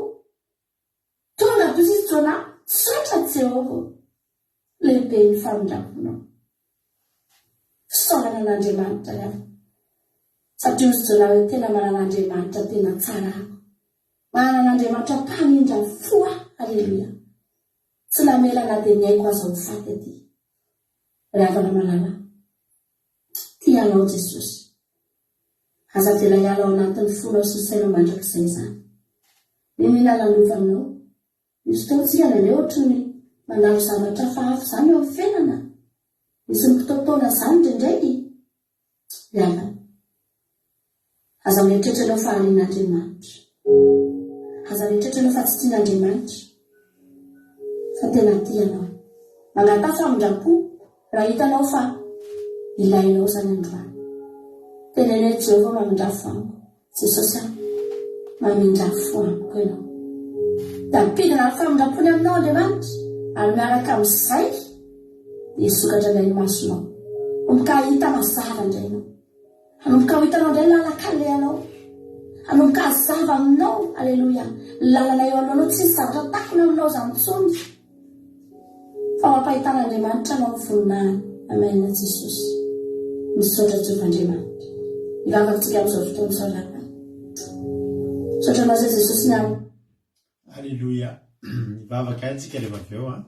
Tonga aby izy Jonah, misaotra Jehovah o! Lehibe ny famindramponao. Fisaorana an'Andriamanitra ry havana. Satria hozy Jonah hoe tena manana Andriamanitra tena tsara aho. Manana Andriamanitra mpamindra fo aho. Aleloia. Tsy namela na dia ny aiko aza ho faty aty. Ry havana malala, tia anao Jesosy. Aza avela hiala ao anatin'ny fonao sy ny sainao mandrakizay izany. Niniana lalovanao. Misy fotoana tsika indraindray ohatry ny mandalo zavatra hafahafa izany eo amin'ny fiainana. Misy mikitaotaona izany indraindray. Ry havana, aza mieritreritra ianao fa harian'Andriamanitra. Aza mieritreritra ianao fa tsy tian'Andriamanitra, fa tena tia anao. Mangataha famindram-po raha hitanao fa ilainao izany androany. Teneno hoe Jehovah mamindrà fo amiko. Jesosy a, mamindrà fo amiko ianao. Dia hampidina ny famindram-pony aminao Andriamanitra, ary miaraka amin'izay dia hisokatra indray ny masonao. Hanomboka hahita mazava indray ianao. Hanomboka ho hitanao indray ny lalan-kalehanao. Hanomboka hazava aminao, aleloia, ny lalana eo alohanao, tsy hisy zavatra takona aminao izany intsony. Fa ho ampahitan'Andriamanitra anao ny voninahiny. Amen Jesosy. Misaotra Jehovah Andriamanitra. Hivavaka tsika amin'izao fotoana izao ry havana. Misaotra anao izay Jesosy ny amin'ny. Aleloia. Hivavaka ihany tsika rehefa avy eo an.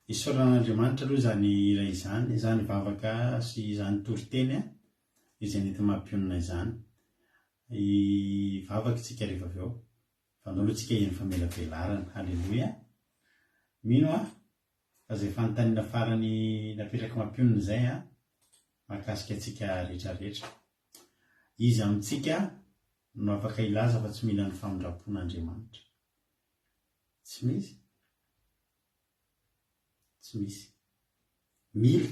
Isaorana an'Andriamanitra aloha izany hira izany, izany vavaka sy izany toriteny izay nenti-mampionona izany. Hivavaka isika rehefa avy eo. Fa andao aloha tsika hihaino famelabelarana. Haleloia. Mino aho fa izay fanontaniana farany napetrak'i Mampionona izay an, mahakasika antsika rehetra rehetra. Iza amintsika no afaka hilaza fa tsy mila ny famindram-pon'Andriamanitra? Tsy misy. Tsy misy. Mila.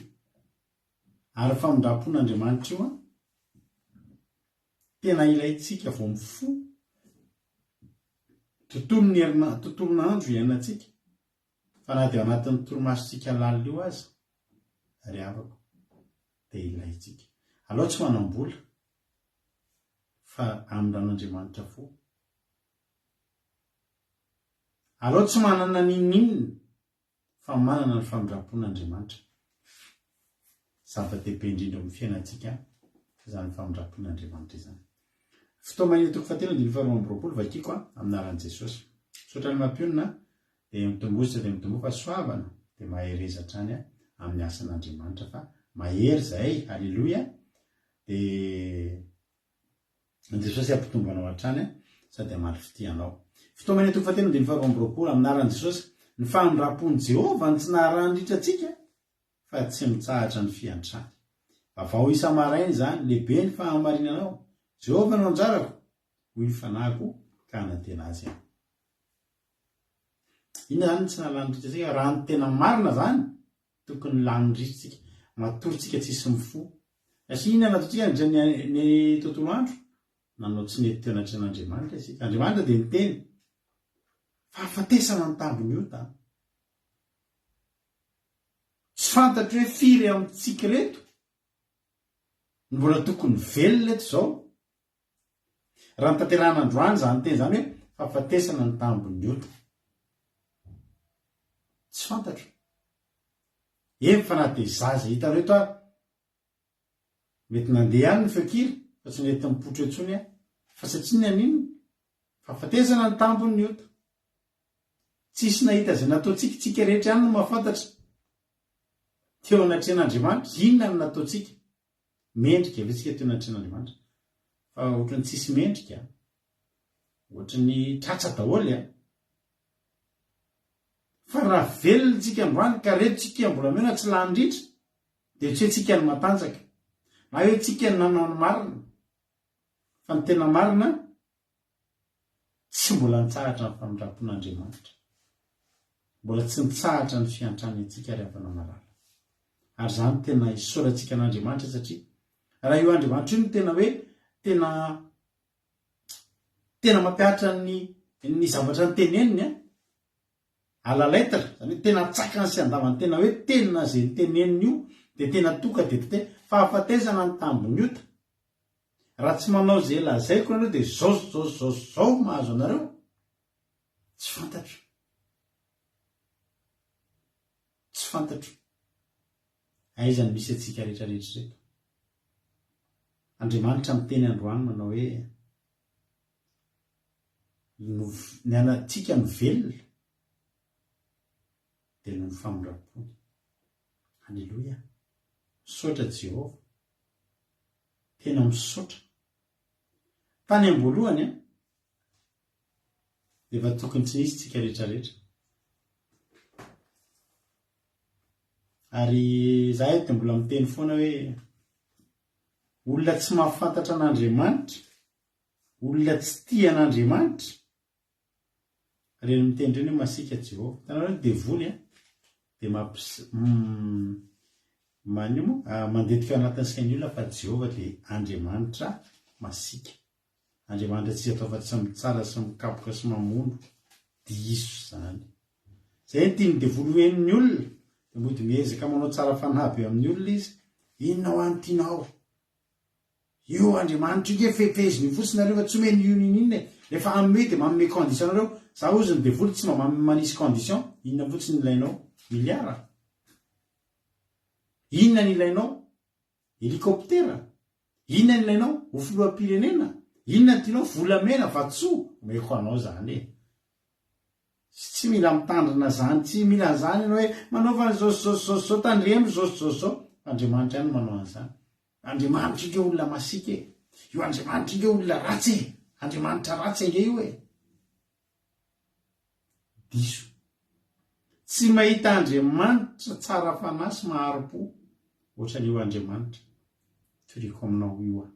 Ary famindram-pon'Andriamanitra io an, Tena ilaintsika vao mifoha. Tontolon'ny herina, tontolon'andro iainantsika, fa na dia ao anatin'ny torimasontsika lalina io aza, ry havako, dia ilaintsika. Alao tsy manam-bola, fa amindran'Andriamanitra fo. Alao tsy manana n'inon'inona, fa manana ny famindram-pon'Andriamanitra. Zava-dehibe indrindra amin'ny fiainantsika izany famindram-pon'Andriamanitra izany. Fitaomana toko fahatelo andininy faharoa amby roapolo vakiko amin'ny anaran'i Jesosy. Misaotra ny mampionona dia mitomboa dia mitomboa fa soavana dia mahereza hatrany amin'ny asan'Andriamanitra fa mahery zahay. Aleloia. Dia Jesosy hampitombo anao hatrany sady hamaly fitia anao. Fitaomana toko fahatelo andininy faharoa amby roapolo, Amin'ny anaran'i Jesosy, ny famindram-pon'i Jehovah no tsy naharahan-dritra antsika, fa tsy mitsahatra ny fiantrany. Vavao isa-maraina izany, lehibe ny fahamarinanao. Jehovah no anjarako, hoy ny fanahiko, ka hanantena azy aho. Inona izany no tsy nahalany ritra antsika? Raha ny tena marina izany, Tokony lany ritra tsika. Matory tsika tsisy mifoha. Satria inona nataontsika nandritra ny ny tontolo andro? Nanao tsy nety teo anatrehan'Andriamanitra isika. Andriamanitra dia niteny. Fahafatesana ny tambin'ny ota. Tsy fantatro hoe firy amintsika ireto no mbola tokony velona eto izao. Raha notanterahina androany izany teny izany hoe fahafatesana ny tambin'ny ota. Tsy fantatro. Eny fa na dia zaza hitanao eto ary, mety nandeha ihany ny feon-kira. Fa tsy nety nipoitra intsony aho. Fa satria ny an'inona? Fahafatesana ny tambiny ny ota. Tsisy nahita izay nataontsika, tsika rehetra ihany no mahafantatra. Teo anatrehan'Andriamanitra, inona no nataontsika? Mendrika ve tsika teo anatrehan'Andriamanitra? Fa ohatran'ny tsisy mendrika. Ohatran'ny tratra daholo a. Fa raha velona tsika androany ka reto tsika mbola mena tsy lany ritra, dia tsy hoe tsika no matanjaka. Na hoe tsika no nanao ny marina. Fa ny tena marina, tsy mbola nitsahatra ny famindram-pon'Andriamanitra. Mbola tsy nitsahatra ny fiantrany antsika ry havana malala. Ary izany tena isaorantsika an'Andriamanitra satria raha io Andriamanitra io no tena hoe tena tena mampihatra ny ny zavatra noteneniny an, à la lettre, izany hoe tena atsakany sy andavany tena hoe tena izay noteneniny io dia tena tonga dia tete fahafatesana ny tambin'ny ota. Raha tsy manao izay lazaiko nareo dia zao sy zao sy zao sy zao mahazo anareo. Tsy fantatro. Tsy fantatro. Aiza no misy antsika rehetra rehetra ireto. Andriamanitra miteny androany manao hoe ny antsika no velona dia noho ny famindram-pony. Aleloia. Misaotra Jehovah. Tena misaotra. Tany am-boalohany an, efa tokony tsy nisy tsika rehetra rehetra. Ary za eto dia mbola miteny foana hoe olona tsy mahafantatra an'Andriamanitra, olona tsy tia an'Andriamanitra, Ireny miteny ireny hoe masiaka Jehovah. Hitanareo ny devoly an, dia mampis manino moa? Mandetika ao anatin'ny sain'ny olona fa Jehovah dia Andriamanitra masiaka. Andriamanitra tsy atao fa tsy mitsara sy mikapoka sy mamono. Diso izany. Izay no tian'ny devoly ho henon'ny olona. Dia mody miezaka manao tsara fanahy be amin'ny olona izy. Inona hoa no tianao? Io Andriamanitra io nge fehifeheziny io fotsiny nareo fa tsy omeny io n'inon'inona e! Rehefa hanome dia manome condition nareo, za ozy ny devoly tsy mba manisy condition, inona fotsiny ilainao? Milliard? Inona ny ilainao? Hélicoptère? Inona ny ilainao? Ho filoham-pirenena? Inona ny tianao? Volamena, vatosoa? Omeko anao zany e! Tsy mila mitandrina zany, tsy mila an'zany ianao hoe manaova an'izao sy zao sy zao sy zao, tandremo zao sy zao sy zao, fa Andriamanitra ihany no manao an'zany. Andriamanitra io nge olona masiaka e! Io Andriamanitra io nge olona ratsy e! Andriamanitra ratsy ange io e! Diso. Tsy mahita Andriamanitra tsara fanahy sy mahari-po ohatran'io Andriamanitra toriko aminao io aho,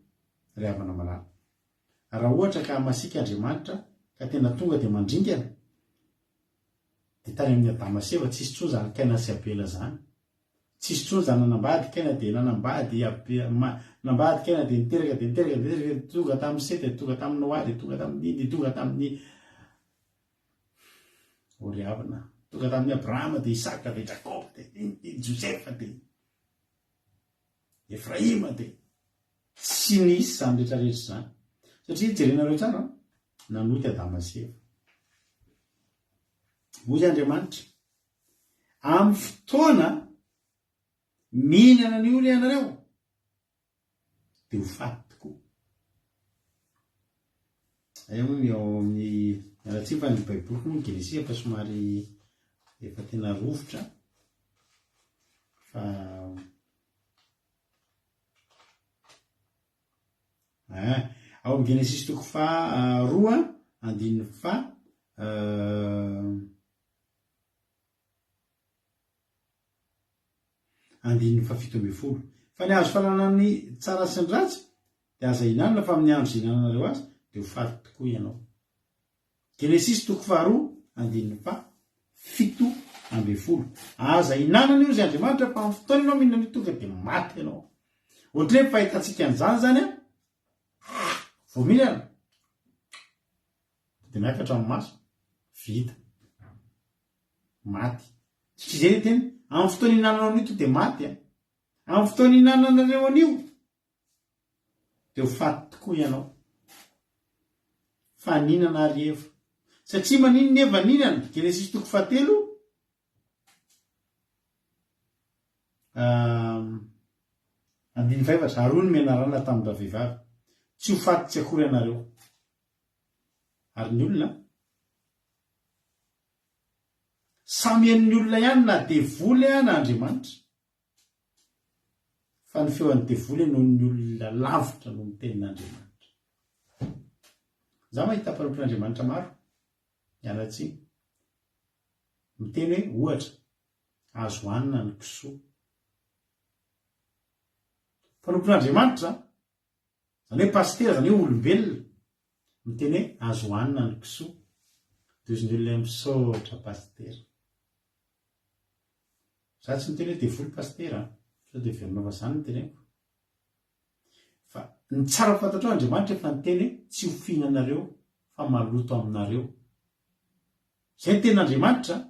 ry havana malala. Raha ohatra ka masiaka Andriamanitra ka tena tonga dia mandringana, dia tany amin'i Adama sy Eva tsisy intsony izany Kaina sy Abela izany. Tsisy intsony izany nanambady Kaina dia nanambady Abe ma nanambady Kaina dia niteraka dia niteraka dia niteraka dia tonga tamin'i Seta dia tonga tamin'i Noa dia tonga tamin'ny dia tonga tamin'ny O ry havana, tonga tamin'i Abrahama dia Isaka dia Jakoba dia dia Josefa dia Efraima dia tsy nisy izany rehetra rehetra izany. Satria jerenareo tsara, nanoty Adama sy Eva. Hoy Andriamanitra, amin'ny fotoana mihinana an'io ry ianareo, dia ho faty tokoa. Aiza moa ny ao amin'ny, miala tsiny fa ny baiboliko moa ny Genesisy efa somary efa tena rovitra fa eh, ao amin'ny Genesisy toko faha roa andininy faha Andininy fahafito ambin'ny folo. Fa ny hazo fahalalana ny tsara sy ny ratsy dia aza ihinanana fa amin'ny andro izay ihinananareo azy dia ho faty tokoa ianao. Genesisy toko faharoa andininy faha 17. Aza ihinanana io izay Andriamanitra fa amin'ny fotoana ianao mihinana io tonga dia maty ianao. Ohatran'ny hoe fahitantsika an'izany izany an, vao mihinana dia miakatra ny maso, vita. Maty. Satria izay ilay teny, amin'ny fotoana ihinananao an'io to dia maty an. Amin'ny fotoana ihinananareo an'io dia ho faty tokoa ianao. Fa nihinana ary Eva. Satria maninona Eva nihinana? Genesisy toko fahatelo andininy fahefatra, ary hoy ny menarana tamin-dravehivavy. Tsy ho faty tsy akory ianareo. Ary ny olona? Samy henon'ny olona ihany na devoly na Andriamanitra. Fa ny feon'ny devoly henoin'ny olona lavitra noho ny tenin'Andriamanitra. Izaho mahita mpanompon'Andriamanitra maro, miala tsiny, miteny hoe, ohatra, azo hanina ny kisoa. Mpanompon'Andriamanitra, izany hoe pasitera, izany hoe olombelona, miteny hoe azo hanina ny kisoa. Dia hozy ny olona hoe misaotra pasitera. Za tsy miteny hoe devoly pasitera an! Sao dia heverinao fa zany no teneniko. Fa ny tsara ho fantatrao Andriamanitra efa niteny hoe tsy ho fihinanareo fa maloto aminareo. Zay ny tenin'Andriamanitra an!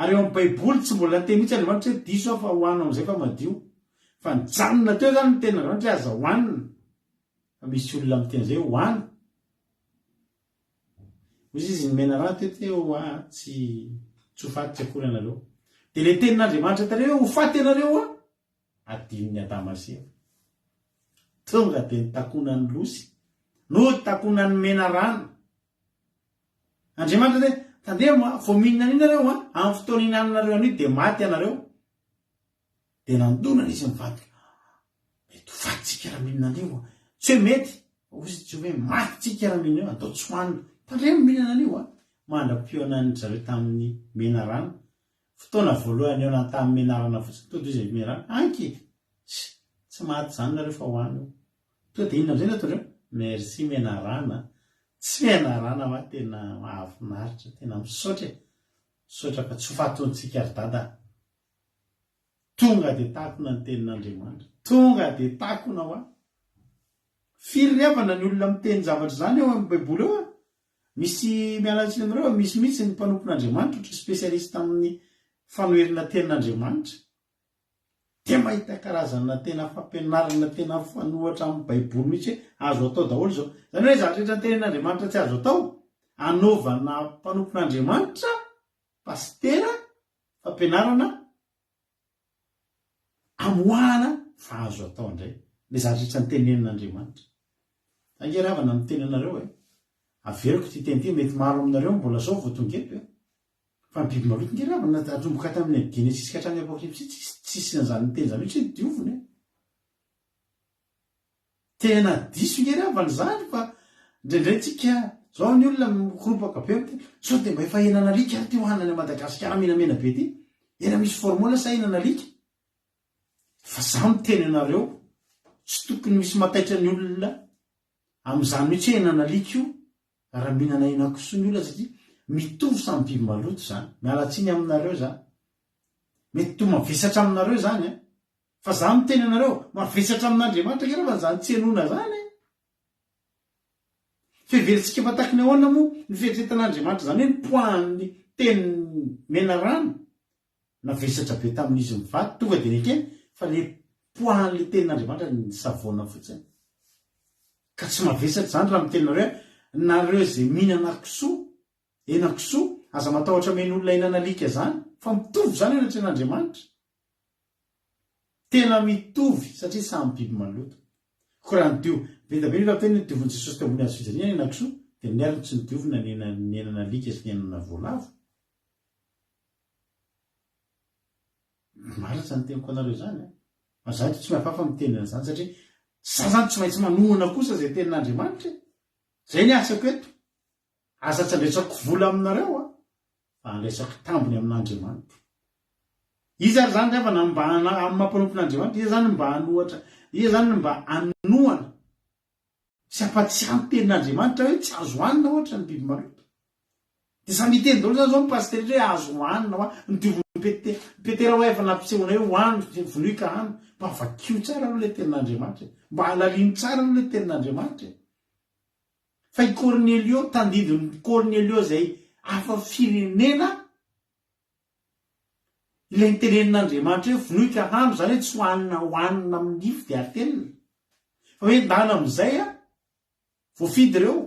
Ary eo amin'ny baiboly tsy mbola niteny mihitsy Andriamanitra hoe diso aho fa hohano amin'izay fa madio. Fa nijanona teo zany ny tenin'Andriamanitra hoe aza hohanina. Fa misy olona miteny zay hoe hohano. Hoy izy ny menarana teo teo hoa tsy tsy ho faty tsy akory ianareo. Dia ilay tenin'Andriamanitra tary hoe ho faty ianareo hoa, adinon'i Adama sy Eva. Tonga dia nitakonan'ny losy, notakonan'ny menarana. Andriamanitra dia tandremo a, vao mihinana an'io nareo a, amin'ny fotoana ihinananareo an'io dia maty ianareo. Dia nandonana izy mivadika. Mety ho faty tsika raha mihinana an'io a. Tsy hoe mety, fa hoy izy tsy hoe maty tsika raha mihinana io, andao tsy hohanina. Tandremo mihinana an'io a. Mandra-pihaonan'ny zareo tamin'ny menarana. Fotoana voalohany nihaonany tamin'ny menarana fotsiny, tonga dia hoy izy menarana, anky! Tsy maty izany nareo fa hohano io. Tonga dia inona amin'izay no ataondreo? Merci menarana a. Tsy menarana hoa tena mahafinaritra, tena misaotra e. Misaotra fa tsy ho faty hono tsika ry dada a. Tonga dia takona ny tenin'Andriamanitra. Tonga dia takona hoa. Firy ry havana ny olona miteny zavatra izany ao amin'ny baiboly ao a? Misy, miala tsiny aminareo fa misy mihitsy ny mpanompon'Andriamanitra ohatry ny spécialiste amin'ny fanoherana tenin'Andriamanitra. Dia mahita karazana tena fampianarana tena mifanohatra amin'ny baiboly mihitsy hoe azo atao daholo izao. Izany hoe zavatra rehetra tenenin'Andriamanitra tsy azo atao, anaovana mpanompon'Andriamanitra, pasitera, fampianarana amoahana fa azo atao indray ilay zavatra rehetra notenenin'Andriamanitra. Za nge ry havana miteny anareo e, averiko ity teny ity, mety maro aminareo mbola zao vao tonga eto e, fa ny biby maloto nge ry havana atomboka tamin'ny Genesisy ka hatramin'ny Apokalypsy tsisy tsisy an'izany teny izany mihitsy hoe diovina e. Tena diso nge ry havana izany fa indraindray tsika zao ny olona mikoropaka be miteny sao dia mba efa henan'alika ary ty hohanina any Madagasikara menamena be ty, hena misy formol sa henan'alika? Fa za miteny anareo tsy tokony misy mataitra ny olona amin'izany mihitsy hoe henan'alika io raha mihinana henakisoa ny olona satria mitovy samy biby maloto izany, miala tsiny aminareo za, mety toa mavesatra aminareo izany an! Fa za miteny anareo, mavesatra amin'Andriamanitra ange raha izany tsy henoina izany e! Fiheverintsika fa taky ny ahoana moa ny fieritreretan'Andriamanitra izany hoe nipoahan'ny tenin'ny menarana, navesatra be tamin'izy mivady, tonga dia nekeny fa le poahan'le tenin'Andriamanitra nisavoana fotsiny. Ka tsy mavesatra izany raha miteny nareo hoe nareo izay mihinana kisoa, henakisoa, aza matahotra amen'olona henan'alika izany, fa mitovy izany eo anatrehan'Andriamanitra. Tena mitovy satria samy biby maloto. Koa raha nidio, be dia be ny olona miteny hoe nodiovin'i Jesosy teo ambony hazo fijaliana ny henakisoa, dia ny ary no tsy nodiovina ny hena ny henan'alika sy ny henana voalavo? Marina izany teniko anareo izany an! Fa za eto tsy mihafahafa miteny an'izany satria za zany tsy maintsy manohana kosa izay tenin'Andriamanitra e! Zay ny asako eto. Aza tsy andraisako vola aminareo aho, fa andraisako tambiny amin'Andriamanitra. Iza ary izany ry havana mba amin'ny maha mpanompon'Andriamanitra, iza izany mba hanohatra, iza izany no mba hanohana sy hampatsiahy ny tenin'Andriamanitra hoe tsy azo hanina ohatra ny biby maloto. Dia samy hiteny daholo izany izao ny pasitera rehetra hoe azo hanina hoa, ny diovin'i Pete, Petera hoa efa nampisehonay hoe hohano, vonoy ka hano. Mba vakio tsara aloha ilay tenin'Andriamanitra e. Mba halalino tsara aloha ilay tenin'Andriamanitra e. Fa i Kornelio, tandindon'i Kornelio izay hafa firenena, ilay nitenenin'Andriamanitra hoe vonoy ka hano, izany hoe tsy hohanina hohanina amin'ny nify dia atelina. Fa hoe ndana amin'izay a, voafidy ireo,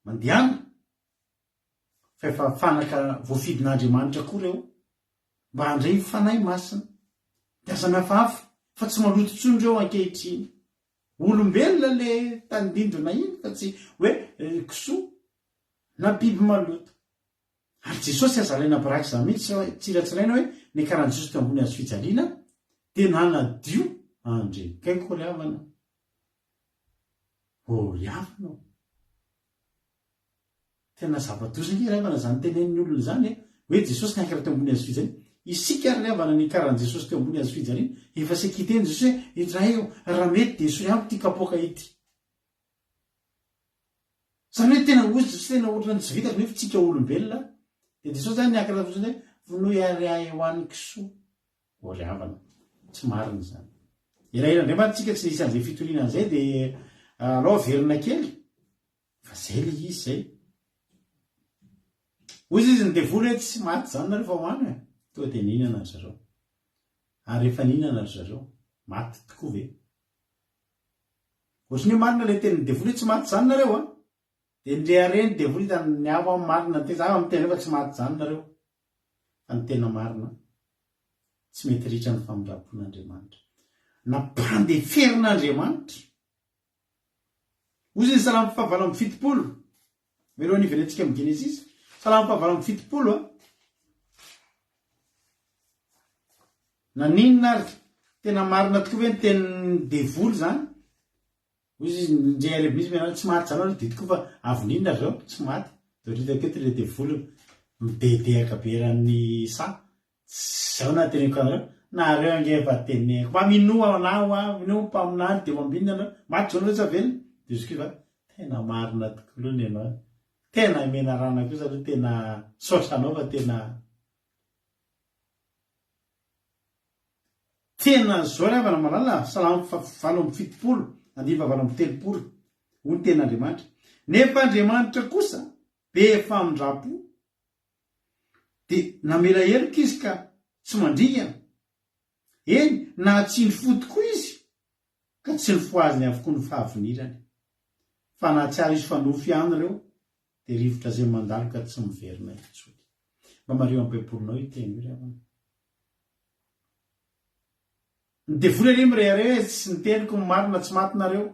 mandehana. Fa efa fanaka voafidin'Andriamanitra koa ireo, mba handray ny Fanahy Masina. Dia aza mihafahafa, fa tsy maloto intsony ireo ankehitriny. Olombelona le tandindona iny fa tsy hoe kisoa na biby maloto. Ary Jesosy aza alaina baraky izany mihitsy fa tsiratsiraina hoe niakaran'i Jesosy teo ambony hazo fijaliana dia nanadio andre. Kaiky ry havana. Oh ry havana ô. Tena zava-doza ange ry havana izany tenenin'ny olona izany e! Hoe Jesosy niakatra teo ambony hazo fijaliana. Isika ary ry havana niakaran'i Jesosy teo ambony hazo fijaliana, efa saika hiteny Jesosy hoe, Ray ô, raha mety dia esory amiko ity kapoaka ity. Izany hoe tena hozy Jesosy tena ohatran'ny tsy vitako nefa tsika olombelona dia Jesosy izany niakatra fotsiny hoe vonoy ary ahy ho an'ny kisoa. Ô ry havana, tsy marina izany. Elaela indray mantsy tsika tsy nisy an'izay fitoriana an'izay dia alao averina kely. Fa zay le izy zay. Hozy izy ny devoly hoe tsy maty zany nareo fa hoano e. Tonga dia nihinana ry zareo. Ary rehefa nihinana ry zareo, maty tokoa ve? Ohatran'ny hoe marina le tenin'ny devoly hoe tsy maty zany nareo a. Dia nirehareha ny devoly hitany ny ahy hoa marina ny teny, za miteny hoe fa tsy maty zany nareo. Fa ny tena marina, tsy mety ritra ny famindram-pon'Andriamanitra. Nampandeferin'Andriamanitra. Hoy izy ny Salamo fahavalo amby 70. Mialohan'ny hiverentsika amin'ny Genesisy. Salamo fahavalo amby 70 a. Naninona ary? Tena marina tokoa ve ny tenin'ny devoly izany? Hoy izy ndre ary misy mianara tsy maty izany aloha dia tokoa fa avy ninona ry zareo? Tsy maty. Dia ohatran'ny hitako eto ilay devoly midehadehaka be eran'ny saha. Zao na teneniko anareo, nareo ange efa teneniko, mba minoa anah hoa, minoa mpaminany de mambinina anareo, maty zao nareo sa velona? De izy koa va, tena marina tokoa aloha ny anao e, tena menarana kosa aloha tena misaotra anao fa tena tena zao ry havana malala, salamo faha 78 andininy faha 38, hoy ny tenin'Andriamanitra, nefa Andriamanitra kosa be famindram-po, Dia namela heloka izy ka tsy mandringana. Eny, nahatsindry fo tokoa izy ka tsy nofohaziny avokoa ny fahavinirany. Fa nahatsiaro izy fa nofy ihany ireo, dia rivotra izay mandalo ka tsy miverina intsony. Mba mariho amin'ny Baibolinao io teny io ry havana. Ny devoly anie mirehareha e, tsy ny teniko no marina, tsy maty nareo.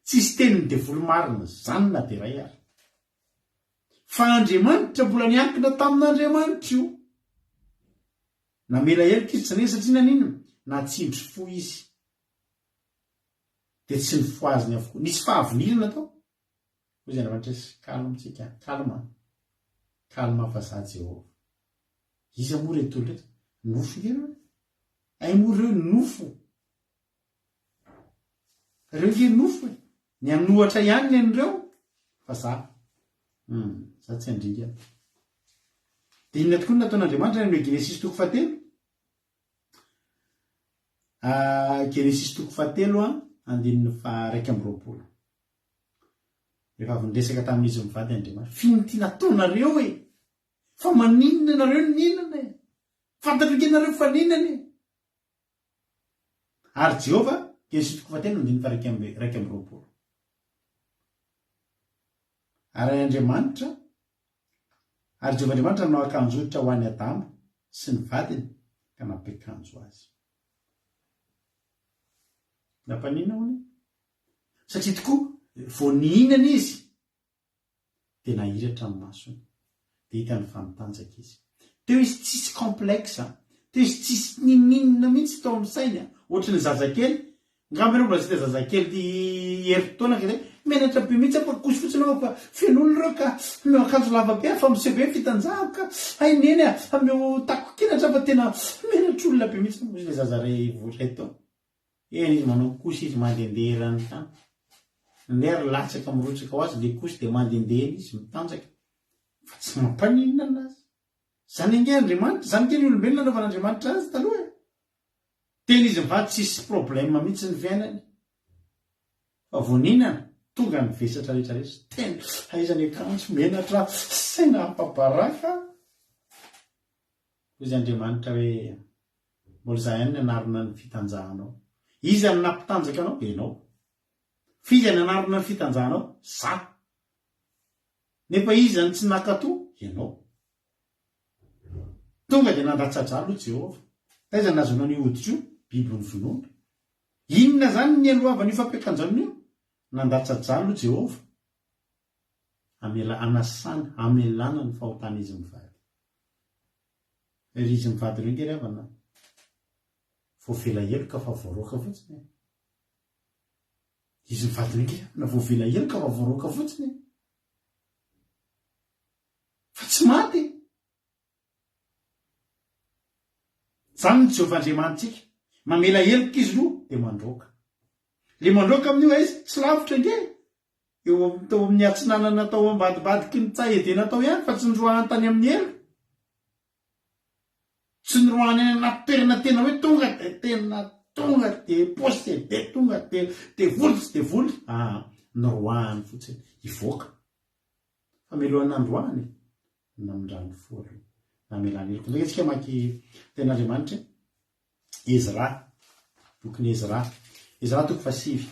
Tsisy tenin'ny devoly marina izany na dia iray ary. Fa Andriamanitra mbola niankina tamin'Andriamanitra io. Namela heloka izy tsy satria naninona? Natsindry fo izy. Dia tsy nofohaziny avokoa. Nisy fahavinirana tao. Hoy izy Andriamanitra hoe calme tsika, calme. Calme fa za Jehovah. Iza moa ireto olona ireto? Nofo nge ireo e. Hay moa ireo nofo. Reo nge nofo e! Ny an'ohatra ihany ny an'ireo fa za hum za tsy handringana. Dia inona tokoa no nataon'Andriamanitra any amin'ny Genesisy toko fahatelo? Ah, Genesisy toko fahatelo an, andininy faha 21. Rehefa avy niresaka tamin'izy mivady Andriamanitra, f'inona ity nataonareo e? Fa maninona ianareo no nihinana e? Fantatro nge nareo fa nihinana e? Ary Jehovah, Genesisy toko fahatelo andininy faha 21. Ary Andriamanitra, ary Jehovah Andriamanitra nanao akanjo hoditra ho an'i Adama sy ny vadiny ka nampiakanjo azy. Nampaninona hono? Satria tokoa vao nihinana izy dia nahiratra ny masony, dia hitany fa nitanjaka izy. Teo izy tsisy complexe, teo izy tsisy ninoninona mihitsy tao amin'ny sainy, ohatry ny zazakely, ngamba ianao mbola tsy hita zazakely herintaona ka izay, menatra be mihitsy aho fa koso fotsiny aho fa feno olona ireo ka, omeo akanjo lava be aho fa miseho be ny fitanjahako ka, hay neny a, omeo tako-kenatra aho fa tena menatra olona be mihitsy, hoy ilay zaza iray vao iray taona. Eny izy manao kosy izy mandehandeha eran'ny tany. Ndeha ary latsaka mirotsaka ho azy le kosy dia mandehandeha eny izy mitanjaka. Fa tsy mampaninona anazy. Zany ange Andriamanitra, zany ange ny olombelona nanaovan'Andriamanitra azy taloha e. Tena izy mivady tsisy problème mihitsy ny fiainany. Fa vao nihinana, tonga ny vesatra rehetra rehetra. Tena aiza ny akanjo, menatra, saina afa-baraka. Hoy izy Andriamanitra hoe Mbola izaho ihany nanarona ny fitanjahanao. Iza no nampitanjaka anao? Ianao. F'iza nanarona ny fitanjahanao? Izaho. Nefa iza no tsy nankatò? Ianao. Tonga dia nandatsa-drà aloha Jehovah. Taiza no nahazoanao an'io hoditra io? Biby novonoina. Inona izany ny nialohavan'io fampiakanjanona io? Nandatsa-dra aloha Jehovah hamela hanasana, hamelana ny fahotan'izy mivady. Ry izy mivady ireo ange ry havana voavela heloka fa voaroaka fotsiny e. Izy mivady ireo ange ry havana voavela heloka fa voaroaka fotsiny e. Fa tsy maty e. Izany no Jehovah Andriamanitsika. Mamela heloka izy aloha dia mandroaka. Ilay mandroaka amin'io aiza? Tsy lavitra ange e! Eo tao amin'ny atsinanana tao ambadimbadiky ny tsaha Edena tao ihany fa tsy noroahany tany amin'ny helo. Tsy noroahany any anaty toerana tena hoe tonga dia tena tonga dia possédé tonga dia devoly tsy devoly. Aa, noroahany fotsiny hivoaka. Fa mialohan'ny nandroahany e, namindrany fo aloha, namelany heloka. Ndeha isika hamaky tenin'Andriamanitra e. Ezra, bokin'i Ezra. Ezra toko fahasivy.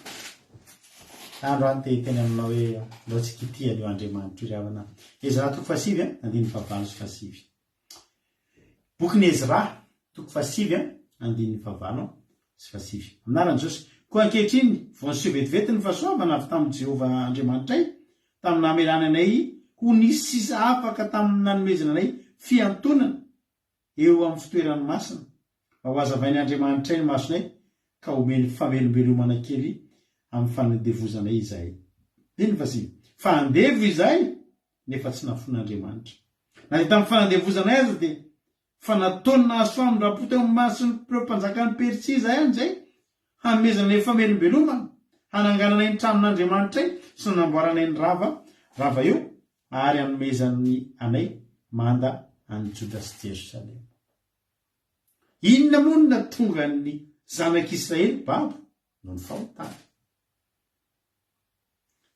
Andro any te hiteny aminao hoe ndao tsika hitia an'io Andriamanitra io ry havana. Ezra toko fahasivy, andininy fahavalo sy fahasivy. Bokin'i Ezra, toko fahasivy, andininy fahavalo sy fahasivy. Amin'ny anaran'i Jesosy. Koa ankehitriny, vao niseho vetivety ny fahasoavana avy tamin'i Jehovah Andriamanitray, tamin'ny namelany anay ho nisy sisa afaka tamin'ny nanomezana anay fiantonana eo amin'ny fitoerany masina, mba hohazavain'ny Andriamanitray ny masonay ka homeny famelombelomana kely amin'ny fanandevozanay izahay. Andininy fahasivy. Fa andevo izahay, nefa tsy nafoin'Andriamanitra. Na dia tamin'ny fanandevozanay aza dia fa nataony nahazo famindram-po teo amin'ny mason'ireo mpanjakan'i Persia izahay amin'izay hanomezanay famelombelomana, hanangananay ny tranon'Andriamanitray sy nanamboaranay ny rava rava eo ary hanomezany anay manda an'i Joda sy Jerosalema. Inona moa no nahatonga ny zanak'Israely babo? Noho ny fahotany.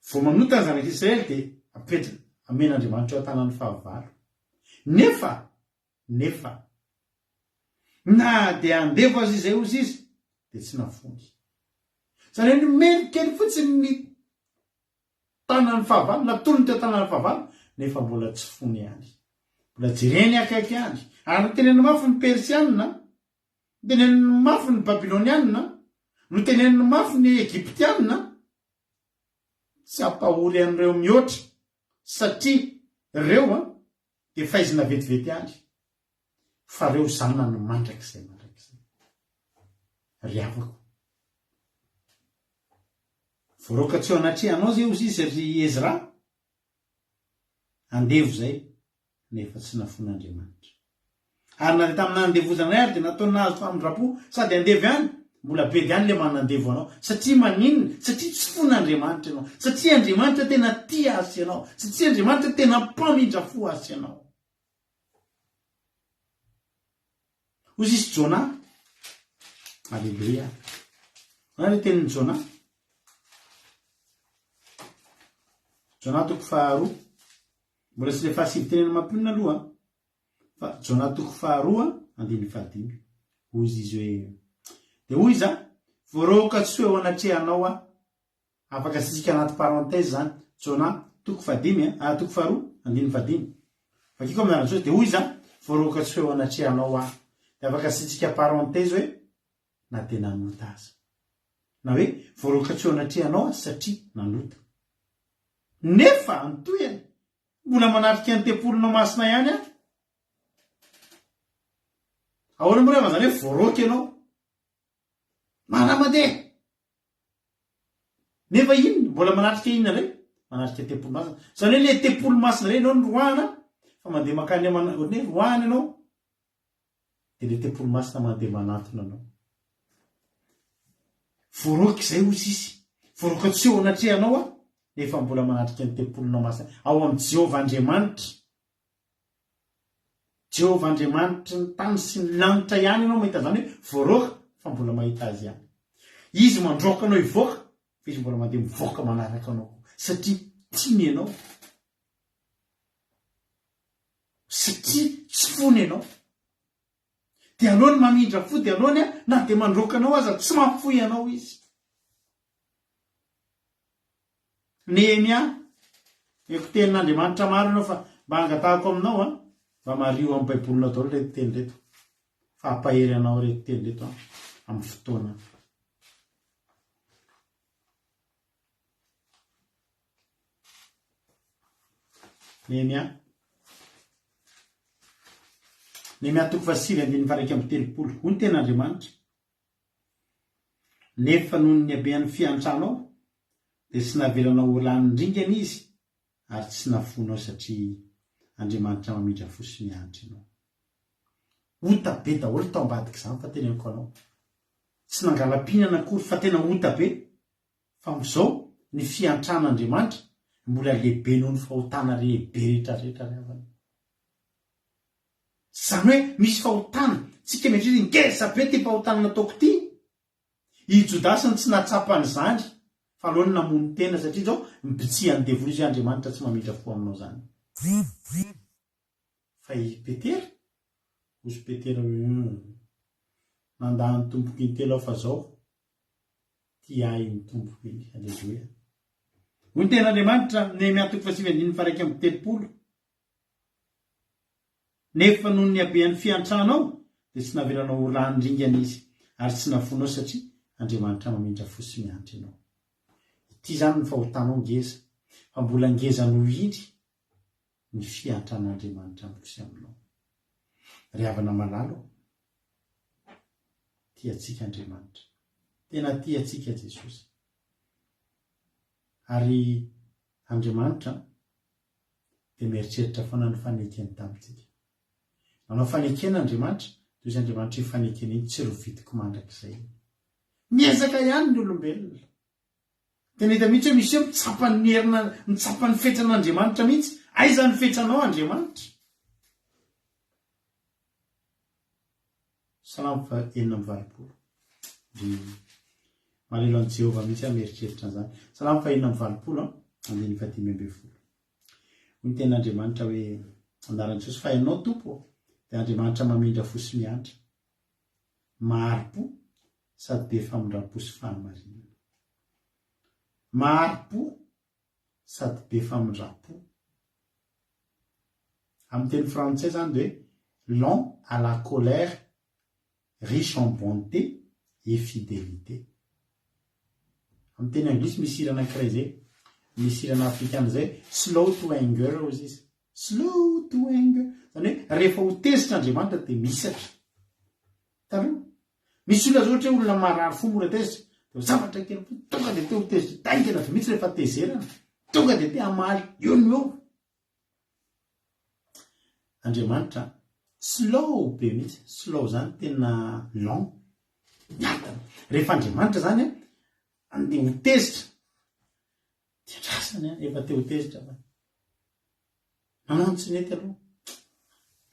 Vao manota ny zanak'Israely dia apetraka, amen'Andriamanitra eo an-tanan'ny fahavalo. Nefa, nefa, na dia andevo aza izay ozy izy, dia tsy nafoiny. Izany hoe nomeny kely fotsiny ny tanan'ny fahavalo, natolony teo an-tanan'ny fahavalo, nefa mbola tsy fony ihany. Mbola jereny akaiky ihany. Ary noteneniny mafy ny Persianina, noteneniny mafy ny Babylonianina, noteneniny mafy ny Egyptianina, tsy hampahory an'ireo mihoatra, satria ireo an, dia faizina vetivety ihany, fa ireo zanany mandrakizay mandrakizay. Ry havako, voaroaka tsy eo anatrehanao izay hozy izy ry Ezra, Andevo izay, nefa tsy nafoin'Andriamanitra. Ary na dia tamin'ny nanandevozana anay ary dia nataony nahazo famindram-po sady andevo ihany, mbola bedy ihany ilay manandevo anao. Satria maninona? Satria tsy fon'Andriamanitra ianao. Satria Andriamanitra tena tia azy sy ianao. Satria Andriamanitra tena mpamindra fo azy sy ianao. Hoy izy Jona. Aleloia. Ahoana ny tenin'i Jona? Jona toko faharoa. Mbola tsy le fahasivy tenena mampionona aloha fa Jona toko faharoa andininy fahadimy. Hoy izy hoe dia hoy iza voaroaka tsy ho eo anatrehanao aho Afaka asiantsika anaty parenthèse izany. Jona, toko fahadimy a, ah, toko faharoa, andininy fahadimy. Vakiko amin'ny anaran'i Jesosy, dia hoy izaho, voaroaka tsy ho eo anatrehanao aho. Dia afaka asiantsika parenthèse hoe, na dia nanota aza. Na hoe, voaroaka tsy ho eo anatrehanao aho satria nanota. Nefa, antohiny, mbola manatrika ny tempolinao masina ihany aho. Ahoana moa rehefa izany hoe voaroaka ianao? Mara-mandeha! Nefa inona? Mbola manatrika inona indray? Manatrika tempoly masina. Izany hoe ilay tempoly masina indray ianao no roahana fa mandeha mankany amana, ohatran'ny hoe roahana ianao dia ilay tempoly masina mandeha manantona anao. Voaroaka izay hozy izy. Voaroaka tsy eo anatrehanao aho nefa mbola manatrika ny tempolinao masina ao amin'i Jehovah Andriamanitra. Jehovah Andriamanitry ny tany sy ny lanitra ihany ianao mahita an'izany hoe voaroaka fa mbola mahita azy ihany. Izy mandroaka anao hivoaka fa izy mbola mandeha mivoaka manaraka anao koa satria tiany ianao. Satria tsy fony ianao. Dia aleony mamindra fo dia aleony na dia mandroaka anao aza tsy mahafoy anao izy. Nehemia, Omeko tenin'Andriamanitra maro ianao fa mba angatahako aminao an, mba mariho amin'ny baibolinao daholo ireto teny ireto fa hampahery anao ireto teny ireto an, amin'ny fotoana. Nehemia. Nehemia toko fahasivy andininy faha-31. Hoy ny tenin'Andriamanitra, Nefa noho ny habean'ny fiantranao, dia tsy navelanao ho lany ringana izy, ary tsy nafoinao satria Andriamanitra mamindra fo sy miantra ianao. Ota be daholo tao ambadik'izany fa teneniko anao. Tsy nangala-pihinana akory fa tena ota be. Fa amin'izao ny fiantran'Andriamanitra mbola lehibe noho ny fahotana rehibe rehetrarehetra ry havana. Izany hoe misy fahotana, tsika mieritreritra ngeza be ity fahotana nataoko ity. I Jodasy no tsy nahatsapa an'izany fa aleony namono tena satria izao mibitsihan'ny devoly izy hoe Andriamanitra tsy mamindra fo aminao izany. Fa i Petera? Hozy Petera hoe hum. Nandà ny Tompoko intelo aho fa zao tia ahy iny Tompoko iny. Aleloia. Hoy ny tenin'Andriamanitra, Nehemia toko fahasivy andininy faha-31. Nefa noho ny habean'ny fiantranao, dia tsy navelanao ho lany ringana izy, ary tsy nafoinao satria Andriamanitra mamindra fo sy miantra ianao. Ity izany ny fahotanao ngeza, fa mbola ngeza noho iny ny fiantran'Andriamanitra amiko sy aminao. Ry havana malala ô, tia antsika Andriamanitra. Tena tia antsika Jesosy. Ary Andriamanitra dia mieritreritra foana ny fanekeny tamintsika. Nanao fanekena Andriamanitra, dia hoy Andriamanitra io fanekena iny tsy rovidiko mandrakizay iny. Miezaka ihany ny olombelona. Tena hita mihitsy hoe misy hoe mitsapa ny herina, mitsapa ny fetran'Andriamanitra mihitsy. Aiza ny fetranao Andriamanitra? Salamo faha 86. Dia malahelo an'i Jehovah mihitsy aho mieritreritra an'izany. Salamo faha 86, andininy faha 15. Hoy ny tenin'Andriamanitra hoe, anaran'i Jesosy, fa ianao Tompo ô, dia Andriamanitra mamindra fo sy miantra, mahari-po sady be famindram-po sy fahamarinana. Mahari-po sady be famindram-po. Amin'ny teny frantsay izany dia hoe lent à la colère, riche en bonté et fidélité. Amin'ny teny anglisy misy hira anankiray izay, misy hirana afrikana izay, slow to anger hozy izy. Slow to anger. Izany hoe rehefa ho tezitra Andriamanitra dia mihisatra. Taloha. Misy olona zao ohatra hoe olona marary fo mora tezitra, dia zavatra kely fotsiny tonga dia te ho tezitra, daingana be mihitsy rehefa tezerana, tonga dia te hamaly eo no eo. Andriamanitra slow be mihitsy, slow zany tena lent, miadana. Rehefa Andriamanitra zany an, andeha ho tezitra, dia andrasany an, efa te ho tezitra fa. Nanao ny tsy nety aloha.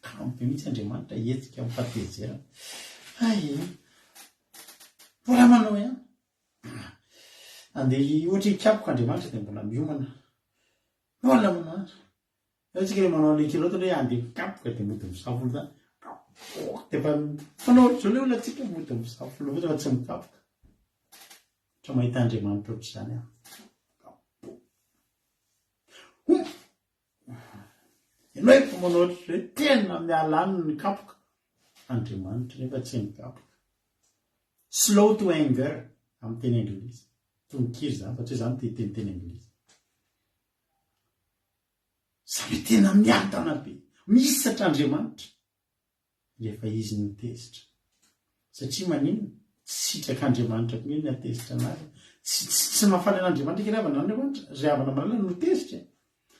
Kamo be mihitsy Andriamanitra hihetsika amin'ny fahatezerana. Hay, mbola manao ihany. Andeha ohatra hikapoka Andriamanitra dia mbola miomana. Mbola manao ihany. Eo tsika le manao le kilaoty hoe andeha hikapoka dia mody misafo zany. Dia efa fanao ohatr'izao le olona tsika mody misafo fotsiny fa tsy mikapoka. Ohatra mahita Andriamanitra ohatr'izany aho. Ianao efa manao ohatr'izay hoe tena miala any ny kapoka. Andriamanitra nefa tsy mikapoka. Slow to anger amin'ny teny anglisy. Tononkira izany fa tsy hoe izany te hiteny teny anglisy. Izany hoe tena miadana be. Mihisatra Andriamanitra. rehefa izy no tezitra. Satria maninona? Tsy sitrak'Andriamanitra koa ny hatezitra anazy. Tsy, tsy, tsy mahafaly an'Andriamanitra akia ry havana, Andriamanitra, ry havana malala no tezitra e.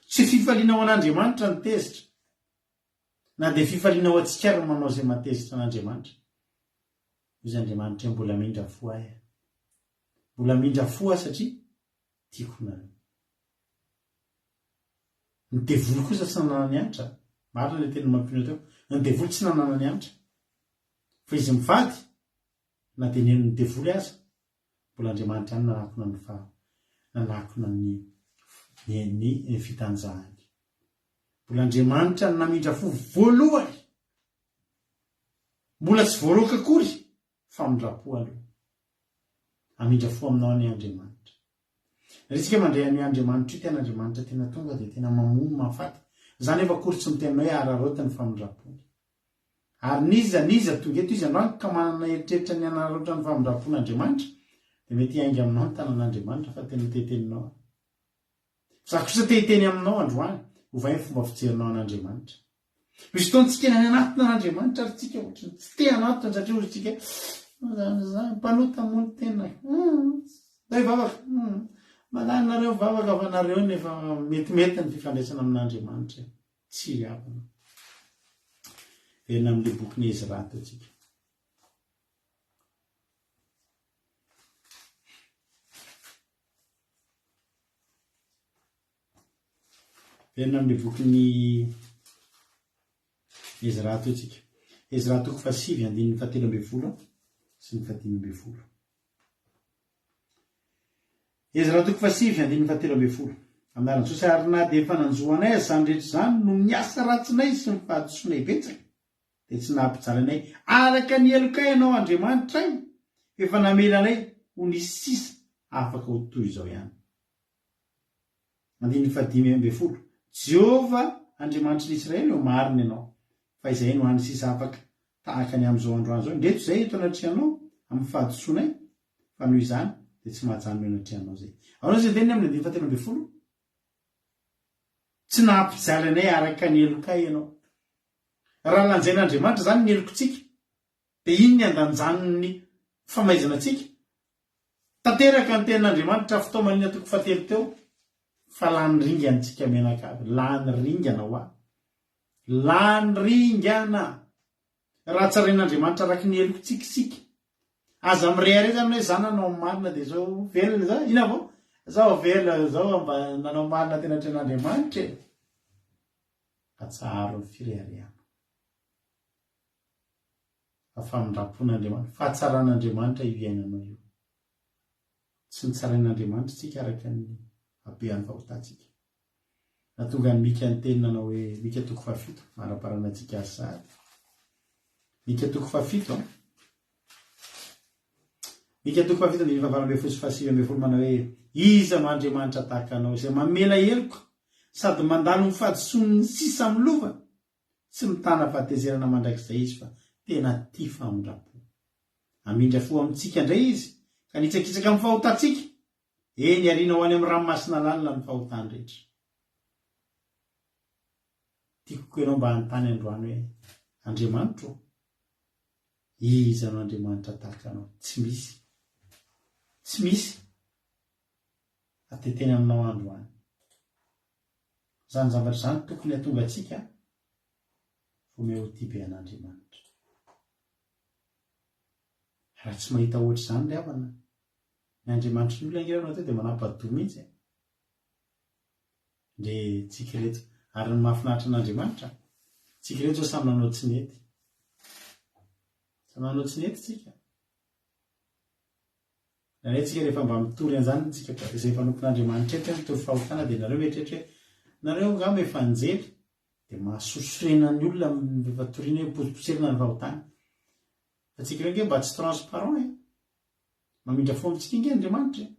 Tsy fifaliana ho an'Andriamanitra ny tezitra. Na dia fifaliana ho antsika ary ny manao izay mahatezitra an'Andriamanitra. Hoy Andriamanitra hoe mbola mindra fo ahy. Mbola mindra fo aho satria tiako nareo. Ny devoly kosa tsy nanana ny antra. Marina ilay tenin'i Mampionona teo. Ny devoly tsy nanana ny antra. Fa izy mivady, na dia nino ny devoly aza, mbola Andriamanitra ihany nanakona ny fa nanakona ny ny ny fitanjahany. Mbola Andriamanitra no namindra fo voalohany. Mbola tsy voaroaka akory famindram-po aloha. Hamindra fo aminao anie Andriamanitra. Ry tsika mandray an'io Andriamanitra io, tena Andriamanitra tena tonga dia tena mamono mahafaty. Za nefa akory tsy miteny hoe araraoty ny famindram-pony. Ary n'iza n'iza tonga eto izy androany ka manana eritreritra ny hanararaotra ny famindram-pon'Andriamanitra dia mety hiainga aminao ny tanan'Andriamanitra fa tena te-hiteninao aho. Za kosa te hiteny aminao androany. Ovay ny fomba fijerinao an'Andriamanitra. Misy fotoana tsika ny hanatona an'Andriamanitra ary tsika ohatran'ny tsy te hanatona satria hozy tsika zany zany mpanota moa ny tena. Ndao hivavaka. Mandany nareo mivavaka fa nareo no efa metimety ny fifandraisana amin'Andriamanitra. Tsy ry havana. Verina amin'ilay bokin'i Ezra teo tsika. Verina amin'ilay bokin'i Ezra teo tsika. Ezra toko fahasivy andininy fahatelo ambin'ny folo sy ny fahadimy ambin'ny folo. Ezra toko fahasivy andininy fahatelo ambin'ny folo. Amin'ny anaran'i Jesosy, ary na dia efa nanjo anay aza izany rehetra izany noho ny asa ratsinay sy ny fahadisoanay betsaka, dia tsy nahampijaly anay araka ny helokay Ianao Andriamanitray, fa efa namela anay ho nisy sisa afaka ho toy izao ihany. Andininy fahadimy ambin'ny folo. Jehovah Andriamanitry ny Israely ô, marina Ianao, fa izahay no hany sisa afaka tahaka ny amin'izao androany izao. Indreto izahay eto anatrehanao amin'ny fahadisoanay, fa noho izany dia tsy mahajanona eo anatrehanao izay. Ahoana izay teniny amin'ny andininy fahatelo ambin'ny folo? Tsy nahampijaly anay araka ny helokay Ianao. Raha lanjain'Andriamanitra izany ny helokontsika, dia iny ny andanjan'ny famaizana antsika. Tanteraka ny tenin'Andriamanitra fitaomanina toko fahatelo teo fa lany ringana tsika mianakavy, lany ringana hoa. Lany ringana! Raha tsarain'Andriamanitra araky ny helokontsika isika. Aza mirehareha zany hoe za nanao ny marina dia zao velona za, inona vao? Zao velona zao mba nanao marina tena atrehin'Andriamanitra e! Atsaharo ny fireharehana. Fa famindram-pon'Andriamanitra, fahatsaran'Andriamanitra io iainanao io. Tsy nitsarain'Andriamanitra isika araka ny habean'ny fahotantsika. Nahatonga an'i Mika niteny nanao hoe, Mika toko fahafito, manamparana antsika azy sahady. Mika toko fahafito an. Mika toko fahafito andininy fahavalo ambin'ny folo sy fahasivy ambin'ny folo manao hoe, Iza no Andriamanitra tahaka anao, izay mamela heloka sady mandalo ny fahadisoan'ny sisa amin'ny lovany? Tsy mitana fahatezerana mandrakizay izy fa tena tia famindram-po. Hamindra fo amintsika indray izy ka nitsakitsaka amin'ny fahotantsika. Eny, ariana ho any amin'ny ranomasina lalina ny fahotany rehetra. Tiako koa ianao mba hanontany androany hoe, Andriamanitro ô, iza no Andriamanitra tahaka anao? Tsy misy. Tsy misy. Fa te teny aminao androany. Izany zavatra izany tokony hahatonga antsika vao miha ho tia be an'Andriamanitra. Raha tsy mahita ohatr'izany ry havana, ny Andriamanitry ny olona ange raha natao dia manapa-doha mihitsy e. Ndre tsika ireto. Ary ny mahafinaritra an'Andriamanitra, tsika ireto zao samy nanao tsy nety. Samy nanao tsy nety tsika. Indraindray tsika rehefa mba mitory an'izany tsika izay mpanompon'Andriamanitra eto mitory fahotana dia nareo mieritreritra hoe nareo angamba efa anjely dia mahasosorena ny olona rehefa toriana hoe posiposerina ny fahotana. Fa tsika ireo ange mba tsy transparent e. Mamindra fo amintsika ange Andriamanitra e.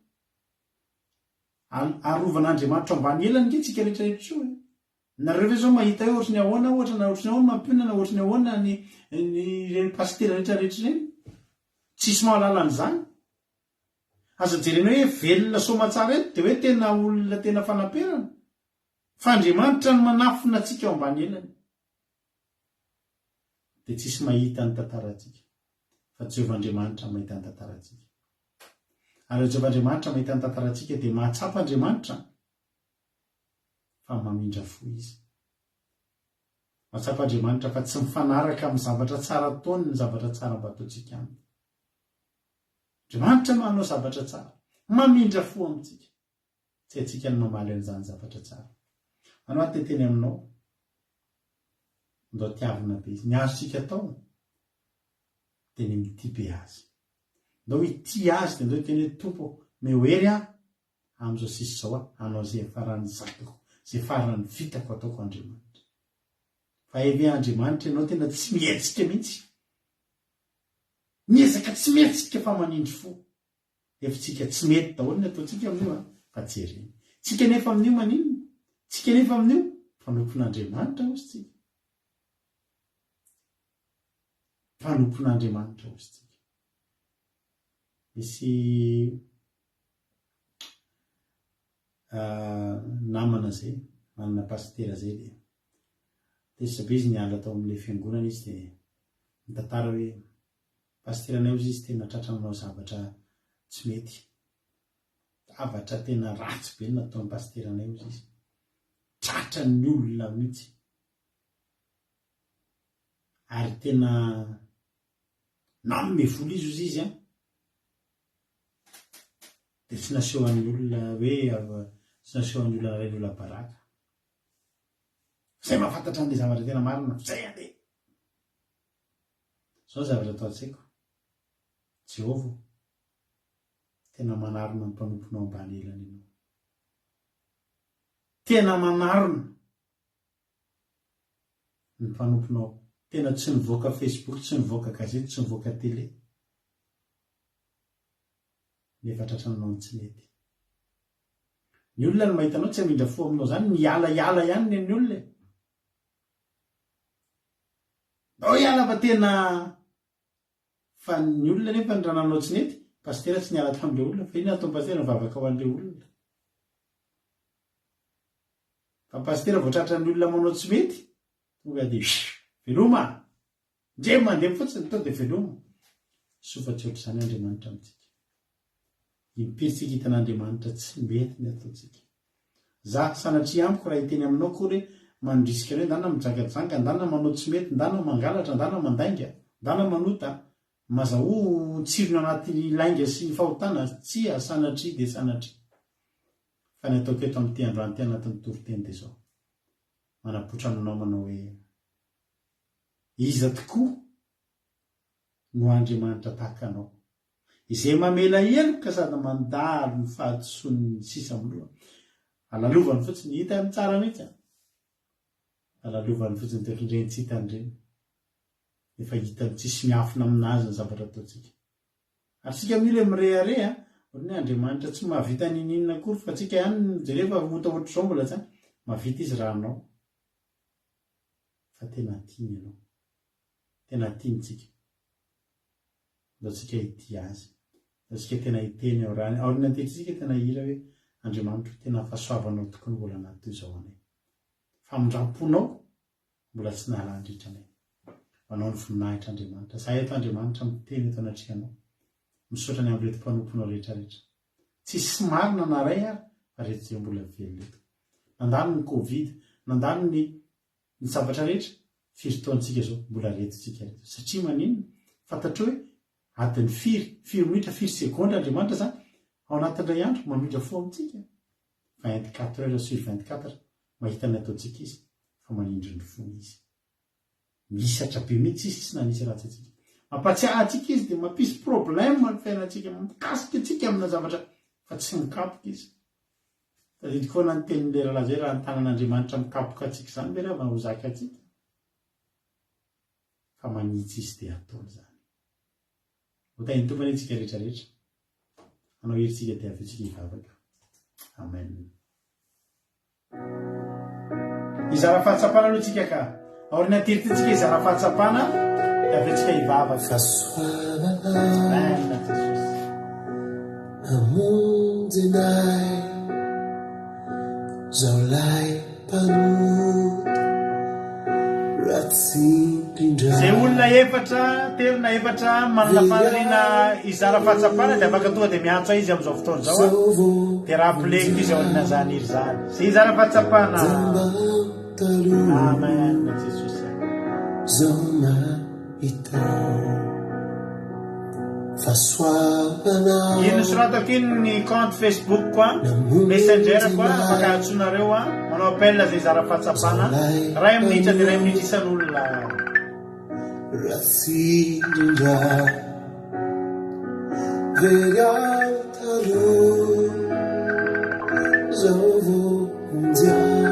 Arovan'Andriamanitra ambany elany ange tsika rehetra rehetra io e. Nareo ve zao mahita hoe ohatry ny ahoana ohatra na ohatry ny ahoana mampionona na ohatry ny ahoana ny ny ireny pasitera rehetra rehetra ireny? Tsisy mahalala an'izany. Aza jerena hoe velona soamatsara eto dia hoe tena olona tena fanaperana. Fa Andriamanitra no manafina antsika ao ambany elany. Dia tsisy mahita ny tantarantsika. Fa Jehovah Andriamanitra mahita ny tantarantsika. Ary raha Jehovah Andriamanitra mahita ny tantarantsika dia mahatsapa Andriamanitra fa mamindra fo izy. Mahatsapa Andriamanitra fa tsy mifanaraka amin'ny zavatra tsara ataony ny zavatra tsara mba ataontsika aminy. Andriamanitra manao zavatra tsara, mamindra fo amintsika. Tsy haintsika ny mamaly an'izany zavatra tsara. Anao aho te-teny aminao, ndao tiavina be izy. Ny azontsika atao dia ny mitia be azy. Ndao hitia azy dia ndao hiteny hoe Tompo, omeo hery aho Amin'izao sisa izao aho hanao izay faran'ny zakako, izay faran'ny vitako ataoko Andriamanitra. Fa hay ve Andriamanitra ianao tena tsy mihetsika mihitsy. Miezaka tsy mihetsika fa manindry fo. Nefa tsika tsy mety daholo ny ataontsika amin'io an, fa jerena. Tsika nefa amin'io maninona? Tsika nefa amin'io mpanompon'Andriamanitra hozy tsika. Mpanompon'Andriamanitra hozy tsika. Misy namana zay. Manana pasitera zay dia tezitra be izy niala tao amin'ilay fiangonana izy dia nitantara hoe pasiteranay hozy izy tena tratra nanao zavatra tsy mety. Zavatra tena ratsy be no nataon'ny pasiteranay hozy izy. Tratran'ny olona mihitsy. Ary tena nanome vola izy hozy izy an. Dia tsy naseho an'ny olona hoe tsy naseho an'ny olona nalain'ny olona baraka. Izay mahafantatra an'ilay zavatra tena marina, izay andeha. Izao ny zavatra atao an-tsaiko. Jehovah ô, tena manarona ny mpanomponao ambany elany ianao. Tena manarona ny mpanomponao. Tena tsy nivoaka Facebook, tsy nivoaka gazety, tsy nivoaka télé. Nefa tratranao ny tsy mety. Ny olona no mahita anao tsy hamindra fo aminao zany, miala hiala ihany ny an'ny olona e. Ndao hiala fa tena fa ny olona nefa ny raha nanao tsy nety, pasitera tsy niala tamin'ilay olona fa inona ataon'ny pasitera mivavaka ho an'ilay olona. Fa pasitera vao tratran'ny olona manao tsy mety, tonga dia veloma! Ndre mandeha fotsiny tonga dia veloma. Soa fa tsy ohatr'izany Andriamanitra amintsika. Impiry tsika hitan'Andriamanitra tsy mety ny ataontsika. Za, sanatria amiko raha hiteny aminao akory hoe mandrisika anao ndana mijangajanga, ndana manao tsy mety, ndana mangalatra, ndana mandainga, ndana manota, mazahoa tsirony anaty lainga sy fahotana, tsia, sanatria dia sanatria. Fa ny ataoko eto amin'ity androany ity anatin'ny toriteny dia izao, manapoitra aminao manao hoe, Iza tokoa no Andriamanitra tahaka Anao, Izay mamela heloka sady mandalo ny fahadisoan'ny sisa amin'ny lohany? Alalovany fotsiny, hitany tsara mihitsy an! Alalovany fotsiny dia ohatran'ireny tsy hitany ireny. Efa hitany tsisy miafina aminazy ny zavatra ataontsika. Ary tsika amin'io ilay mirehareha, ohatran'ny hoe Andriamanitra tsy mahavita n'inon'inona akory fa tsika ihany no jereo fa ota ohatr'izao mbola tsy mahavita izy raha anao. Fa tena tiany ianao. Tena tiany tsika. Ndao tsika hitia azy. Ndao tsika tena hiteny ao raha aoriana an'ity tsika tena hihira hoe Andriamanitro tena fahasoavanao tokoa no mbola naha toy izao anay. Famindram-ponao mbola tsy nahalandritra anay. Ho anao ny voninahitra Andriamanitra. Zahay eto Andriamanitra miteny eto anatrehanao. Misaotra ny amin'ireto mpanomponao rehetra rehetra. Tsisy marina na ray ary fa reto izay mbola velona eto. Nandalo ny covid, nandalo ny ny zavatra rehetra, firy taona tsika zao mbola reto tsika reto. Satria maninona? Fantatrao hoe adiny firy, firy minitra, firy segondra Andriamanitra zany ao anatin'ny iray andro mamindra fo amintsika. 24 heures sur 24 mahita ny ataontsika izy fa manindry ny fony izy. Mihisatra be mihitsy izy tsy nanisy ratsy antsika. Mampatsiahy antsika izy dia mampisy problème ny fiainantsika, mikasika antsika amina zavatra fa tsy mikapoka izy. Tadidiko foana ny tenin'ilay rahalahy izay raha ny tanan'Andriamanitra mikapoka antsika izany ve raha ho zakantsika? Fa manitsy izy dia ataony izany. Ho tahin'ny Tompo anie tsika rehetra rehetra. Hanao hery tsika dia avy eo tsika hivavaka. Amen. Hizara fahatsapana aloha tsika ka. Aoriana aty ity tsika hizara fahatsapana dia avy eo tsika hivavaka. Fahasoavana Amen Jesosy. Namonjy anay Zaho lay mpanota ratsy indrindra. Izay olona efatra, telo na efatra manana faniriana hizara fahatsapana dia afaka tonga dia miantso ahy izy amin'izao fotoana izao a. Dia rapeleko izy aorian'izany hira izany. Izay hizara fahatsapana. Amen Jesosy. Zao mahita fahasoavana. Iny nosoratako iny ny compte Facebook ko a, messenger ko a, afaka antsoinareo a, manao appel izay hizara fahatsapana, iray minitra dia iray minitra isan'olona. Ratsy indrindra very aho taloha zao vonjy aho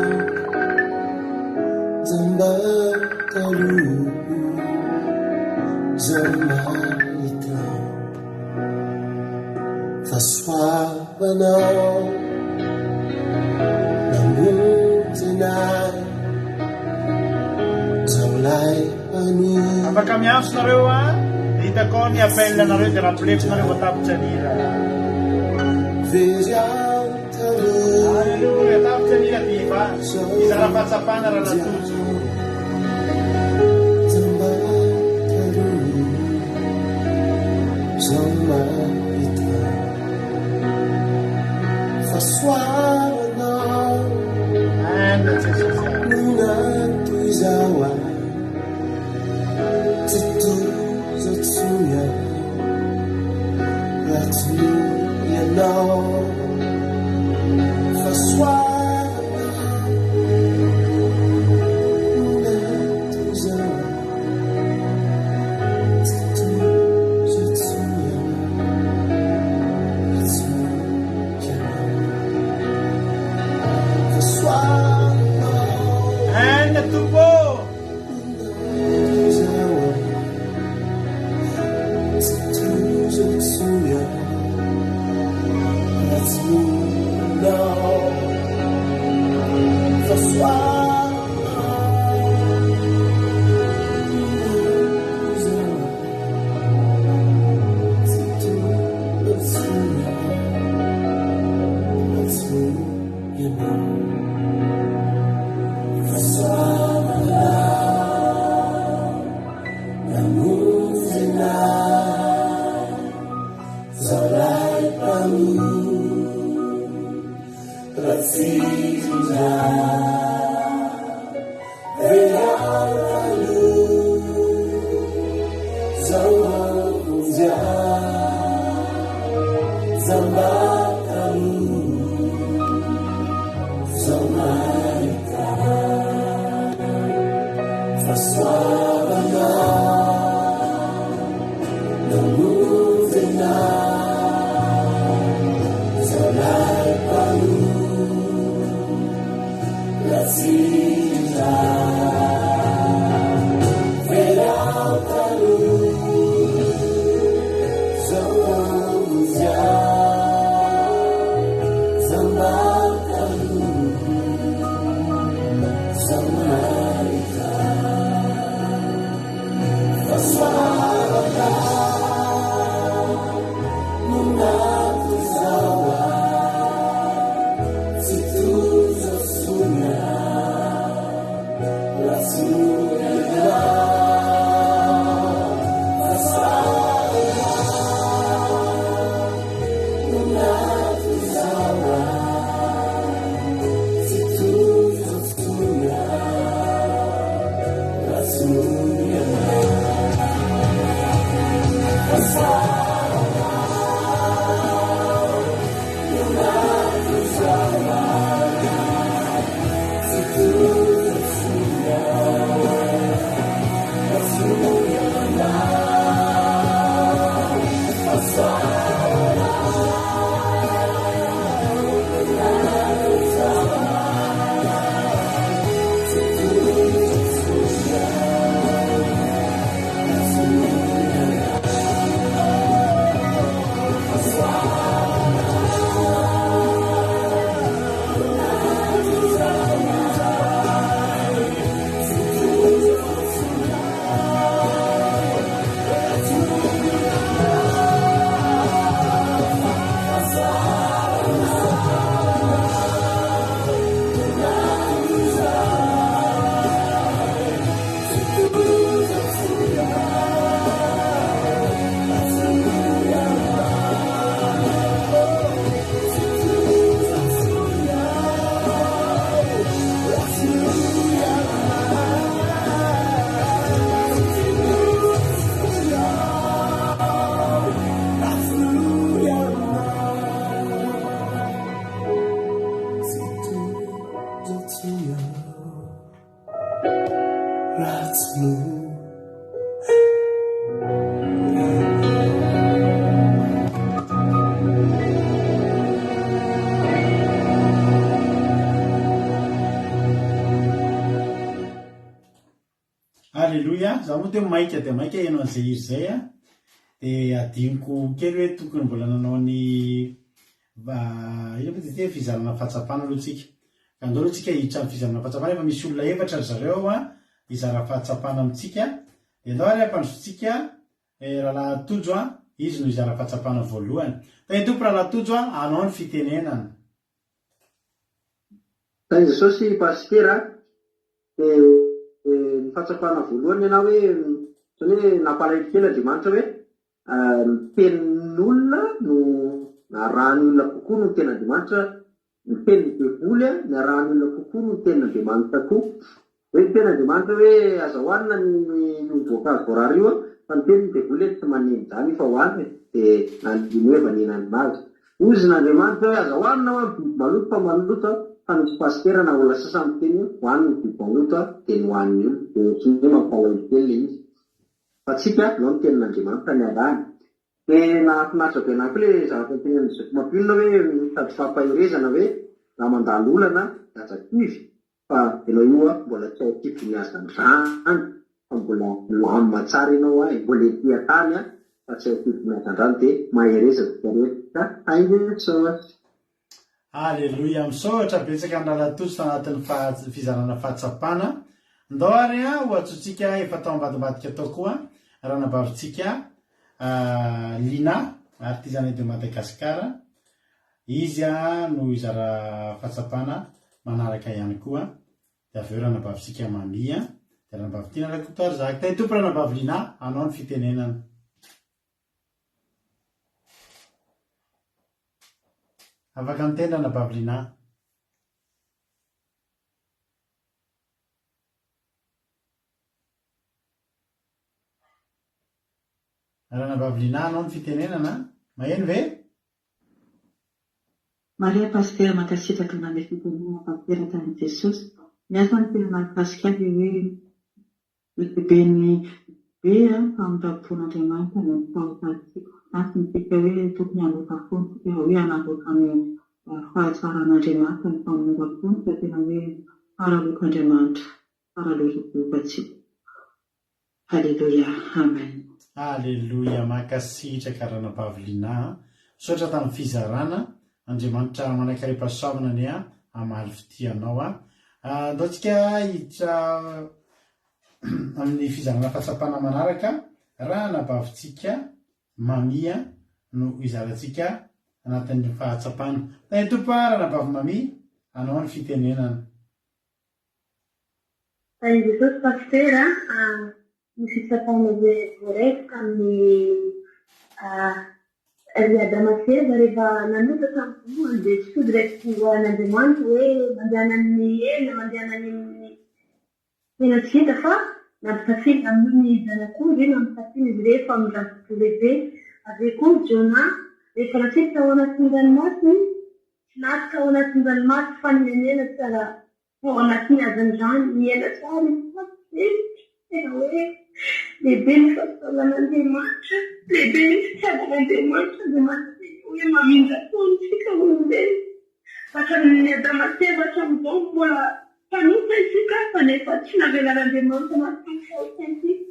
jamba taloha zao mahita fahasoavanao namonjy anay zao lay mpanoa Afaka miantso nareo a, dia hitako ao ny appel nareo dia rapeleko nareo vao tapitra ny hira. Very aho taloha Alléluia, tapitra. anila dia hizara fahatsapana rahalahy Tojo. Amen Jesosy a. Amen Tompo ô! Aleloia, za moa teo maika dia maika heno an'izay hira izay a, dia adinoko kely hoe tokony mbola nanao ny inona moa izy ity, fizarana fahatsapana aloha tsika. Ka andao aloha tsika hiditra amin'ny fizarana fahatsapana, efa misy olona efatra ry zareo ao a, hizara fahatsapana amintsika. Dia andao ary hampandrosotsika Rahalahy Tojo a, izy no hizara fahatsapana voalohany. Tahin'ny Tompo Rahalahy Tojo a, anao ny fitenenana. Tahin'i Jesosy Pasitera a! Dia ny fahatsapana voalohany ny anah hoe ohatran'ny hoe nampalahelo kely Andriamanitra hoe ny tenin'olona no arahan'ny olona kokoa noho ny tenin'Andriamanitra, ny tenin'ny devoly no arahan'ny olona kokoa noho ny tenin'Andriamanitra koa. Hoe ny tenin'Andriamanitra hoe aza hohanina ny io voankazo voarara io fa ny tenin'ny devoly hoe tsy maneno izany io fa hohanina e, dia nandino Eva nihinanana azy. Ozona Andriamanitra hoe aza hohanina hoa ny biby maloto fa maloto fa nisy pasitera na olona sasany miteny hoe hohanina ny biby maloto dia nohanin'ny olona dia ohatran'ny hoe mampalahelo kely ilay izy. Fa tsika nao ny tenin'Andriamanitra ny arahana. Dia nahafinaritra be anah koa ilay zavatra notenenin'i zoky mampionona hoe sady fampaherezana hoe raha mandalo olana dia aza kivy fa ianao io mbola tsy ao kibon'ny hazandrano fa mbola milamina tsara ianao e, mbola ety an-tany fa tsy ao kibon'ny hazandrano dia mahereza tsika rehetra haingo Jesosy. Aleloia! Misaotra betsaka an'i Ralatojo tanatin'ny fizarana fahatsapana. Ndao ary ho antsointsika efa tao ambadimbadika tao koa ranabavintsika Lina, artisanat de Madagascar. Izy no hizara fahatsapana manaraka ihany koa. Dia avy eo ranabavintsika Mamia, dia ranabavy Tiana Rakotoarizaka. Tahin'ny Tompo ranabavy Lina, anao ny fitenenana. Afaka miteny ranabavy Lina. Ranabavy Lina, anao ny fitenenana. Maheno ve? Maria Pasitera mankasitraka nanome fitenenana Pasitera tamin'i Jesosy. Ny ahy zany tena nahakasika ahy ilay hoe Lehiben'ny be famindram-pon'Andriamanitra ny amin'ny fahotantsika. Izany tsy midika hoe tokony hanota foana isika, hoe hanaraka ny fahatsaran'Andriamanitra ny famindram-pony fa tena hoe tsara loatra Andriamanitra, tsara loatra be antsika. Haleloia, Amen. Aleloia mankasitraka ranabavy Lina a! Misaotra tamin'ny fizarana, Andriamanitra manankarem-pahasoavana anie hamaly fitia anao a! Andao tsika hiditra amin'ny fizarana fahatsapana manaraka raha anabavintsika Mamia no hizarantsika anatin'ny fahatsapana. Tahin'ny Tompo a ranabavy Mamia, anao ny fitenenana. Tahin'i Jesosy Pasitera a, ny fitsapana izay voaraiko tamin'ny ry Adama sy Eva rehefa nanota tamin'ny voalohany dia tsy tody raiki-po an'Andriamanitra hoe mandehana any hena, mandehana any amin'ny Tena tsy hita fa nampitafiana amin'ny zanak'ondry nampitafiana izy ireo fa mirava-po lehibe. Avy eo koa Jonah, rehefa natsipy tao anatin'ny ranomasina izy, tsy naty tao anatin'ny ranomasina fa niaina tsara tao anatin'ny hazandrano, niaina tsara izy fa tsy tena hoe lehibe ny fahasoavan'Andriamanitra, lehibe ny fitiavan'Andriamanitra, Andriamanitra tena hoe mamindra fo amintsika olombelona. Hatramin'ny Adama sy Eva hatramin'izao mbola mpanota isika fa nefa tsy navelan'Andriamanitra anaty fahotantsika.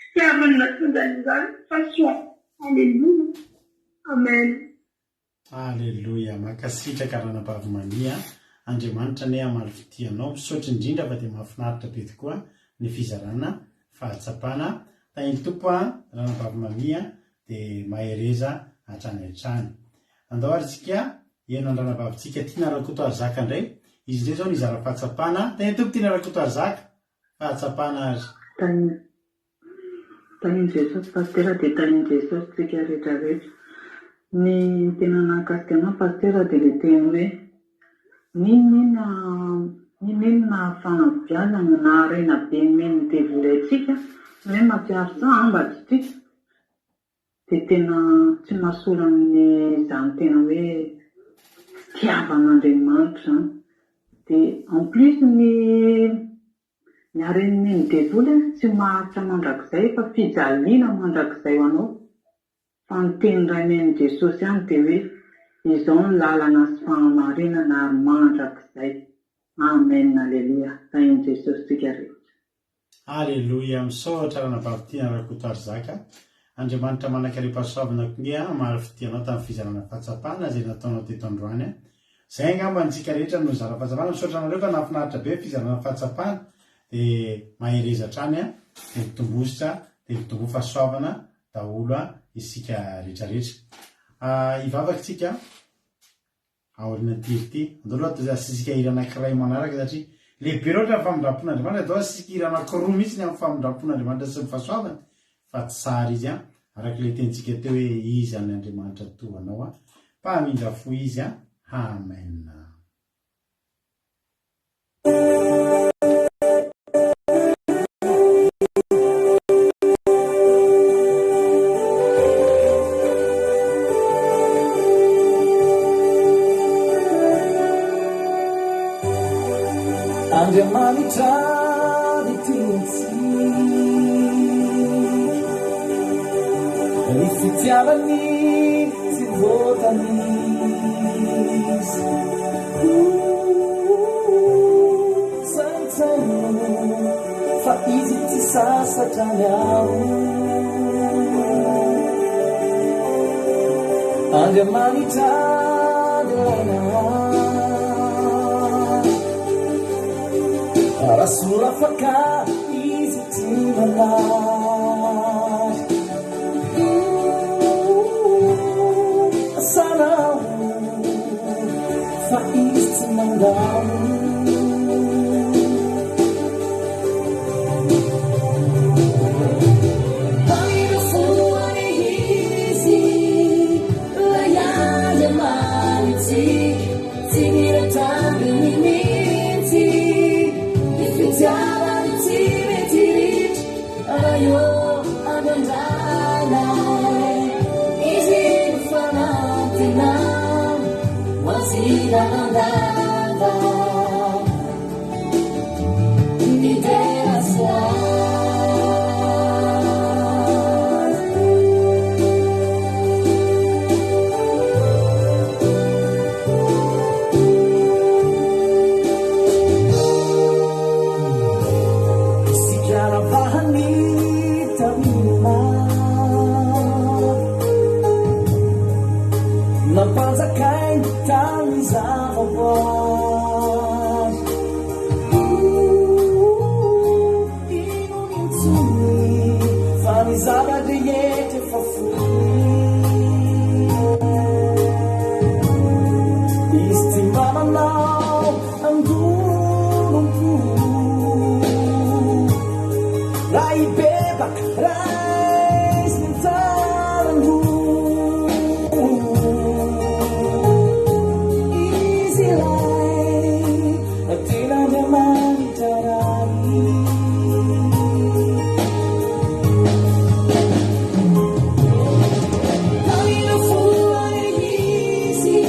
Fitiavany nahatonga an'izany fa soa. Aleloia. Amen. Aleloia mankasitraka ranabavy Mania Andriamanitra anie hamaly fitia anao misaotra indrindra fa dia mahafinaritra be tokoa ny fizarana fahatsapana tahin'ny Tompo a ranabavy Mania dia mahereza hatrany hatrany Andao ary tsika hihaino an-dranabavintsika Tiana Rakotoarizaka indray. Izy indray izao nizara fahatsapana. Tahin'ny Tompo Tiana Rakotoarizaka! Fahatsapana ary. Tahin Tahin'i Jesosy Pasitera dia tahin'i Jesosy tsika rehetra rehetra. Ny tena nahakasika anah Pasitera dia le teny hoe n'inon'inona n'inon'inona fanabeazana na harena be nomen'ny devoly antsika, ny hoe mampiaro sambatra tsika Dia tena tsy mahasolo an'izany tena hoe fitiavan'Andriamanitra izany. Dia en plus ny ny haren'ny devoly tsy maharitra mandrakizay fa fijaliana mandrakizay ho anao. Fa ny teny iray nomen'i Jesosy ihany dia hoe izao ny lalana sy fahamarinana ary mandrakizay. Amen Aleloia Tahin'i Jesosy tsika rehetra. Aleloia misaotra ranabavy Tiana Rakotoarizaka Andriamanitra manankarem-pahasoavana koa hamaly fitia anao tamin'ny fizarana fahatsapana izay nataonao teto androany a! Izay angamba ny tsika rehetra no nizara fahatsapana misaotra anareo fa nahafinaritra be ny fizarana fahatsapana dia mahereza hatrany a! dia mitombosa dia mitomboa fahasoavana daholo a isika rehetra rehetra. Hivavaka isika. Aorianan'ity hira ity. Andao aloha toa asisika hira anankiray manaraka satria lehibe loatra ny famindram-pon'Andriamanitra, andao asisika hira anankiroa mihitsy ny amin'ny famindram-pon'Andriamanitra sy ny fahasoavany fa tsara izy an, araka ilay tenintsika teo hoe iza ny Andriamanitra toa anao an, mpamindra fo izy an, Amen. Andriamanitra tiantsika, ny fitiavany tsy voatanisa. Saintsaino fa izy tsy sasatra miaro. Andriamanitra deraina. Raha solafaka izy tsy manary. Asanao fa izy tsy mandao. Mpamindra fo anie izy, ilay Andriamanitsika, tsy mila tambiny mihitsy, ny fitiavany tsy mety ritra. Ray ô andrandranay, Izy no fanantenana ho antsika lalandava. Ny dera sy laza. Isika ravahan'ny tamina Nampanjakainy tamin'ny zavaboary Inona intsony fa ny zava-drehetra efa foy Izy tsy mba manao Angolom-po Raha hibebaka raisiny an-tanan-droa Izy ilay tena Andriamanitra Ray. Mpamindra fo anie Izy,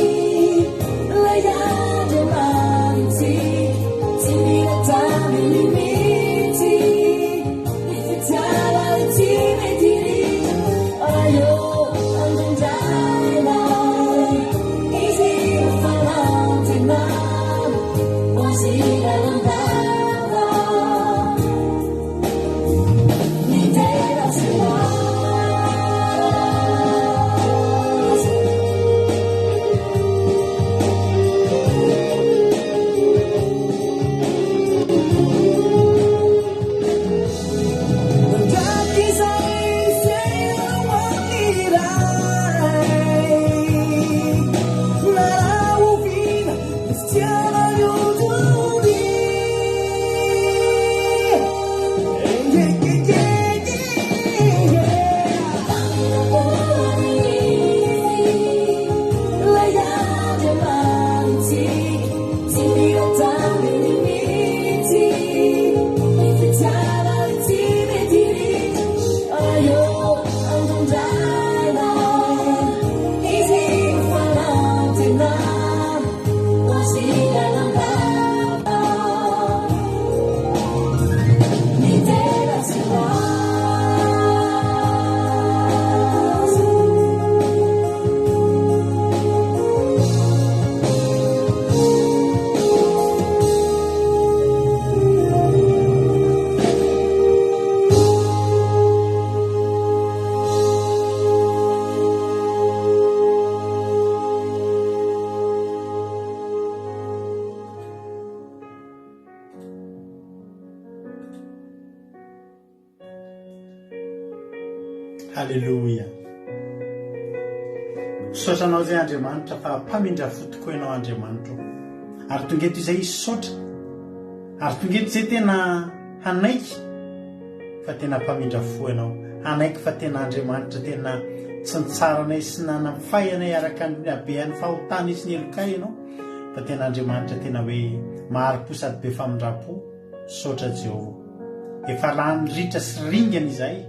ilay Andriamanitsika, tsy mila tambiny mihitsy, ny fitiavany tsy mety ritra, Ray ô, andrindrainay, Izy no fanantenana, ho antsika lalandava. Haleloia. Misaotra Anao izay Andriamanitra fa mpamindra fo tokoa Ianao Andriamanitra o. Ary tonga eto izay hisaotra. Ary tonga eto izay tena hanaiky fa tena mpamindra fo Ianao. Hanaiky fa tena Andriamanitra tena tsy nitsara anay sy nanafay anay araka ny habean'ny fahotanay sy ny helokay Ianao. Fa tena Andriamanitra tena hoe mahari-po sady be famindram-po. Misaotra Jehovah. Efa lany ritra sy ringana izahay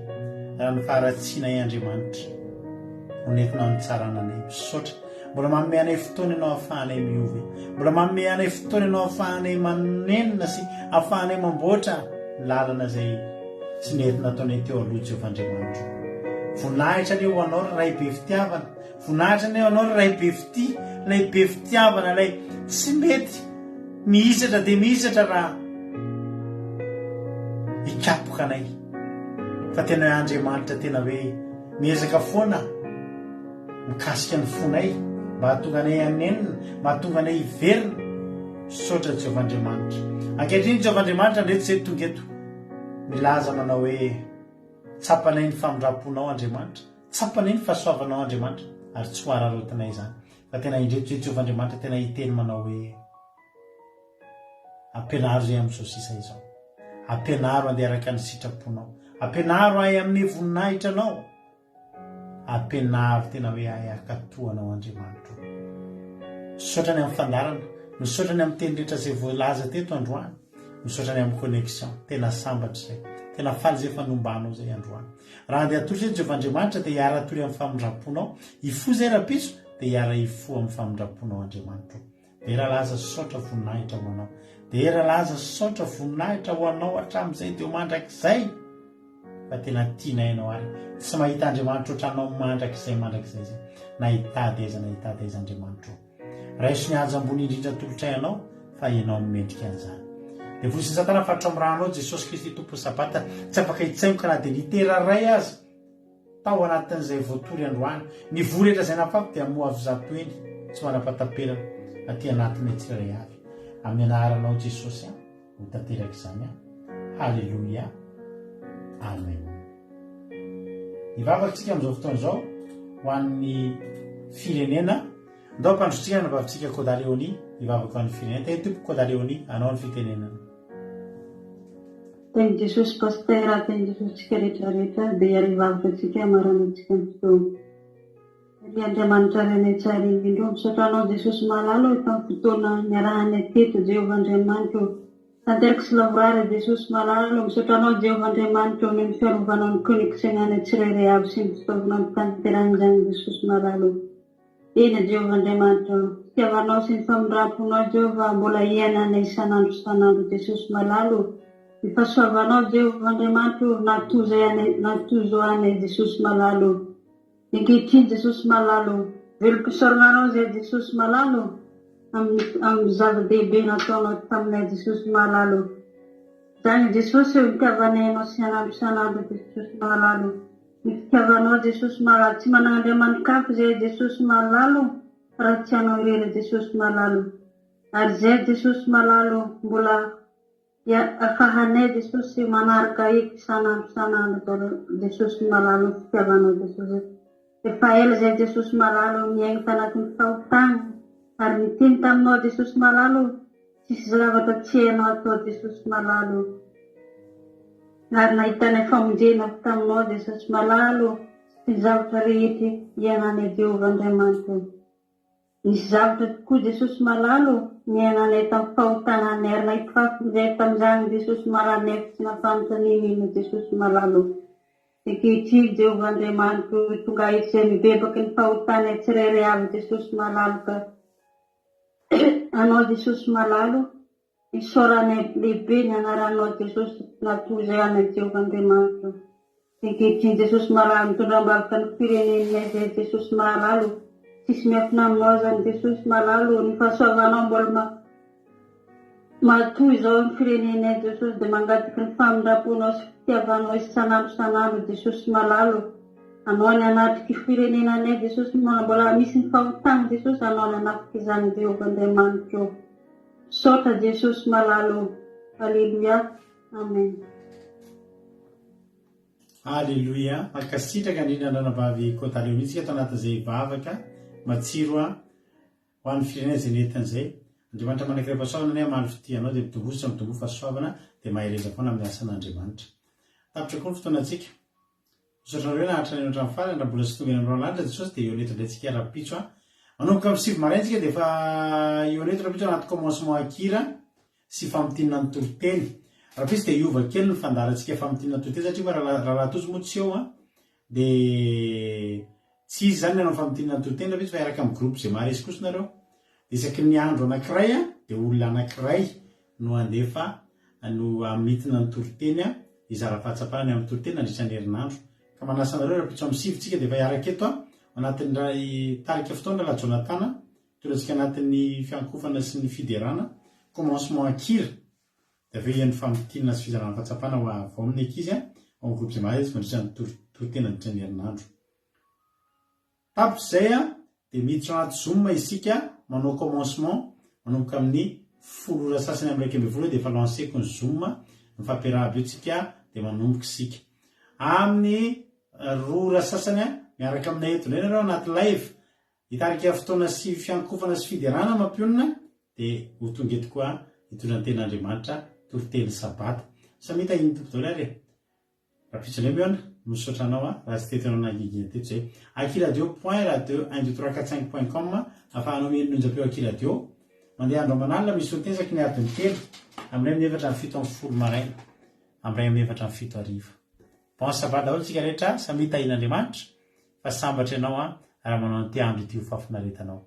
raha ny faharatsianay Andriamanitra no nentinao nitsarana anay. Misaotra. Mbola manome anay fotoana ianao ahafahanay miova e. Mbola manome anay fotoana ianao ahafahanay manenina sy ahafahanay mamboatra ny lalana izay tsy nety nataonay teo aloha Jehovah Andriamanitro. Voninahitra anie ho anao ry Ray be fitiavana. Voninahitra anie ho anao ry Ray be fitia, ilay be fitiavana, ilay tsy mety Mihisatra dia mihisatra raha hikapoka anay fa tena hoe Andriamanitra tena hoe miezaka foana mikasika ny fonay mba hahatonga anay hanenina, mba hahatonga anay hiverina. Misaotra Jehovah Andriamanitra. Ankehitriny Jehovah Andriamanitra ndreto izay tonga eto milaza manao hoe tsapanay ny famindram-ponao Andriamanitra, tsapanay ny fahasoavanao Andriamanitra ary tsy ho araraotinay izany. Fa tena indreto ve Jehovah Andriamanitra tena hiteny manao hoe, Ampianaro izay amin'izao sisa izao. Ampianaro handeha araka ny sitraponao. Ampianaro ahy hanome voninahitra anao. Ampianaro tena hoe ahy hankatò anao Andriamanitro. Misaotra ny amin'ny fandaharana. Misaotra ny amin'ny teny rehetra izay voalaza teto androany. Misaotra ny amin'ny connexion. Tena sambatra izay. Tena faly izay fa nombanao izay androany. Raha handeha hatory izay Jehovah Andriamanitra dia hiara-hatory amin'ny famindram-ponao. Hifoha izay rahampitso dia hiara-hifoha amin'ny famindram-ponao Andriamanitra o. Dera laza sy saotra voninahitra ho Anao. Dera laza sy saotra voninahitra ho Anao hatramin'izay dia ho mandrakizay. Fa tena tianay Ianao ary tsy mahita Andriamanitra ohatranao mandrakizay mandrakizay izay. Na hitady aiza na hitady aiza Andriamanitra o. Raiso ny haja ambony indrindra atolotray Anao fa Ianao no mendrika an'izany. Devoly sy ny satana faritra amin'ny rànao Jesosy Kristy Tompon'ny Sabata tsy afaka hitsaingoka na dia litera iray aza tao anatin'izay voatory androany. Ny voa rehetra izay nafafy dia hamoa avy zatoeny tsy manam-pahataperana aty anatinay tsirairay avy. Amin'ny anaranao Jesosy an, ho tanteraka izany an. Haleloia. Amen. Hivavaka isika amin'izao fotoana izao ho an'ny firenena. Ndao ampandrotsika ny anabavintsika Koda Léonie hivavaka ho an'ny firenena. Teny tompoko Koda Léonie, anao ny fitenenana. Teny Jesosy Pasitera, teny Jesosy tsika rehetra rehetra dia hiarivavaka antsika hamaranantsika ny fotoana. Ry Andriamanitra Rainay tsara indrindra ô, misaotra Anao Jesosy malala ô tamin'ny fotoana niarahanay teto Jehovah Andriamanitra ô. Tanteraka sy lavorary Jesosy malala ô, misaotra Anao Jehovah Andriamanitra ô noho ny fiarovanao ny connexion-nay tsirairay avy sy ny fitaovana ampitanterahan'izany Jesosy malala ô. Eny, Jehovah Andriamanitra ô, fitiavanao sy ny famindram-ponao, Jehovah, mbola iainanay isan'andro isan'andro, Jesosy malala ô, ny fahasoavanao, Jehovah Andriamanitra ô, natozo anay, natozo anay, Jesosy malala ô. Ankehitriny, Jesosy malala ô, velom-pisaorana Anao izay, Jesosy malala ô, amin'ny, amin'ny zava-dehibe nataonao taminay, Jesosy malala ô. Izany, Jesosy ô, nitiavanay Anao isan'andro isan'andro, Jesosy malala ô. Ny fitiavanao Jesosy malala Tsy manana Andriamanikafa izay Jesosy malala o Raha tsy Anao irery Jesosy malala o Ary izay Jesosy malala o Mbola afahanay Jesosy manaraka eto isan'andro isan'andro Jesosy malala o Ny fitiavanao Jesosy Efa ela izay Jesosy malala o Niaina tanatin'ny fahotana Ary niteny taminao Jesosy malala o Tsisy zavatra tsy hainao atao Jesosy malala o. Ary nahitanay famonjena avy taminao Jesosy malala o sy ny zavatra rehetra iainanay Jehovah Andriamanitra o. Nisy zavatra tokoa Jesosy malala o niainanay tamin'ny fahotana anay ary nahita fahafonjay tamin'izany Jesosy malala nefa tsy nahafantatra n'inon'inona Jesosy malala o. Ankehitriny Jehovah Andriamanitra o tonga eto izay mibebaky ny fahotanay tsirairay avy Jesosy malala ka Anao Jesosy malala o. Isaoranay lehibe ny anaranao Jesosy natoizay anay Jehovah Andriamanitra o. Ankehitriny Jesosy malala mitondra ambavaka ny firenenay zay Jesosy malala o. Tsisy miafina aminao zany Jesosy malala o. Ny fahasoavanao mbola matoy izao ny firenenay Jesosy dia mangataky ny famindramponao sy fitiavanao isan'andro isan'andro Jesosy malala o. Anao ny hanatrika firenenanay Jesosy mbola misy ny fahotana Jesosy anao ny hanatrika izany Jehovah Andriamanitra o. Misaotra Jesosy malala o. Aleloia. Amen. Aleloia. Mankasitraka indrindra Ranabavy Kota Leonie tsika ato anatin'izay vavaka matsiro a ho an'ny firenena izay nentiny izay. Andriamanitra manan-karem-pahasoavana anie hamaly fitia anao dia mitomboa sy mitomboa fahasoavana dia mahereza foana amin'ny asan'Andriamanitra. Tapitra koa ny fotoanantsika. Misaotra anareo naharitra nihaino hatramin'ny farany, raha mbola tsy tonga eny amin'ny Raolanitra Jesosy dia hihaona eto indray tsika rahampitso a. Manomboka amin'ny 9 maraina tsika dia efa hihaona eto rahampitso anaty commencement an-kira sy famintinana ny toriteny. Rahampitso dia hiova kely ny fandaharantsika famintinana ny toriteny satria Rahalahy Tojo moa tsy eo an. Dia tsy izy izany ny hanao famintinana ny toriteny rahampitso fa hiaraka amin'ny groupe izay maharesy kosa nareo. Dia isaky ny andro anankiray dia olona anankiray no handefa no hamintina ny toriteny hizara fahatsapana ny amin'ny toriteny nandritra ny herinandro. Ka manasa anareo rahampitso amin'ny 9 tsika dia efa hiaraka eto ao anatin'ny iray tarika fotoana Rahalahy Jonathan hitondra antsika anatin'ny fiankofana sy ny fiderana, commencement an-kira, dia avy eo hihaino famintinana sy fizarana fahatsapana ho avy ao amin'ny ankizy ao amin'ny groupe Zema mandritra ny toriteny nandritra ny herinandro. Tapitra izay dia miditra anaty zoom isika manao commencement manomboka amin'ny folo ora sasany amin'ny 11 eo dia efa lancer-ko ny zoom, mifampiarahaba eo tsika dia manomboka isika. Amin'ny roa ora sasany miaraka aminay eto indray nareo anaty live hitarika fotoana sy fiankofana sy fiderana mampionona dia ho tonga eto koa hitondra ny tenin'Andriamanitra toriteny sabata. Samia tahian'ny Tompo daholo ary e! Rahampitso indray mihaona, misaotra anao a, raha tsy teto ianao nangingina teto zay. Akiradio point radio un deux trois quatre cinq point com afahanao mihaino ny onjam-peo Akiradio. Mandeha andro aman'alina misy routine isaky ny adiny telo, amin'ny iray amin'ny efatra amin'ny 17 maraina, amin'ny iray amin'ny efatra amin'ny fito hariva. Bon sabbat daholo tsika rehetra, samia tahian'Andriamanitra fa sambatra ianao a raha manao an'ity andro ity ho fahafinaretanao.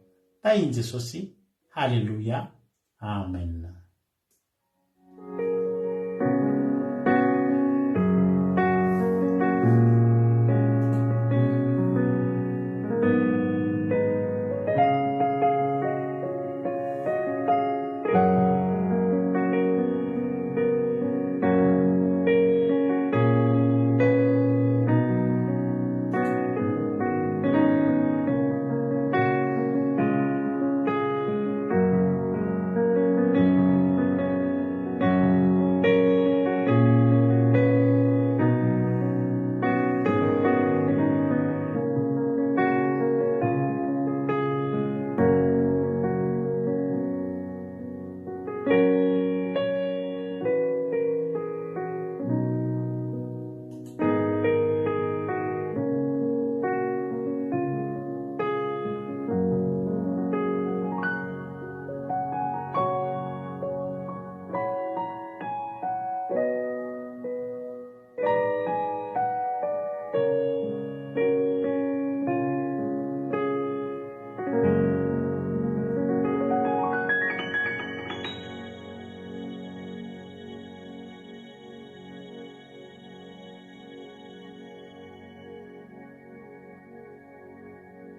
Tahin'i Jesosy, Haleloia, Amen.